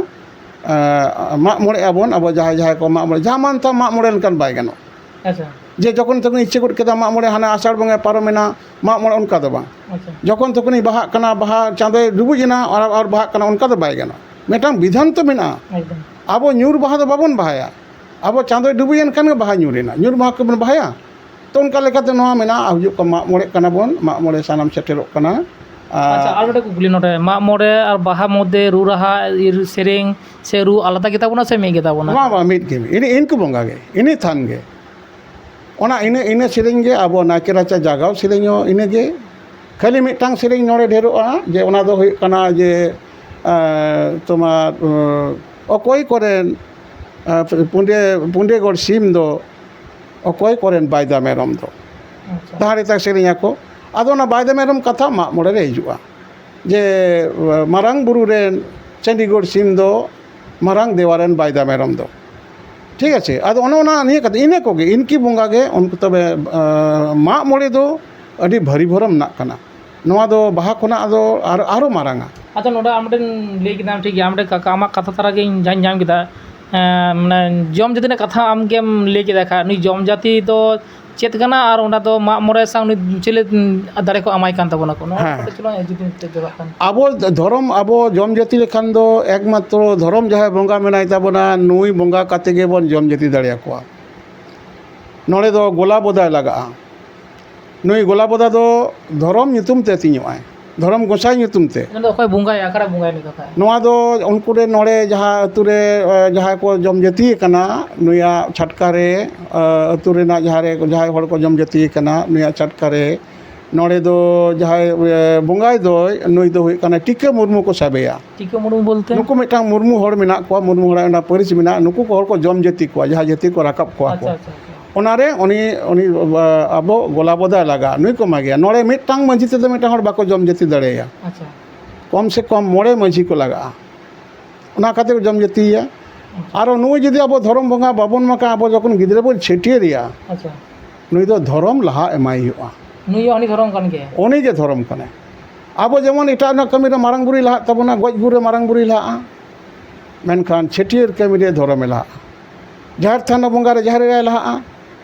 ᱮ, ᱢᱟᱜ ᱢᱚᱬᱮ ᱟᱵᱚᱱ, ᱟᱵᱚ ᱡᱟᱦᱟᱸᱭ, ᱡᱟᱦᱟᱸᱭ ᱠᱚ ᱢᱟᱜ ᱢᱚᱬᱮ, ᱡᱟᱦᱟᱸ ᱢᱟᱱ ᱛᱟᱦᱟᱸ ᱢᱟᱜ ᱢᱚᱬᱮ ᱞᱮᱱᱠᱷᱟᱱ ᱵᱟᱭ ᱜᱟᱱᱚᱜᱼᱟ᱾ ᱟᱪᱪᱷᱟ᱾ ᱡᱮ ᱡᱚᱠᱷᱚᱱ ᱛᱚᱠᱷᱚᱱ ᱤᱪᱪᱷᱟᱹ ᱜᱚᱫ ᱠᱮᱫᱟ, ᱢᱟᱜ ᱢᱚᱬᱮ ᱦᱟᱱᱟ ᱟᱥᱟᱲ ᱵᱚᱸᱜᱟ ᱯᱟᱨᱚᱢᱮᱱᱟ, ᱢᱟᱜ ᱢᱚᱬᱮ, ᱚᱱᱠᱟ ᱫᱚ ᱵᱟᱝ᱾ ᱟᱪᱪᱷᱟ᱾ ᱡᱚᱠᱷᱚᱱ ᱛᱚᱠᱷᱚᱱᱤᱧ ᱵᱟᱦᱟᱜ ᱠᱟᱱᱟ, ᱵᱟᱦᱟ ᱪᱟᱸᱫᱚᱭ ᱰᱩᱵᱩᱡ ᱮᱱᱟ ᱟᱨ, ᱟᱨ ᱵᱟᱦᱟᱜ ᱠᱟᱱᱟ, ᱚᱱᱠᱟ ᱫᱚ ᱵᱟᱭ ᱜᱟᱱᱚᱜᱼᱟ᱾ ᱢᱤᱫᱴᱟᱝ ᱵᱤᱫᱷᱟᱱ ᱛᱚ ᱢᱮᱱᱟᱜᱼᱟ᱾ ᱮᱠᱫᱚᱢ᱾ ᱟᱵᱚ ᱧᱩᱨ ᱵᱟᱦᱟ ᱫᱚ ᱵᱟᱵᱚᱱ ᱵᱟᱦᱟᱭᱟ, ᱟᱵᱚ ᱪᱟᱸᱫᱚᱭ ᱰᱩᱵᱩᱡ ᱮᱱ ᱠᱷᱟᱱ ᱜᱮ ᱵᱟᱦᱟ ᱧᱩᱨ ᱮᱱᱟ, ᱧᱩᱨ ᱵᱟᱦᱟ ᱠᱚᱵᱚᱱ ᱵᱟᱦᱟᱭᱟ᱾ ᱛᱚ, ᱚᱱᱠᱟ ᱞᱮᱠᱟᱛᱮ ᱱᱚᱣᱟ ᱢᱮᱱᱟᱜᱼᱟ, ᱦᱤᱡᱩᱜ ᱠᱟᱱ ᱢᱟᱜ ᱢᱚᱬᱮᱜ ᱠᱟᱱᱟ ᱵᱚᱱ, ᱢᱟᱜ ᱢᱚᱬᱮ ᱥᱟᱱᱟᱢ ᱥᱮᱴᱮᱨᱚᱜ ᱠᱟᱱᱟ᱾ ᱟᱪᱪᱷᱟ, ᱟᱨ ᱢᱤᱫᱴᱮᱱ ᱠᱩᱠᱞᱤ ᱱᱚᱰᱮ, ᱢᱟᱜ ᱢᱚᱬᱮ ᱟᱨ ᱵᱟᱦᱟ ᱢᱚᱫᱽᱫᱷᱮ ᱨᱩ ᱨᱟᱦᱟ, ᱤᱨ ᱥᱮᱨᱮᱧ ᱥᱮ ᱨᱩ ᱟᱞᱟᱫᱟ ᱜᱮᱛᱟ ᱵᱚᱱᱟ ᱥᱮ ᱢᱤᱫ ᱜᱮᱛᱟ ᱵᱚᱱᱟ? ᱵᱟᱝ, ᱵᱟᱝ, ᱢᱤᱫ ᱜᱮ, ᱤᱱᱟᱹ, ᱤᱱᱠᱩ ᱵᱚᱸᱜᱟ ᱜᱮ, ᱤᱱᱟᱹ ᱛᱷᱟᱱ ᱜᱮ᱾ ᱚᱱᱟ ᱤᱱᱟᱹ, ᱤᱱᱟᱹ ᱥᱮᱨᱮᱧ ᱜᱮ ᱟᱵᱚ ᱱᱟᱭᱠᱮ ᱨᱟᱪᱟ ᱡᱟᱜᱟᱣ ᱥᱮᱨᱮᱧ ᱦᱚᱸ ᱤᱱᱟᱹ ᱜᱮ᱾ ᱠᱷᱟᱹᱞᱤ ᱢᱤᱫᱴᱟᱝ ᱥᱮᱨᱮᱧ ᱱᱚᱰᱮ ᱰᱷᱮᱨᱚᱜᱼᱟ, ᱡᱮ ᱚᱱᱟ ᱫᱚ ᱦᱩᱭᱩᱜ ᱠᱟᱱᱟ ᱡᱮ, ᱮᱸ, ᱛᱳᱢᱟᱨ, ᱩᱸ, ᱚᱠᱚᱭ ᱠᱚᱨᱮᱱ, ᱮᱸ, ᱯᱩᱸᱰᱮ, ᱯᱩᱸᱰᱮ ᱜᱚᱲ ᱥᱤᱢ ᱫᱚ ᱚᱠᱚᱭ ᱠᱚᱨᱮᱱ ᱵᱟᱭᱫᱟ ᱢᱮᱨᱚᱢ ᱫᱚ᱾ ᱟᱪᱪᱷᱟ᱾ ᱰᱟᱦᱟᱨ ᱮᱴᱟᱜ ᱥᱮᱨᱮᱧ ᱟᱠᱚ᱾ ᱟᱫᱚ ᱚᱱᱟ ᱵᱟᱭᱫᱟ ᱢᱮᱨᱚᱢ ᱠᱟᱛᱷᱟ ᱢᱟᱜ ᱢᱚᱬᱮ ᱨᱮ ᱦᱤᱡᱩᱜᱼᱟ, ᱡᱮ, ᱢᱟᱨᱟᱝ ᱵᱩᱨᱩ ᱨᱮᱱ ᱪᱟᱹᱰᱤᱜᱚᱲ ᱥᱤᱢ ᱫᱚ ᱢᱟᱨᱟᱝ ᱫᱮᱣᱟ ᱨᱮᱱ ᱵᱟᱭᱫᱟ ᱢᱮᱨᱚᱢ ᱫᱚ᱾ ᱴᱷᱤᱠ ᱟᱪᱷᱮ? ᱟᱫᱚ ᱚᱱᱮ ᱚᱱᱟ ᱱᱤᱭᱟᱹ ᱠᱟᱛᱷᱟ, ᱤᱱᱟᱹ ᱠᱚᱜᱮ, ᱤᱱᱠᱤ ᱵᱚᱸᱜᱟ ᱜᱮ ᱩᱱᱠᱩ᱾ ᱛᱚᱵᱮ, ᱟᱸ, ᱢᱟᱜ ᱢᱚᱬᱮ ᱫᱚ ᱟᱹᱰᱤ ᱵᱷᱟᱹᱨᱤ ᱵᱷᱚᱨᱚᱢ ᱨᱮᱱᱟᱜ ᱠᱟᱱᱟ᱾ ᱱᱚᱣᱟ ᱫᱚ ᱵᱟᱦᱟ ᱠᱷᱚᱱᱟᱜ ᱫᱚ ᱟᱨ, ᱟᱨᱚ ᱢᱟᱨᱟᱝᱟ᱾ ᱟᱪᱪᱷᱟ, ᱱᱚᱰᱮ ᱟᱢ ᱢᱤᱫᱴᱮᱱ ᱞᱟᱹᱭ ᱠᱮᱫᱟᱢ, ᱴᱷᱤᱠ ᱜᱮᱭᱟ, ᱟᱢ ᱢᱤᱫᱴᱮᱱ ᱠᱟᱠᱟ, ᱟᱢᱟᱜ ᱠᱟᱛᱷᱟ ᱛᱟᱨᱟ ᱜᱮ ᱤᱧ ᱡᱟᱦᱟᱸᱧ ᱧᱟᱢ ᱠᱮᱫᱟ, ᱮᱸ, ᱢᱟᱱᱮ ᱡᱚᱢ ᱡᱟᱹᱛᱤ ᱨᱮᱱᱟᱜ ᱠᱟᱛᱷᱟ ᱟᱢ ᱜᱮᱢ ᱞᱟᱹᱭ ᱠᱮᱫᱟ ᱠᱷᱟᱡ, ᱱᱩᱭ ᱡᱚᱢ ᱡᱟᱹᱛᱤ ᱫᱚ ᱪᱮᱫ ᱠᱟᱱᱟ, ᱟᱨ ᱚᱱᱟ ᱫᱚ ᱢᱟᱜ ᱢᱚᱬᱮ ᱥᱟᱶ ᱩᱱᱤ ᱪᱤᱞᱤ ᱫᱟᱲᱮ ᱠᱚ ᱮᱢᱟᱭ ᱠᱟᱱ ᱛᱟᱵᱚᱱᱟ ᱠᱚ, ᱱᱚᱣᱟ ᱦᱮᱸ᱾ ᱠᱟᱹᱴᱤᱡ ᱪᱩᱞᱩᱝ ᱡᱩᱫᱤ ᱪᱮᱫ ᱡᱚᱜᱟᱜ ᱠᱷᱟᱱ᱾ ᱟᱵᱚ ᱫᱷᱚᱨᱚᱢ, ᱟᱵᱚ ᱡᱚᱢ ᱡᱟᱹᱛᱤ ᱞᱮᱠᱷᱟᱱ ᱫᱚ ᱮᱠᱢᱟᱛᱨᱚ ᱫᱷᱚᱨᱚᱢ ᱡᱟᱦᱟᱸᱭ ᱵᱚᱸᱜᱟ ᱢᱮᱱᱟᱭ ᱛᱟᱵᱚᱱᱟ, ᱱᱩᱭ ᱵᱚᱸᱜᱟ ᱠᱟᱛᱮ ᱜᱮᱵᱚᱱ ᱡᱚᱢ ᱡᱟᱹᱛᱤ ᱫᱟᱲᱮᱭᱟᱠᱚᱣᱟ᱾ ᱱᱚᱰᱮ ᱫᱚ ᱜᱚᱞᱟ ᱵᱚᱫᱟᱭ ᱞᱟᱜᱟᱜᱼᱟ᱾ ᱱᱩᱭ ᱜᱚᱞᱟ ᱵᱚᱫᱟ ᱫᱚ ᱫᱷᱚᱨᱚᱢ ᱧᱩᱛᱩᱢ ᱛᱮ ᱛᱤᱧᱚᱜᱼᱟᱭ, ᱫᱷᱚᱨᱚᱢ ᱜᱚᱸᱥᱟᱭ ᱧᱩᱛᱩᱢ ᱛᱮ᱾ ᱚᱱᱟ ᱫᱚ ᱚᱠᱚᱭ ᱵᱚᱸᱜᱟᱭᱟ, ᱚᱠᱟᱨᱮ ᱵᱚᱸᱜᱟᱭᱟ ᱱᱩᱭ ᱫᱚ ᱠᱷᱟᱡ? ᱱᱚᱣᱟ ᱫᱚ ᱩᱱᱠᱩ ᱨᱮ ᱱᱚᱰᱮ ᱡᱟᱦᱟᱸ ᱟᱹᱛᱩ ᱨᱮ, ᱮ, ᱡᱟᱦᱟᱸᱭ ᱠᱚ ᱡᱚᱢ ᱡᱟᱹᱛᱤ ᱟᱠᱟᱱᱟ, ᱱᱩᱭᱟᱜ ᱪᱷᱟᱴᱠᱟ ᱨᱮ, ᱮ, ᱟᱹᱛᱩ ᱨᱮᱱᱟᱜ ᱡᱟᱦᱟᱸ ᱨᱮ, ᱡᱟᱦᱟᱸᱭ ᱦᱚᱲ ᱠᱚ ᱡᱚᱢ ᱡᱟᱹᱛᱤ ᱟᱠᱟᱱᱟ, ᱱᱩᱭᱟᱜ ᱪᱷᱟᱴᱠᱟ ᱨᱮ ᱱᱚᱰᱮ ᱫᱚ ᱡᱟᱦᱟᱸᱭ, ᱮ, ᱵᱚᱸᱜᱟᱭ ᱫᱚᱭ, ᱱᱩᱭ ᱫᱚ ᱦᱩᱭᱩᱜ ᱠᱟᱱᱟ ᱴᱤᱠᱟᱹ ᱢᱩᱨᱢᱩ ᱠᱚ ᱥᱟᱵᱮᱭᱟ᱾ ᱴᱤᱠᱟᱹ ᱢᱩᱨᱢᱩ ᱵᱚᱞᱛᱮ? ᱱᱩᱠᱩ ᱢᱤᱫᱴᱟᱝ ᱢᱩᱨᱢᱩ ᱦᱚᱲ ᱢᱮᱱᱟᱜ ᱠᱚᱣᱟ, ᱢᱩᱨᱢᱩ ᱦᱚᱲᱟᱜ ᱚᱱᱟ ᱯᱟᱹᱨᱤᱥ ᱢᱮᱱᱟᱜᱼᱟ, ᱱᱩᱠᱩ ᱠᱚ ᱦᱚᱲ ᱠᱚ ᱡᱚᱢ ᱡᱟᱹᱛᱤ ᱠᱚᱣᱟ, ᱡᱟᱦᱟᱸ ᱡᱟᱹᱛᱤ ᱠᱚ ᱨᱟᱠᱟᱵ ᱠᱚᱣᱟ ᱠᱚ᱾ ᱟᱪᱪᱷᱟ, ᱟᱪᱪᱷᱟ, ᱟᱪᱪᱷᱟ᱾ ᱚᱱᱟᱨᱮ ᱩᱱᱤ, ᱩᱱᱤ, ᱟ, ᱟᱵᱚ ᱜᱚᱞᱟ ᱵᱚᱫᱟᱭ ᱞᱟᱜᱟᱜᱼᱟ, ᱱᱩᱭ ᱠᱚ ᱮᱢᱟ ᱜᱮᱭᱟ᱾ ᱱᱚᱰᱮ ᱢᱤᱫᱴᱟᱝ ᱢᱟᱹᱡᱷᱤ ᱛᱮᱫᱚ ᱢᱤᱫᱴᱟᱝ ᱦᱚᱲ ᱵᱟᱠᱚ ᱡᱚᱢ ᱡᱟᱹᱛᱤ ᱫᱟᱲᱮᱭᱟᱭᱟ᱾ ᱟᱪᱪᱷᱟ᱾ ᱠᱚᱢ ᱥᱮ ᱠᱚᱢ ᱢᱚᱬᱮ ᱢᱟᱹᱡᱷᱤ ᱠᱚ ᱞᱟᱜᱟᱜᱼᱟ, ᱚᱱᱟ ᱠᱷᱟᱹᱛᱤᱨ ᱡᱚᱢ ᱡᱟᱹᱛᱤᱭᱮᱭᱟ᱾ ᱟᱪᱪᱷᱟ᱾ ᱟᱨᱚ ᱱᱩᱭ ᱡᱩᱫᱤ ᱟᱵᱚ ᱫᱷᱚᱨᱚᱢ ᱵᱚᱸᱜᱟ ᱵᱟᱵᱚᱱ ᱮᱢᱟ ᱠᱚᱣᱟ, ᱟᱵᱚ ᱡᱚᱠᱷᱚᱱ ᱜᱤᱫᱽᱨᱟᱹ ᱵᱚᱱ ᱪᱷᱟᱹᱴᱭᱟᱹᱨᱮᱭᱟ, ᱟᱪᱪᱷᱟ᱾ ᱱᱩᱭ ᱫᱚ ᱫᱷᱚᱨᱚᱢ ᱞᱟᱦᱟ ᱮᱢᱟᱭ ᱦᱩᱭᱩᱜᱼᱟ᱾ ᱱᱩᱭ ᱦᱚᱸ ᱩᱱᱤ ᱫᱷᱚᱨᱚᱢ ᱠᱟᱱ ᱜᱮᱭᱟᱭ᱾ ᱩᱱᱤ ᱜᱮ ᱫᱷᱚᱨᱚᱢ ᱠᱟᱱᱟᱭ᱾ ᱟᱵᱚ ᱡᱮᱢᱚᱱ ᱮᱴᱟᱜ ᱨᱮᱱᱟᱜ ᱠᱟᱹᱢᱤ ᱨᱮ ᱢᱟᱨᱟᱝ ᱵᱩᱨᱩᱭ ᱞᱟᱦᱟᱜ ᱛᱟᱵᱚᱱᱟ, ᱜᱚᱡ ᱜᱩᱨ ᱨᱮ ᱢᱟᱨᱟᱝ ᱵᱩᱨᱩᱭ ᱞᱟᱦᱟᱜᱼᱟ, ᱢᱮᱱᱠᱷᱟᱱ ᱪᱷᱟᱹᱴᱭᱟᱹᱨ ᱠᱟᱹᱢᱤ ᱨᱮ ᱫᱷᱚᱨᱚᱢᱮ ᱞᱟᱦᱟᱜᱼᱟ᱾ ᱡᱟᱦᱮᱨ ᱛᱷᱟᱱ ᱵᱚᱸᱜᱟ ᱨᱮ ᱡᱟᱦᱮᱨ ᱮᱨᱟᱭ ᱞᱟᱦᱟᱜᱼᱟ᱾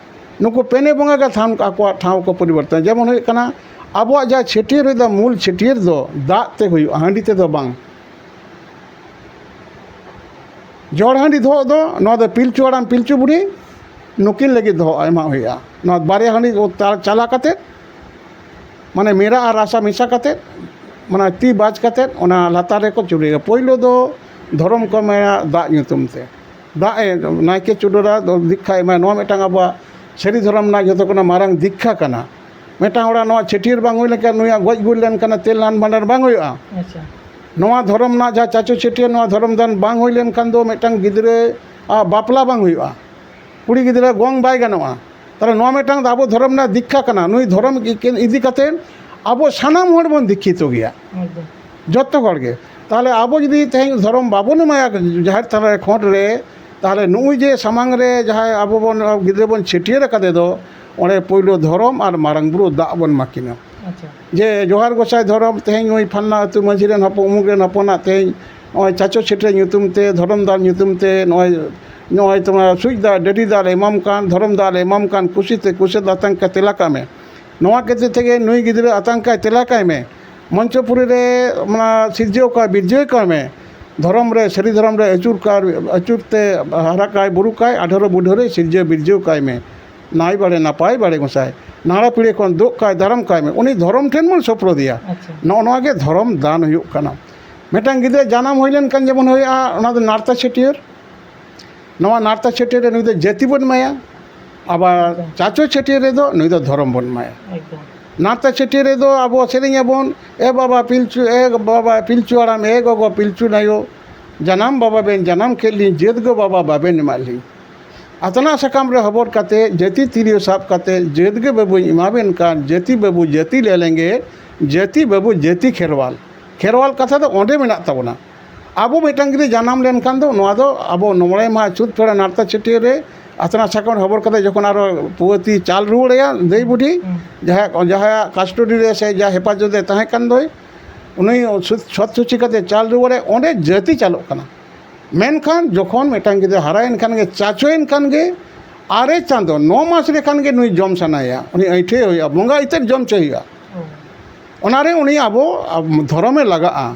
ᱱᱩᱠᱩ ᱯᱮᱱᱮ ᱵᱚᱸᱜᱟ ᱜᱮ ᱛᱷᱟᱱ, ᱟᱠᱚᱣᱟᱜ ᱴᱷᱟᱶ ᱠᱚ ᱯᱚᱨᱤᱵᱚᱨᱛᱚᱱ᱾ ᱡᱮᱢᱚᱱ ᱦᱩᱭᱩᱜ ᱠᱟᱱᱟ, ᱟᱵᱚᱣᱟᱜ ᱡᱟᱦᱟᱸ ᱪᱷᱟᱹᱴᱭᱟᱹᱨ ᱦᱩᱭᱩᱜ ᱫᱚ, ᱢᱩᱞ ᱪᱷᱟᱹᱴᱭᱟᱹᱨ ᱫᱚ ᱫᱟᱜ ᱛᱮ ᱦᱩᱭᱩᱜᱼᱟ, ᱦᱟᱺᱰᱤ ᱛᱮᱫᱚ ᱵᱟᱝ᱾ ᱡᱚᱲ ᱦᱟᱺᱰᱤ ᱫᱚᱦᱚ ᱫᱚ, ᱱᱚᱣᱟ ᱫᱚ ᱯᱤᱞᱪᱩ ᱦᱟᱲᱟᱢ ᱯᱤᱞᱪᱩ ᱵᱩᱲᱦᱤ ᱱᱩᱠᱤᱱ ᱞᱟᱹᱜᱤᱫ ᱫᱚᱦᱚ ᱮᱢᱟᱜ ᱦᱩᱭᱩᱜᱼᱟ᱾ ᱱᱚᱣᱟ ᱵᱟᱨᱭᱟ ᱦᱟᱺᱰᱤ ᱪᱟᱞᱟ ᱠᱟᱛᱮᱫ, ᱢᱟᱱᱮ ᱢᱮᱨᱟ ᱟᱨ ᱨᱟᱥᱟ ᱢᱮᱥᱟ ᱠᱟᱛᱮᱫ, ᱢᱟᱱᱮ ᱛᱤ ᱵᱟᱡᱽ ᱠᱟᱛᱮᱫ ᱚᱱᱟ ᱞᱟᱛᱟᱨ ᱨᱮᱠᱚ ᱪᱩᱰᱟᱹᱭᱟ᱾ ᱯᱳᱭᱞᱳ ᱫᱚ ᱫᱷᱚᱨᱚᱢ ᱠᱚ ᱮᱢᱟᱭᱟ ᱫᱟᱜ ᱧᱩᱛᱩᱢ ᱛᱮ᱾ ᱫᱟᱜ ᱮ ᱱᱟᱭᱠᱮ ᱪᱚᱰᱚᱨᱟ, ᱫᱚ ᱫᱤᱠᱠᱷᱟ ᱮᱢᱟᱭ᱾ ᱱᱚᱣᱟ ᱢᱤᱫᱴᱟᱝ ᱟᱵᱚᱣᱟᱜ ᱥᱟᱹᱨᱤ ᱫᱷᱚᱨᱚᱢ ᱨᱮᱱᱟᱜ ᱡᱷᱚᱛᱚ ᱠᱷᱚᱱᱟᱜ ᱢᱟᱨᱟᱝ ᱫᱤᱠᱠᱷᱟ ᱠᱟᱱᱟ᱾ ᱢᱤᱫᱴᱟᱝ ᱦᱚᱲᱟᱜ ᱱᱚᱣᱟ ᱪᱷᱟᱹᱴᱭᱟᱹᱨ ᱵᱟᱝ ᱦᱩᱭ ᱞᱮᱱᱠᱷᱟᱱ, ᱱᱩᱭᱟᱜ ᱜᱚᱡ ᱜᱩᱨ ᱞᱮᱱᱠᱷᱟᱱ, ᱛᱮᱞ ᱱᱟᱱ ᱵᱷᱟᱸᱰᱟᱱ ᱵᱟᱝ ᱦᱩᱭᱩᱜᱼᱟ᱾ ᱟᱪᱪᱷᱟ᱾ ᱱᱚᱣᱟ ᱫᱷᱚᱨᱚᱢ ᱨᱮᱱᱟᱜ ᱡᱟᱦᱟᱸ ᱪᱟᱪᱳ ᱪᱷᱟᱹᱴᱭᱟᱹᱨ, ᱱᱚᱣᱟ ᱫᱷᱚᱨᱚᱢ ᱫᱟᱱ ᱵᱟᱝ ᱦᱩᱭ ᱞᱮᱱᱠᱷᱟᱱ ᱫᱚ ᱢᱤᱫᱴᱟᱝ ᱜᱤᱫᱽᱨᱟᱹ ᱟᱜ ᱵᱟᱯᱞᱟ ᱵᱟᱝ ᱦᱩᱭᱩᱜᱼᱟ, ᱠᱩᱲᱤ ᱜᱤᱫᱽᱨᱟᱹ ᱜᱚᱝ ᱵᱟᱭ ᱜᱟᱱᱚᱜᱼᱟ᱾ ᱛᱟᱦᱞᱮ ᱱᱚᱣᱟ ᱢᱤᱫᱴᱟᱝ ᱫᱚ ᱟᱵᱚ ᱫᱷᱚᱨᱚᱢ ᱨᱮᱱᱟᱜ ᱫᱤᱠᱠᱷᱟ ᱠᱟᱱᱟ᱾ ᱱᱩᱭ ᱫᱷᱚᱨᱚᱢ ᱤᱫᱤ ᱠᱟᱛᱮ ᱟᱵᱚ ᱥᱟᱱᱟᱢ ᱦᱚᱲ ᱵᱚᱱ ᱫᱤᱠᱠᱷᱤᱛᱚ ᱜᱮᱭᱟ᱾ ᱮᱠᱫᱚᱢ᱾ ᱡᱚᱛᱚ ᱦᱚᱲ ᱜᱮ᱾ ᱛᱟᱦᱞᱮ ᱟᱵᱚ ᱡᱩᱫᱤ ᱛᱮᱦᱮᱧ ᱫᱷᱚᱨᱚᱢ ᱵᱟᱵᱚᱱ ᱮᱢᱟᱭᱟ ᱡᱟᱦᱮᱨ ᱛᱷᱟᱱ ᱨᱮ, ᱠᱷᱚᱸᱰ ᱨᱮ, ᱛᱟᱦᱞᱮ ᱱᱩᱜᱼᱩᱭ ᱡᱮ ᱥᱟᱢᱟᱝ ᱨᱮ ᱡᱟᱦᱟᱸᱭ ᱟᱵᱚ ᱵᱚᱱ, ᱜᱤᱫᱽᱨᱟᱹ ᱵᱚᱱ ᱪᱷᱟᱹᱴᱭᱟᱹᱨ ᱟᱠᱟᱫᱮ ᱫᱚ, ᱚᱸᱰᱮ ᱯᱳᱭᱞᱳ ᱫᱷᱚᱨᱚᱢ ᱟᱨ ᱢᱟᱨᱟᱝ ᱵᱩᱨᱩ ᱫᱟᱜ ᱵᱚᱱ ᱮᱢᱟ ᱠᱤᱱᱟ᱾ ᱟᱪᱪᱷᱟ᱾ ᱡᱮ ᱡᱚᱦᱟᱨ ᱜᱚᱸᱥᱟᱭ ᱫᱷᱚᱨᱚᱢ, ᱛᱮᱦᱮᱧ ᱱᱩᱭ ᱯᱷᱟᱞᱱᱟ ᱟᱹᱛᱩ ᱢᱟᱹᱡᱷᱤ ᱨᱮᱱ ᱦᱚᱯᱚᱱ, ᱩᱢᱩᱠ ᱨᱮᱱ ᱦᱚᱯᱚᱱᱟᱜ ᱛᱮᱦᱮᱧ ᱱᱚᱜᱼᱚᱭ ᱪᱟᱪᱳ ᱪᱷᱟᱹᱴᱭᱟᱹᱨ ᱧᱩᱛᱩᱢ ᱛᱮ, ᱫᱷᱚᱨᱚᱢ ᱫᱟᱱ ᱧᱩᱛᱩᱢ ᱛᱮ ᱱᱚᱜᱼᱚᱭ ᱱᱚᱜᱼᱚᱭ ᱛᱳᱢᱟᱨ ᱥᱩᱡ ᱫᱟᱜ, ᱰᱟᱹᱰᱤ ᱫᱟᱜ ᱞᱮ ᱮᱢᱟᱢ ᱠᱟᱱ, ᱫᱷᱚᱨᱚᱢ ᱫᱟᱜ ᱞᱮ ᱮᱢᱟᱢ ᱠᱟᱱ, ᱠᱩᱥᱤᱛᱮ ᱠᱩᱥᱤ ᱟᱛᱟᱝ ᱠᱟᱛᱮ ᱛᱮᱞᱟ ᱠᱟᱜ ᱢᱮ᱾ ᱱᱚᱣᱟ ᱠᱷᱟᱹᱛᱤᱨ ᱛᱮᱜᱮ ᱱᱩᱭ ᱜᱤᱫᱽᱨᱟᱹ ᱟᱛᱟᱝ ᱠᱟᱭ ᱛᱮᱞᱟ ᱠᱟᱭ ᱢᱮ᱾ ᱢᱚᱧᱪᱚᱯᱩᱨᱤ ᱨᱮ ᱚᱱᱟ ᱥᱤᱨᱡᱟᱹᱣ ᱠᱟᱭ, ᱵᱤᱨᱡᱟᱹᱣ ᱠᱟᱭ ᱢᱮ᱾ ᱫᱷᱚᱨᱚᱢ ᱨᱮ, ᱥᱟᱹᱨᱤ ᱫᱷᱚᱨᱚᱢ ᱨᱮ ᱟᱹᱪᱩᱨ ᱠᱟᱭ, ᱟᱹᱪᱩᱨ ᱛᱮ ᱦᱟᱨᱟ ᱠᱟᱭ, ᱵᱩᱨᱩ ᱠᱟᱭ, ᱟᱴᱷᱟᱨᱚ ᱵᱩᱰᱷᱟᱹ ᱨᱮ ᱥᱤᱨᱡᱟᱹᱣ ᱵᱤᱨᱡᱟᱹᱣ ᱠᱟᱭ ᱢᱮ᱾ ᱱᱟᱭ ᱵᱟᱲᱮ ᱱᱟᱯᱟᱭ ᱵᱟᱲᱮ ᱜᱚᱸᱥᱟᱭ, ᱱᱟᱲᱟ ᱯᱤᱲᱟᱹ ᱠᱷᱚᱱ ᱫᱩᱜ ᱠᱟᱭ, ᱫᱟᱨᱟᱢ ᱠᱟᱭ ᱢᱮ᱾ ᱩᱱᱤ ᱫᱷᱚᱨᱚᱢ ᱴᱷᱮᱱ ᱵᱚᱱ ᱥᱚᱯᱨᱚᱫᱮᱭᱟ᱾ ᱟᱪᱪᱷᱟ᱾ ᱱᱚᱜᱼᱚ ᱱᱚᱣᱟ ᱜᱮ ᱫᱷᱚᱨᱚᱢ ᱫᱟᱱ ᱦᱩᱭᱩᱜ ᱠᱟᱱᱟ᱾ ᱢᱤᱫᱴᱟᱝ ᱜᱤᱫᱽᱨᱟᱹ ᱡᱟᱱᱟᱢ ᱦᱩᱭ ᱞᱮᱱᱠᱷᱟᱱ ᱡᱮᱢᱚᱱ ᱦᱩᱭᱩᱜᱼᱟ, ᱚᱱᱟ ᱫᱚ ᱱᱟᱨᱛᱟ ᱪᱷᱟᱹᱴᱭᱟᱹᱨ᱾ ᱱᱚᱣᱟ ᱱᱟᱨᱛᱟ ᱪᱷᱟᱹᱴᱭᱟᱹᱨ ᱨᱮ ᱱᱩᱭ ᱫᱚ ᱡᱟᱹᱛᱤ ᱵᱚᱱ ᱮᱢᱟᱭᱟ, ᱟᱵᱟᱨ ᱮᱠᱫᱚᱢ᱾ ᱪᱟᱪᱳ ᱪᱷᱟᱹᱴᱭᱟᱹᱨ ᱨᱮᱫᱚ ᱱᱩᱭ ᱫᱚ ᱫᱷᱚᱨᱚᱢ ᱵᱚᱱ ᱮᱢᱟᱭᱟ᱾ ᱮᱠᱫᱚᱢ᱾ ᱱᱟᱨᱛᱟ ᱪᱷᱟᱹᱴᱭᱟᱹᱨ ᱨᱮᱫᱚ ᱟᱵᱚ ᱥᱮᱨᱮᱧ ᱟᱵᱚᱱ, "ᱮ ᱵᱟᱵᱟ ᱯᱤᱞᱪᱩ, ᱮ ᱵᱟᱵᱟ ᱯᱤᱞᱪᱩ ᱦᱟᱲᱟᱢ, ᱮ ᱜᱚᱜᱚ ᱯᱤᱞᱪᱩ ᱟᱭᱳ, ᱡᱟᱱᱟᱢ ᱵᱟᱵᱟ ᱵᱮᱱ ᱡᱟᱱᱟᱢ ᱠᱮᱫ ᱞᱤᱧ, ᱡᱟᱹᱛ ᱜᱚ ᱵᱟᱵᱟ ᱵᱟᱵᱮᱱ ᱮᱢᱟᱫ ᱞᱤᱧ᱾ ᱟᱛᱱᱟᱜ ᱥᱟᱠᱟᱢ ᱨᱮ ᱦᱚᱵᱚᱨ ᱠᱟᱛᱮ, ᱡᱟᱹᱛᱤ ᱛᱤᱨᱭᱳ ᱥᱟᱵ ᱠᱟᱛᱮ, ᱡᱟᱹᱛ ᱜᱮ ᱵᱟᱹᱵᱩᱧ ᱮᱢᱟᱵᱮᱱ ᱠᱟᱱ, ᱡᱟᱹᱛᱤ ᱵᱟᱹᱵᱩ ᱡᱟᱹᱛᱤ ᱞᱮᱞᱮᱝᱜᱮ, ᱡᱟᱹᱛᱤ ᱵᱟᱹᱵᱩ ᱡᱟᱹᱛᱤ ᱠᱷᱮᱨᱣᱟᱞ᱾" ᱠᱷᱮᱨᱣᱟᱞ ᱠᱟᱛᱷᱟ ᱫᱚ ᱚᱸᱰᱮ ᱢᱮᱱᱟᱜ ᱛᱟᱵᱚᱱᱟ᱾ ᱟᱵᱚ ᱢᱤᱫᱴᱟᱝ ᱜᱤᱫᱽᱨᱟᱹ ᱡᱟᱱᱟᱢ ᱞᱮᱱᱠᱷᱟᱱ ᱫᱚ ᱱᱚᱣᱟ ᱫᱚ ᱟᱵᱚ ᱢᱚᱬᱮ ᱢᱟᱦᱟ ᱪᱷᱩᱛ ᱯᱷᱮᱲᱟ ᱱᱟᱨᱛᱟ ᱪᱷᱟᱹᱴᱭᱟᱹᱨ ᱨᱮ ᱟᱛᱱᱟᱜ ᱥᱟᱠᱟᱢ ᱦᱚᱵᱚᱨ ᱠᱟᱛᱮ ᱡᱚᱠᱷᱚᱱ ᱟᱨᱚ ᱯᱩᱣᱟᱹᱛᱤ ᱪᱟᱞ ᱨᱩᱣᱟᱹᱲ ᱟᱭᱟ ᱫᱟᱹᱭ ᱵᱩᱰᱷᱤ, ᱦᱩᱸ᱾ ᱡᱟᱦᱟᱸᱭᱟᱜ, ᱡᱟᱦᱟᱸᱭᱟᱜ ᱠᱟᱥᱴᱚᱰᱤ ᱨᱮ ᱥᱮ ᱡᱟᱦᱟᱸ ᱦᱮᱯᱟᱡᱚᱛ ᱨᱮ ᱛᱟᱦᱮᱸ ᱠᱟᱱ ᱫᱚᱭ, ᱩᱱᱤ ᱥᱩ-, ᱥᱚᱛ ᱥᱩᱪᱤ ᱠᱟᱛᱮ ᱪᱟᱞ ᱨᱩᱣᱟᱹᱲ ᱟᱭ, ᱚᱸᱰᱮ ᱡᱟᱹᱛᱤ ᱪᱟᱞᱚᱜ ᱠᱟᱱᱟ᱾ ᱢᱮᱱᱠᱷᱟᱱ ᱡᱚᱠᱷᱚᱱ ᱢᱤᱫᱴᱟᱝ ᱜᱤᱫᱽᱨᱟᱹ ᱦᱟᱨᱟᱭᱮᱱ ᱠᱷᱟᱱ ᱜᱮ, ᱪᱟᱪᱳᱭᱮᱱ ᱠᱷᱟᱱ ᱜᱮ, ᱟᱨᱮ ᱪᱟᱸᱫᱚ, ᱱᱚ ᱢᱟᱥ ᱞᱮᱠᱷᱟᱱ ᱜᱮ ᱱᱩᱭ ᱡᱚᱢ ᱥᱟᱱᱟᱭᱮᱭᱟ, ᱩᱱᱤ ᱟᱹᱭᱴᱷᱟᱹᱭ ᱦᱩᱭᱩᱜᱼᱟ, ᱵᱚᱸᱜᱟ ᱤᱛᱟᱹᱨ ᱡᱚᱢ ᱦᱚᱪᱚᱭ ᱦᱩᱭᱩᱜᱼᱟ᱾ ᱚ᱾ ᱚᱱᱟᱨᱮ ᱩᱱᱤ ᱟᱵᱚ, ᱟᱵ-, ᱫᱷᱚᱨᱚᱢᱮ ᱞᱟᱜᱟᱜᱼᱟ᱾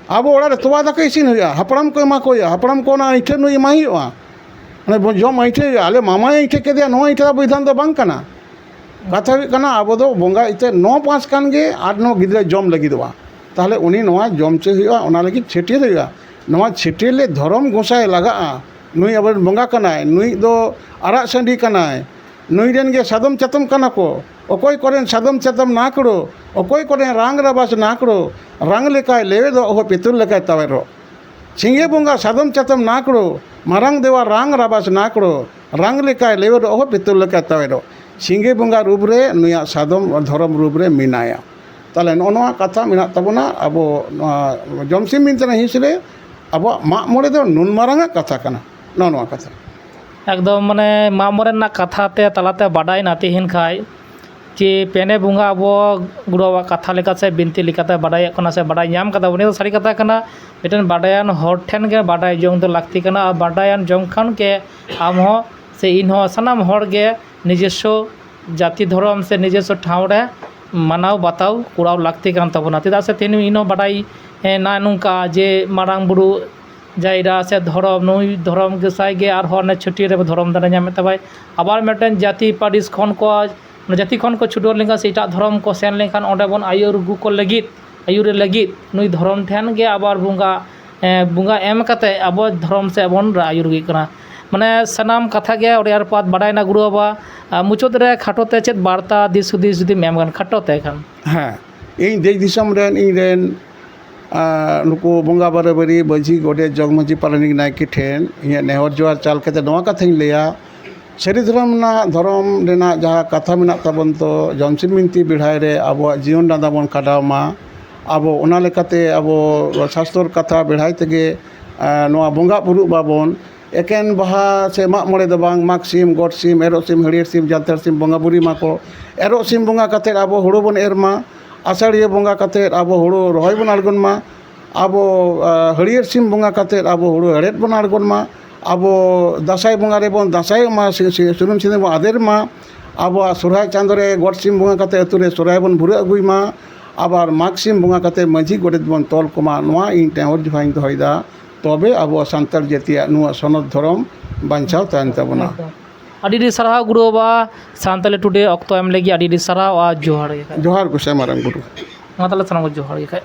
ᱟᱵᱚ ᱚᱲᱟᱜ ᱨᱮ ᱛᱚᱣᱟ ᱫᱟᱠᱟ ᱤᱥᱤᱱ ᱦᱩᱭᱩᱜᱼᱟ, ᱦᱟᱯᱲᱟᱢ ᱠᱚ ᱮᱢᱟ ᱠᱚ ᱦᱩᱭᱩᱜᱼᱟ, ᱦᱟᱯᱲᱟᱢ ᱠᱚ ᱚᱱᱟ ᱟᱹᱭᱴᱷᱟᱹ ᱱᱩᱭ ᱮᱢᱟᱭ ᱦᱩᱭᱩᱜᱼᱟ᱾ ᱚᱱᱟ ᱵᱚ-, ᱡᱚᱢ ᱟᱹᱭᱴᱷᱟᱹ ᱦᱩᱭᱩᱜᱼᱟ, ᱟᱞᱮ ᱢᱟᱢᱟᱭ ᱟᱹᱭᱴᱷᱟᱹ ᱠᱮᱫᱮᱭᱟ, ᱱᱚᱣᱟ ᱟᱹᱭᱴᱷᱟᱹ ᱫᱚ ᱵᱤᱫᱷᱟᱱ ᱫᱚ ᱵᱟᱝ ᱠᱟᱱᱟ᱾ ᱠᱟᱛᱷᱟ ᱦᱩᱭᱩᱜ ᱠᱟᱱᱟ, ᱟᱵᱚ ᱫᱚ ᱵᱚᱸᱜᱟ ᱤᱛᱟᱹ ᱱᱚ ᱯᱟᱸᱪ ᱠᱷᱟᱱ ᱜᱮ ᱟᱨ ᱱᱚ ᱜᱤᱫᱽᱨᱟᱹ ᱡᱚᱢ ᱞᱟᱹᱜᱤᱫᱚᱜᱼᱟ᱾ ᱛᱟᱦᱚᱞᱮ ᱩᱱᱤ ᱱᱚᱣᱟ ᱡᱚᱢ ᱦᱚᱪᱚᱭ ᱦᱩᱭᱩᱜᱼᱟ, ᱚᱱᱟ ᱞᱟᱹᱜᱤᱫ ᱪᱷᱟᱹᱴᱭᱟᱹᱨ ᱦᱩᱭᱩᱜᱼᱟ᱾ ᱱᱚᱣᱟ ᱪᱷᱟᱹᱴᱭᱟᱹᱨ ᱞᱮ ᱫᱷᱚᱨᱚᱢ ᱜᱚᱸᱥᱟᱭ ᱞᱟᱜᱟᱜᱼᱟ, ᱱᱩᱭ ᱟᱵᱚᱨᱮᱱ ᱵᱚᱸᱜᱟ ᱠᱟᱱᱟᱭ, ᱱᱩᱭ ᱫᱚ ᱟᱨᱟᱜ ᱥᱟᱺᱰᱤ ᱠᱟᱱᱟᱭ, ᱱᱩᱭ ᱨᱮᱱ ᱜᱮ ᱥᱟᱫᱚᱢ ᱪᱟᱛᱚᱢ ᱠᱟᱱᱟ ᱠᱚ, ᱚᱠᱚᱭ ᱠᱚᱨᱮᱱ ᱥᱟᱫᱚᱢ ᱪᱟᱛᱚᱢ ᱱᱟᱠᱲᱚ, ᱚᱠᱚᱭ ᱠᱚᱨᱮᱱ ᱨᱟᱝ ᱨᱟᱵᱟᱥ ᱱᱟᱠᱲᱚ, ᱨᱟᱝ ᱞᱮᱠᱟᱭ ᱞᱮᱣᱮᱫᱚᱜ ᱚᱦᱚ ᱯᱤᱛᱩᱞ ᱞᱮᱠᱟᱭ ᱛᱟᱣᱮᱨᱚᱜ᱾ ᱥᱤᱸᱜᱮ ᱵᱚᱸᱜᱟ ᱥᱟᱫᱚᱢ ᱪᱟᱛᱚᱢ ᱱᱟᱠᱲᱚ, ᱢᱟᱨᱟᱝ ᱫᱮᱣᱟ ᱨᱟᱝ ᱨᱟᱵᱟᱥ ᱱᱟᱠᱲᱚ, ᱨᱟᱝ ᱞᱮᱠᱟᱭ ᱞᱮᱣᱮᱫᱚᱜ ᱚᱦᱚ ᱯᱤᱛᱩᱞ ᱞᱮᱠᱟᱭ ᱛᱟᱣᱮᱨᱚᱜ᱾ ᱥᱤᱸᱜᱮ ᱵᱚᱸᱜᱟ ᱨᱩᱯ ᱨᱮ ᱱᱩᱭᱟᱜ ᱥᱟᱫᱚᱢ ᱫᱷᱚᱨᱚᱢ ᱨᱩᱯ ᱨᱮ ᱢᱮᱱᱟᱭᱟ᱾ ᱛᱟᱦᱚᱞᱮ ᱱᱚᱜᱼᱚ ᱱᱚᱣᱟ ᱠᱟᱛᱷᱟ ᱢᱮᱱᱟᱜ ᱛᱟᱵᱚᱱᱟ᱾ ᱟᱵᱚ ᱱᱚᱣᱟ ᱡᱚᱢᱥᱤᱢ ᱵᱤᱱᱛᱤ ᱨᱮᱱᱟᱜ ᱦᱤᱸᱥ ᱨᱮ ᱟᱵᱚᱣᱟᱜ ᱢᱟᱜ ᱢᱚᱬᱮ ᱫᱚ ᱱᱩᱱ ᱢᱟᱨᱟᱝ ᱟᱜ ᱠᱟᱛᱷᱟ ᱠᱟᱱᱟ᱾ ᱱᱚᱜᱼᱚ ᱱᱚᱣᱟ ᱠᱟᱛᱷᱟ᱾ ᱮᱠᱫᱚᱢ, ᱢᱟᱱᱮ, ᱢᱟᱜ ᱢᱚᱬᱮ ᱨᱮᱱᱟᱜ ᱠᱟᱛᱷᱟ ᱛᱮ ᱛᱟᱞᱟᱛᱮ ᱵᱟᱰᱟᱭᱮᱱᱟ ᱛᱮᱦᱮᱧ ᱠᱷᱟᱡ, ᱡᱮ ᱯᱮᱱᱮ ᱵᱚᱸᱜᱟ ᱟᱵᱚ ᱜᱩᱨᱩ ᱵᱟᱵᱟᱣᱟᱜ ᱠᱟᱛᱷᱟ ᱞᱮᱠᱟ ᱥᱮ ᱵᱤᱱᱛᱤ ᱞᱮᱠᱟᱛᱮ ᱵᱟᱰᱟᱭᱚᱜ ᱠᱟᱱᱟ ᱥᱮ ᱵᱟᱰᱟᱭ ᱧᱟᱢ ᱠᱟᱫᱟ ᱵᱚᱱ, ᱱᱤᱭᱟᱹ ᱫᱚ ᱥᱟᱹᱨᱤ ᱠᱟᱛᱷᱟ ᱠᱟᱱᱟ᱾ ᱢᱤᱫᱴᱮᱱ ᱵᱟᱰᱟᱭᱟᱱ ᱦᱚᱲ ᱴᱷᱮᱱ ᱜᱮ ᱵᱟᱰᱟᱭ ᱡᱚᱝ ᱫᱚ ᱞᱟᱹᱠᱛᱤ ᱠᱟᱱᱟ᱾ ᱟᱨ ᱵᱟᱰᱟᱭᱟᱱ ᱡᱚᱝ ᱠᱷᱟᱱ ᱜᱮ ᱟᱢ ᱦᱚᱸ ᱥᱮ ᱤᱧ ᱦᱚᱸ, ᱥᱟᱱᱟᱢ ᱦᱚᱲ ᱜᱮ ᱱᱤᱡᱚᱥᱥᱚ ᱡᱟᱹᱛᱤ ᱫᱷᱚᱨᱚᱢ ᱥᱮ ᱱᱤᱡᱚᱥᱥᱚ ᱴᱷᱟᱶ ᱨᱮ ᱢᱟᱱᱟᱣ ᱵᱟᱛᱟᱣ ᱠᱚᱨᱟᱣ ᱞᱟᱹᱠᱛᱤ ᱠᱟᱱ ᱛᱟᱵᱚᱱᱟ᱾ ᱪᱮᱫᱟᱜ ᱥᱮ ᱛᱮᱦᱮᱧ ᱤᱧ ᱦᱚᱸ ᱵᱟᱰᱟᱭ, ᱮ, ᱱᱟ ᱱᱚᱝᱠᱟ ᱡᱮ ᱢᱟᱨᱟᱝ ᱵᱩᱨᱩ ᱡᱟᱭᱨᱟ ᱥᱮ ᱫᱷᱚᱨᱚᱢ, ᱱᱩᱭ ᱫᱷᱚᱨᱚᱢ ᱜᱚᱸᱥᱟᱭ ᱜᱮ ᱟᱨᱦᱚᱸ ᱚᱱᱮ ᱪᱷᱟᱹᱴᱭᱟᱹᱨ ᱨᱮ ᱫᱷᱚᱨᱚᱢ ᱫᱟᱱᱮ ᱧᱟᱢᱮᱫ ᱛᱟᱵᱟᱭ᱾ ᱟᱵᱟᱨ ᱢᱤᱫᱴᱮᱱ ᱡᱟᱹᱛᱤ ᱯᱟᱹᱨᱤᱥ ᱠᱷᱚᱱ ᱠᱚ, ᱡᱟᱹᱛᱤ ᱠᱷᱚᱱ ᱠᱚ ᱪᱷᱩᱰᱟᱹᱨ ᱞᱮᱱᱠᱷᱟᱱ ᱥᱮ ᱮᱴᱟᱜ ᱫᱷᱚᱨᱚᱢ ᱠᱚ ᱥᱮᱱ ᱞᱮᱱᱠᱷᱟᱱ ᱚᱸᱰᱮ ᱵᱚᱱ ᱟᱹᱭᱩᱨ ᱟᱹᱜᱩ ᱠᱚ ᱞᱟᱹᱜᱤᱫ, ᱟᱹᱭᱩᱨ ᱞᱟᱹᱜᱤᱫ ᱱᱩᱭ ᱫᱷᱚᱨᱚᱢ ᱴᱷᱮᱱ ᱜᱮ ᱟᱵᱟᱨ ᱵᱚᱸᱜᱟ, ᱮ, ᱵᱚᱸᱜᱟ ᱮᱢ ᱠᱟᱛᱮ ᱟᱵᱚ ᱫᱷᱚᱨᱚᱢ ᱥᱮᱫ ᱵᱚᱱ ᱨᱟᱜ ᱟᱹᱭᱩᱨ ᱟᱹᱜᱩᱭᱮᱫ ᱠᱟᱱᱟ᱾ ᱢᱟᱱᱮ ᱥᱟᱱᱟᱢ ᱠᱟᱛᱷᱟ ᱜᱮ ᱚᱸᱰᱮ ᱟᱨ ᱯᱟᱛ ᱵᱟᱰᱟᱭᱱᱟ ᱜᱩᱨᱩ ᱵᱟᱵᱟ᱾ ᱟᱨ ᱢᱩᱪᱟᱹᱫ ᱨᱮ ᱠᱷᱟᱴᱚ ᱛᱮ ᱪᱮᱫ ᱵᱟᱨᱛᱟ ᱫᱤᱥ ᱦᱩᱫᱤᱥ ᱡᱩᱫᱤᱢ ᱮᱢ ᱠᱷᱟᱱ ᱠᱷᱟᱴᱚ ᱛᱮ ᱠᱷᱟᱱ? ᱦᱮᱸ, ᱤᱧ ᱫᱮᱥ ᱫᱤᱥᱚᱢ ᱨᱮᱱ ᱤᱧ ᱨᱮᱱ, ᱟᱨ ᱱᱩᱠᱩ ᱵᱚᱸᱜᱟ ᱵᱟᱨᱟᱵᱟᱹᱨᱤ ᱢᱟᱹᱡᱷᱤ, ᱜᱚᱰᱮᱛ, ᱡᱚᱜᱽ ᱢᱟᱹᱡᱷᱤ, ᱯᱟᱨᱟᱱᱤᱠ, ᱱᱟᱭᱠᱮ ᱴᱷᱮᱱ ᱤᱧᱟᱹᱜ ᱱᱮᱦᱚᱨ ᱡᱚᱦᱟᱨ ᱪᱟᱞ ᱠᱟᱛᱮ ᱱᱚᱣᱟ ᱠᱟᱛᱷᱟᱧ ᱞᱟᱹᱭᱟ, ᱥᱟᱹᱨᱤ ᱫᱷᱚᱨᱚᱢ ᱨᱮᱱᱟᱜ, ᱫᱷᱚᱨᱚᱢ ᱨᱮᱱᱟᱜ ᱡᱟᱦᱟᱸ ᱠᱟᱛᱷᱟ ᱢᱮᱱᱟᱜ ᱛᱟᱵᱚᱱ ᱫᱚ, ᱡᱚᱢᱥᱤᱢ ᱵᱤᱱᱛᱤ ᱵᱮᱲᱦᱟᱭ ᱨᱮ ᱟᱵᱚᱣᱟᱜ ᱡᱤᱭᱚᱱ ᱰᱟᱸᱰᱟ ᱵᱚᱱ ᱠᱷᱟᱸᱰᱟᱣ ᱢᱟ᱾ ᱟᱵᱚ ᱚᱱᱟ ᱞᱮᱠᱟᱛᱮ ᱟᱵᱚ ᱥᱟᱥᱛᱚᱨ ᱠᱟᱛᱷᱟ ᱵᱮᱲᱦᱟᱭ ᱛᱮᱜᱮ, ᱟᱨ ᱱᱚᱣᱟ ᱵᱚᱸᱜᱟ ᱵᱩᱨᱩᱜ ᱢᱟᱵᱚᱱ᱾ ᱮᱠᱮᱱ ᱵᱟᱦᱟ ᱥᱮ ᱢᱟᱜ ᱢᱚᱬᱮ ᱫᱚ ᱵᱟᱝ, ᱢᱟᱜᱽ ᱥᱤᱢ, ᱜᱚᱴ ᱥᱤᱢ, ᱮᱨᱚᱜ ᱥᱤᱢ, ᱦᱟᱹᱲᱭᱟᱹᱨ ᱥᱤᱢ, ᱡᱟᱱᱛᱷᱟᱲ ᱥᱤᱢ ᱵᱚᱸᱜᱟ ᱵᱩᱨᱩᱭ ᱢᱟᱠᱚ᱾ ᱮᱨᱚᱜ ᱥᱤᱢ ᱵᱚᱸᱜᱟ ᱠᱟᱛᱮᱫ ᱟᱵᱚ ᱦᱩᱲᱩ ᱵᱚᱱ ᱮᱨ ᱢᱟ᱾ ᱟᱥᱟᱲᱤᱭᱟᱹ ᱵᱚᱸᱜᱟ ᱠᱟᱛᱮᱫ ᱟᱵᱚ ᱦᱩᱲᱩ ᱨᱚᱦᱚᱭ ᱵᱚᱱ ᱟᱬᱜᱚᱱ ᱢᱟ᱾ ᱟᱵᱚ, ᱟ, ᱦᱟᱹᱲᱭᱟᱹᱨ ᱥᱤᱢ ᱵᱚᱸᱜᱟ ᱠᱟᱛᱮᱫ ᱟᱵᱚ ᱦᱩᱲᱩ ᱦᱮᱲᱦᱮᱫ ᱵᱚᱱ ᱟᱬᱜᱚᱱ ᱢᱟ᱾ ᱟᱵᱚ ᱫᱟᱸᱥᱟᱭ ᱵᱚᱸᱜᱟ ᱨᱮᱵᱚᱱ ᱫᱟᱸᱥᱟᱭᱚᱜ ᱢᱟ, ᱥᱤ-, ᱥᱤ-, ᱥᱩᱱᱩᱢ ᱥᱤᱸᱫᱩᱨ ᱵᱚᱱ ᱟᱫᱮᱨ ᱢᱟ᱾ ᱟᱵᱚᱣᱟᱜ ᱥᱚᱨᱦᱟᱭ ᱪᱟᱸᱫᱳ ᱨᱮ ᱜᱚᱴ ᱥᱤᱢ ᱵᱚᱸᱜᱟ ᱠᱟᱛᱮᱫ ᱟᱹᱛᱩ ᱨᱮ ᱥᱚᱨᱦᱟᱭ ᱵᱚᱱ ᱵᱷᱩᱨᱟᱹ ᱟᱹᱜᱩᱭ ᱢᱟ᱾ ᱟᱵᱟᱨ ᱢᱟᱜᱽ ᱥᱤᱢ ᱵᱚᱸᱜᱟ ᱠᱟᱛᱮᱫ ᱢᱟᱹᱡᱷᱤ ᱜᱚᱰᱮᱛ ᱵᱚᱱ ᱛᱚᱞ ᱠᱚᱢᱟ᱾ ᱱᱚᱣᱟ ᱤᱧ ᱱᱮᱦᱚᱨ ᱡᱚᱦᱟᱨ ᱤᱧ ᱫᱚᱦᱚᱭᱮᱫᱟ᱾ ᱛᱚᱵᱮ ᱟᱵᱚᱣᱟᱜ ᱥᱟᱱᱛᱟᱲ ᱡᱟᱹᱛᱤᱭᱟᱜ ᱱᱚᱣᱟ ᱥᱚᱱᱚᱛ ᱫᱷᱚᱨᱚᱢ ᱵᱟᱧᱪᱟᱣ ᱛᱟᱦᱮᱱ ᱛᱟᱵᱚᱱᱟ᱾ ᱮᱠᱫᱚᱢ᱾ ᱟᱹᱰᱤ ᱟᱹᱰᱤ ᱥᱟᱨᱦᱟᱣ ᱜᱩᱨᱩ ᱵᱟᱵᱟ, ᱥᱟᱱᱛᱟᱞᱤ ᱴᱩᱰᱮ ᱚᱠᱛᱚ ᱮᱢ ᱞᱟᱹᱜᱤᱫ ᱟᱹᱰᱤ ᱟᱹᱰᱤ ᱥᱟᱨᱦᱟᱣ ᱟᱨ ᱡᱚᱦᱟᱨ ᱜᱮ ᱠᱷᱟᱡ᱾ ᱡᱚᱦᱟᱨ ᱜᱚᱸᱥᱟᱭ ᱢᱟᱨᱟᱝ ᱵᱩᱨᱩ᱾ ᱢᱟ ᱛᱟᱦᱞᱮ ᱥᱟᱱᱟᱢ ᱠᱚ ᱡᱚᱦᱟᱨ ᱜᱮ ᱠᱷᱟᱡ᱾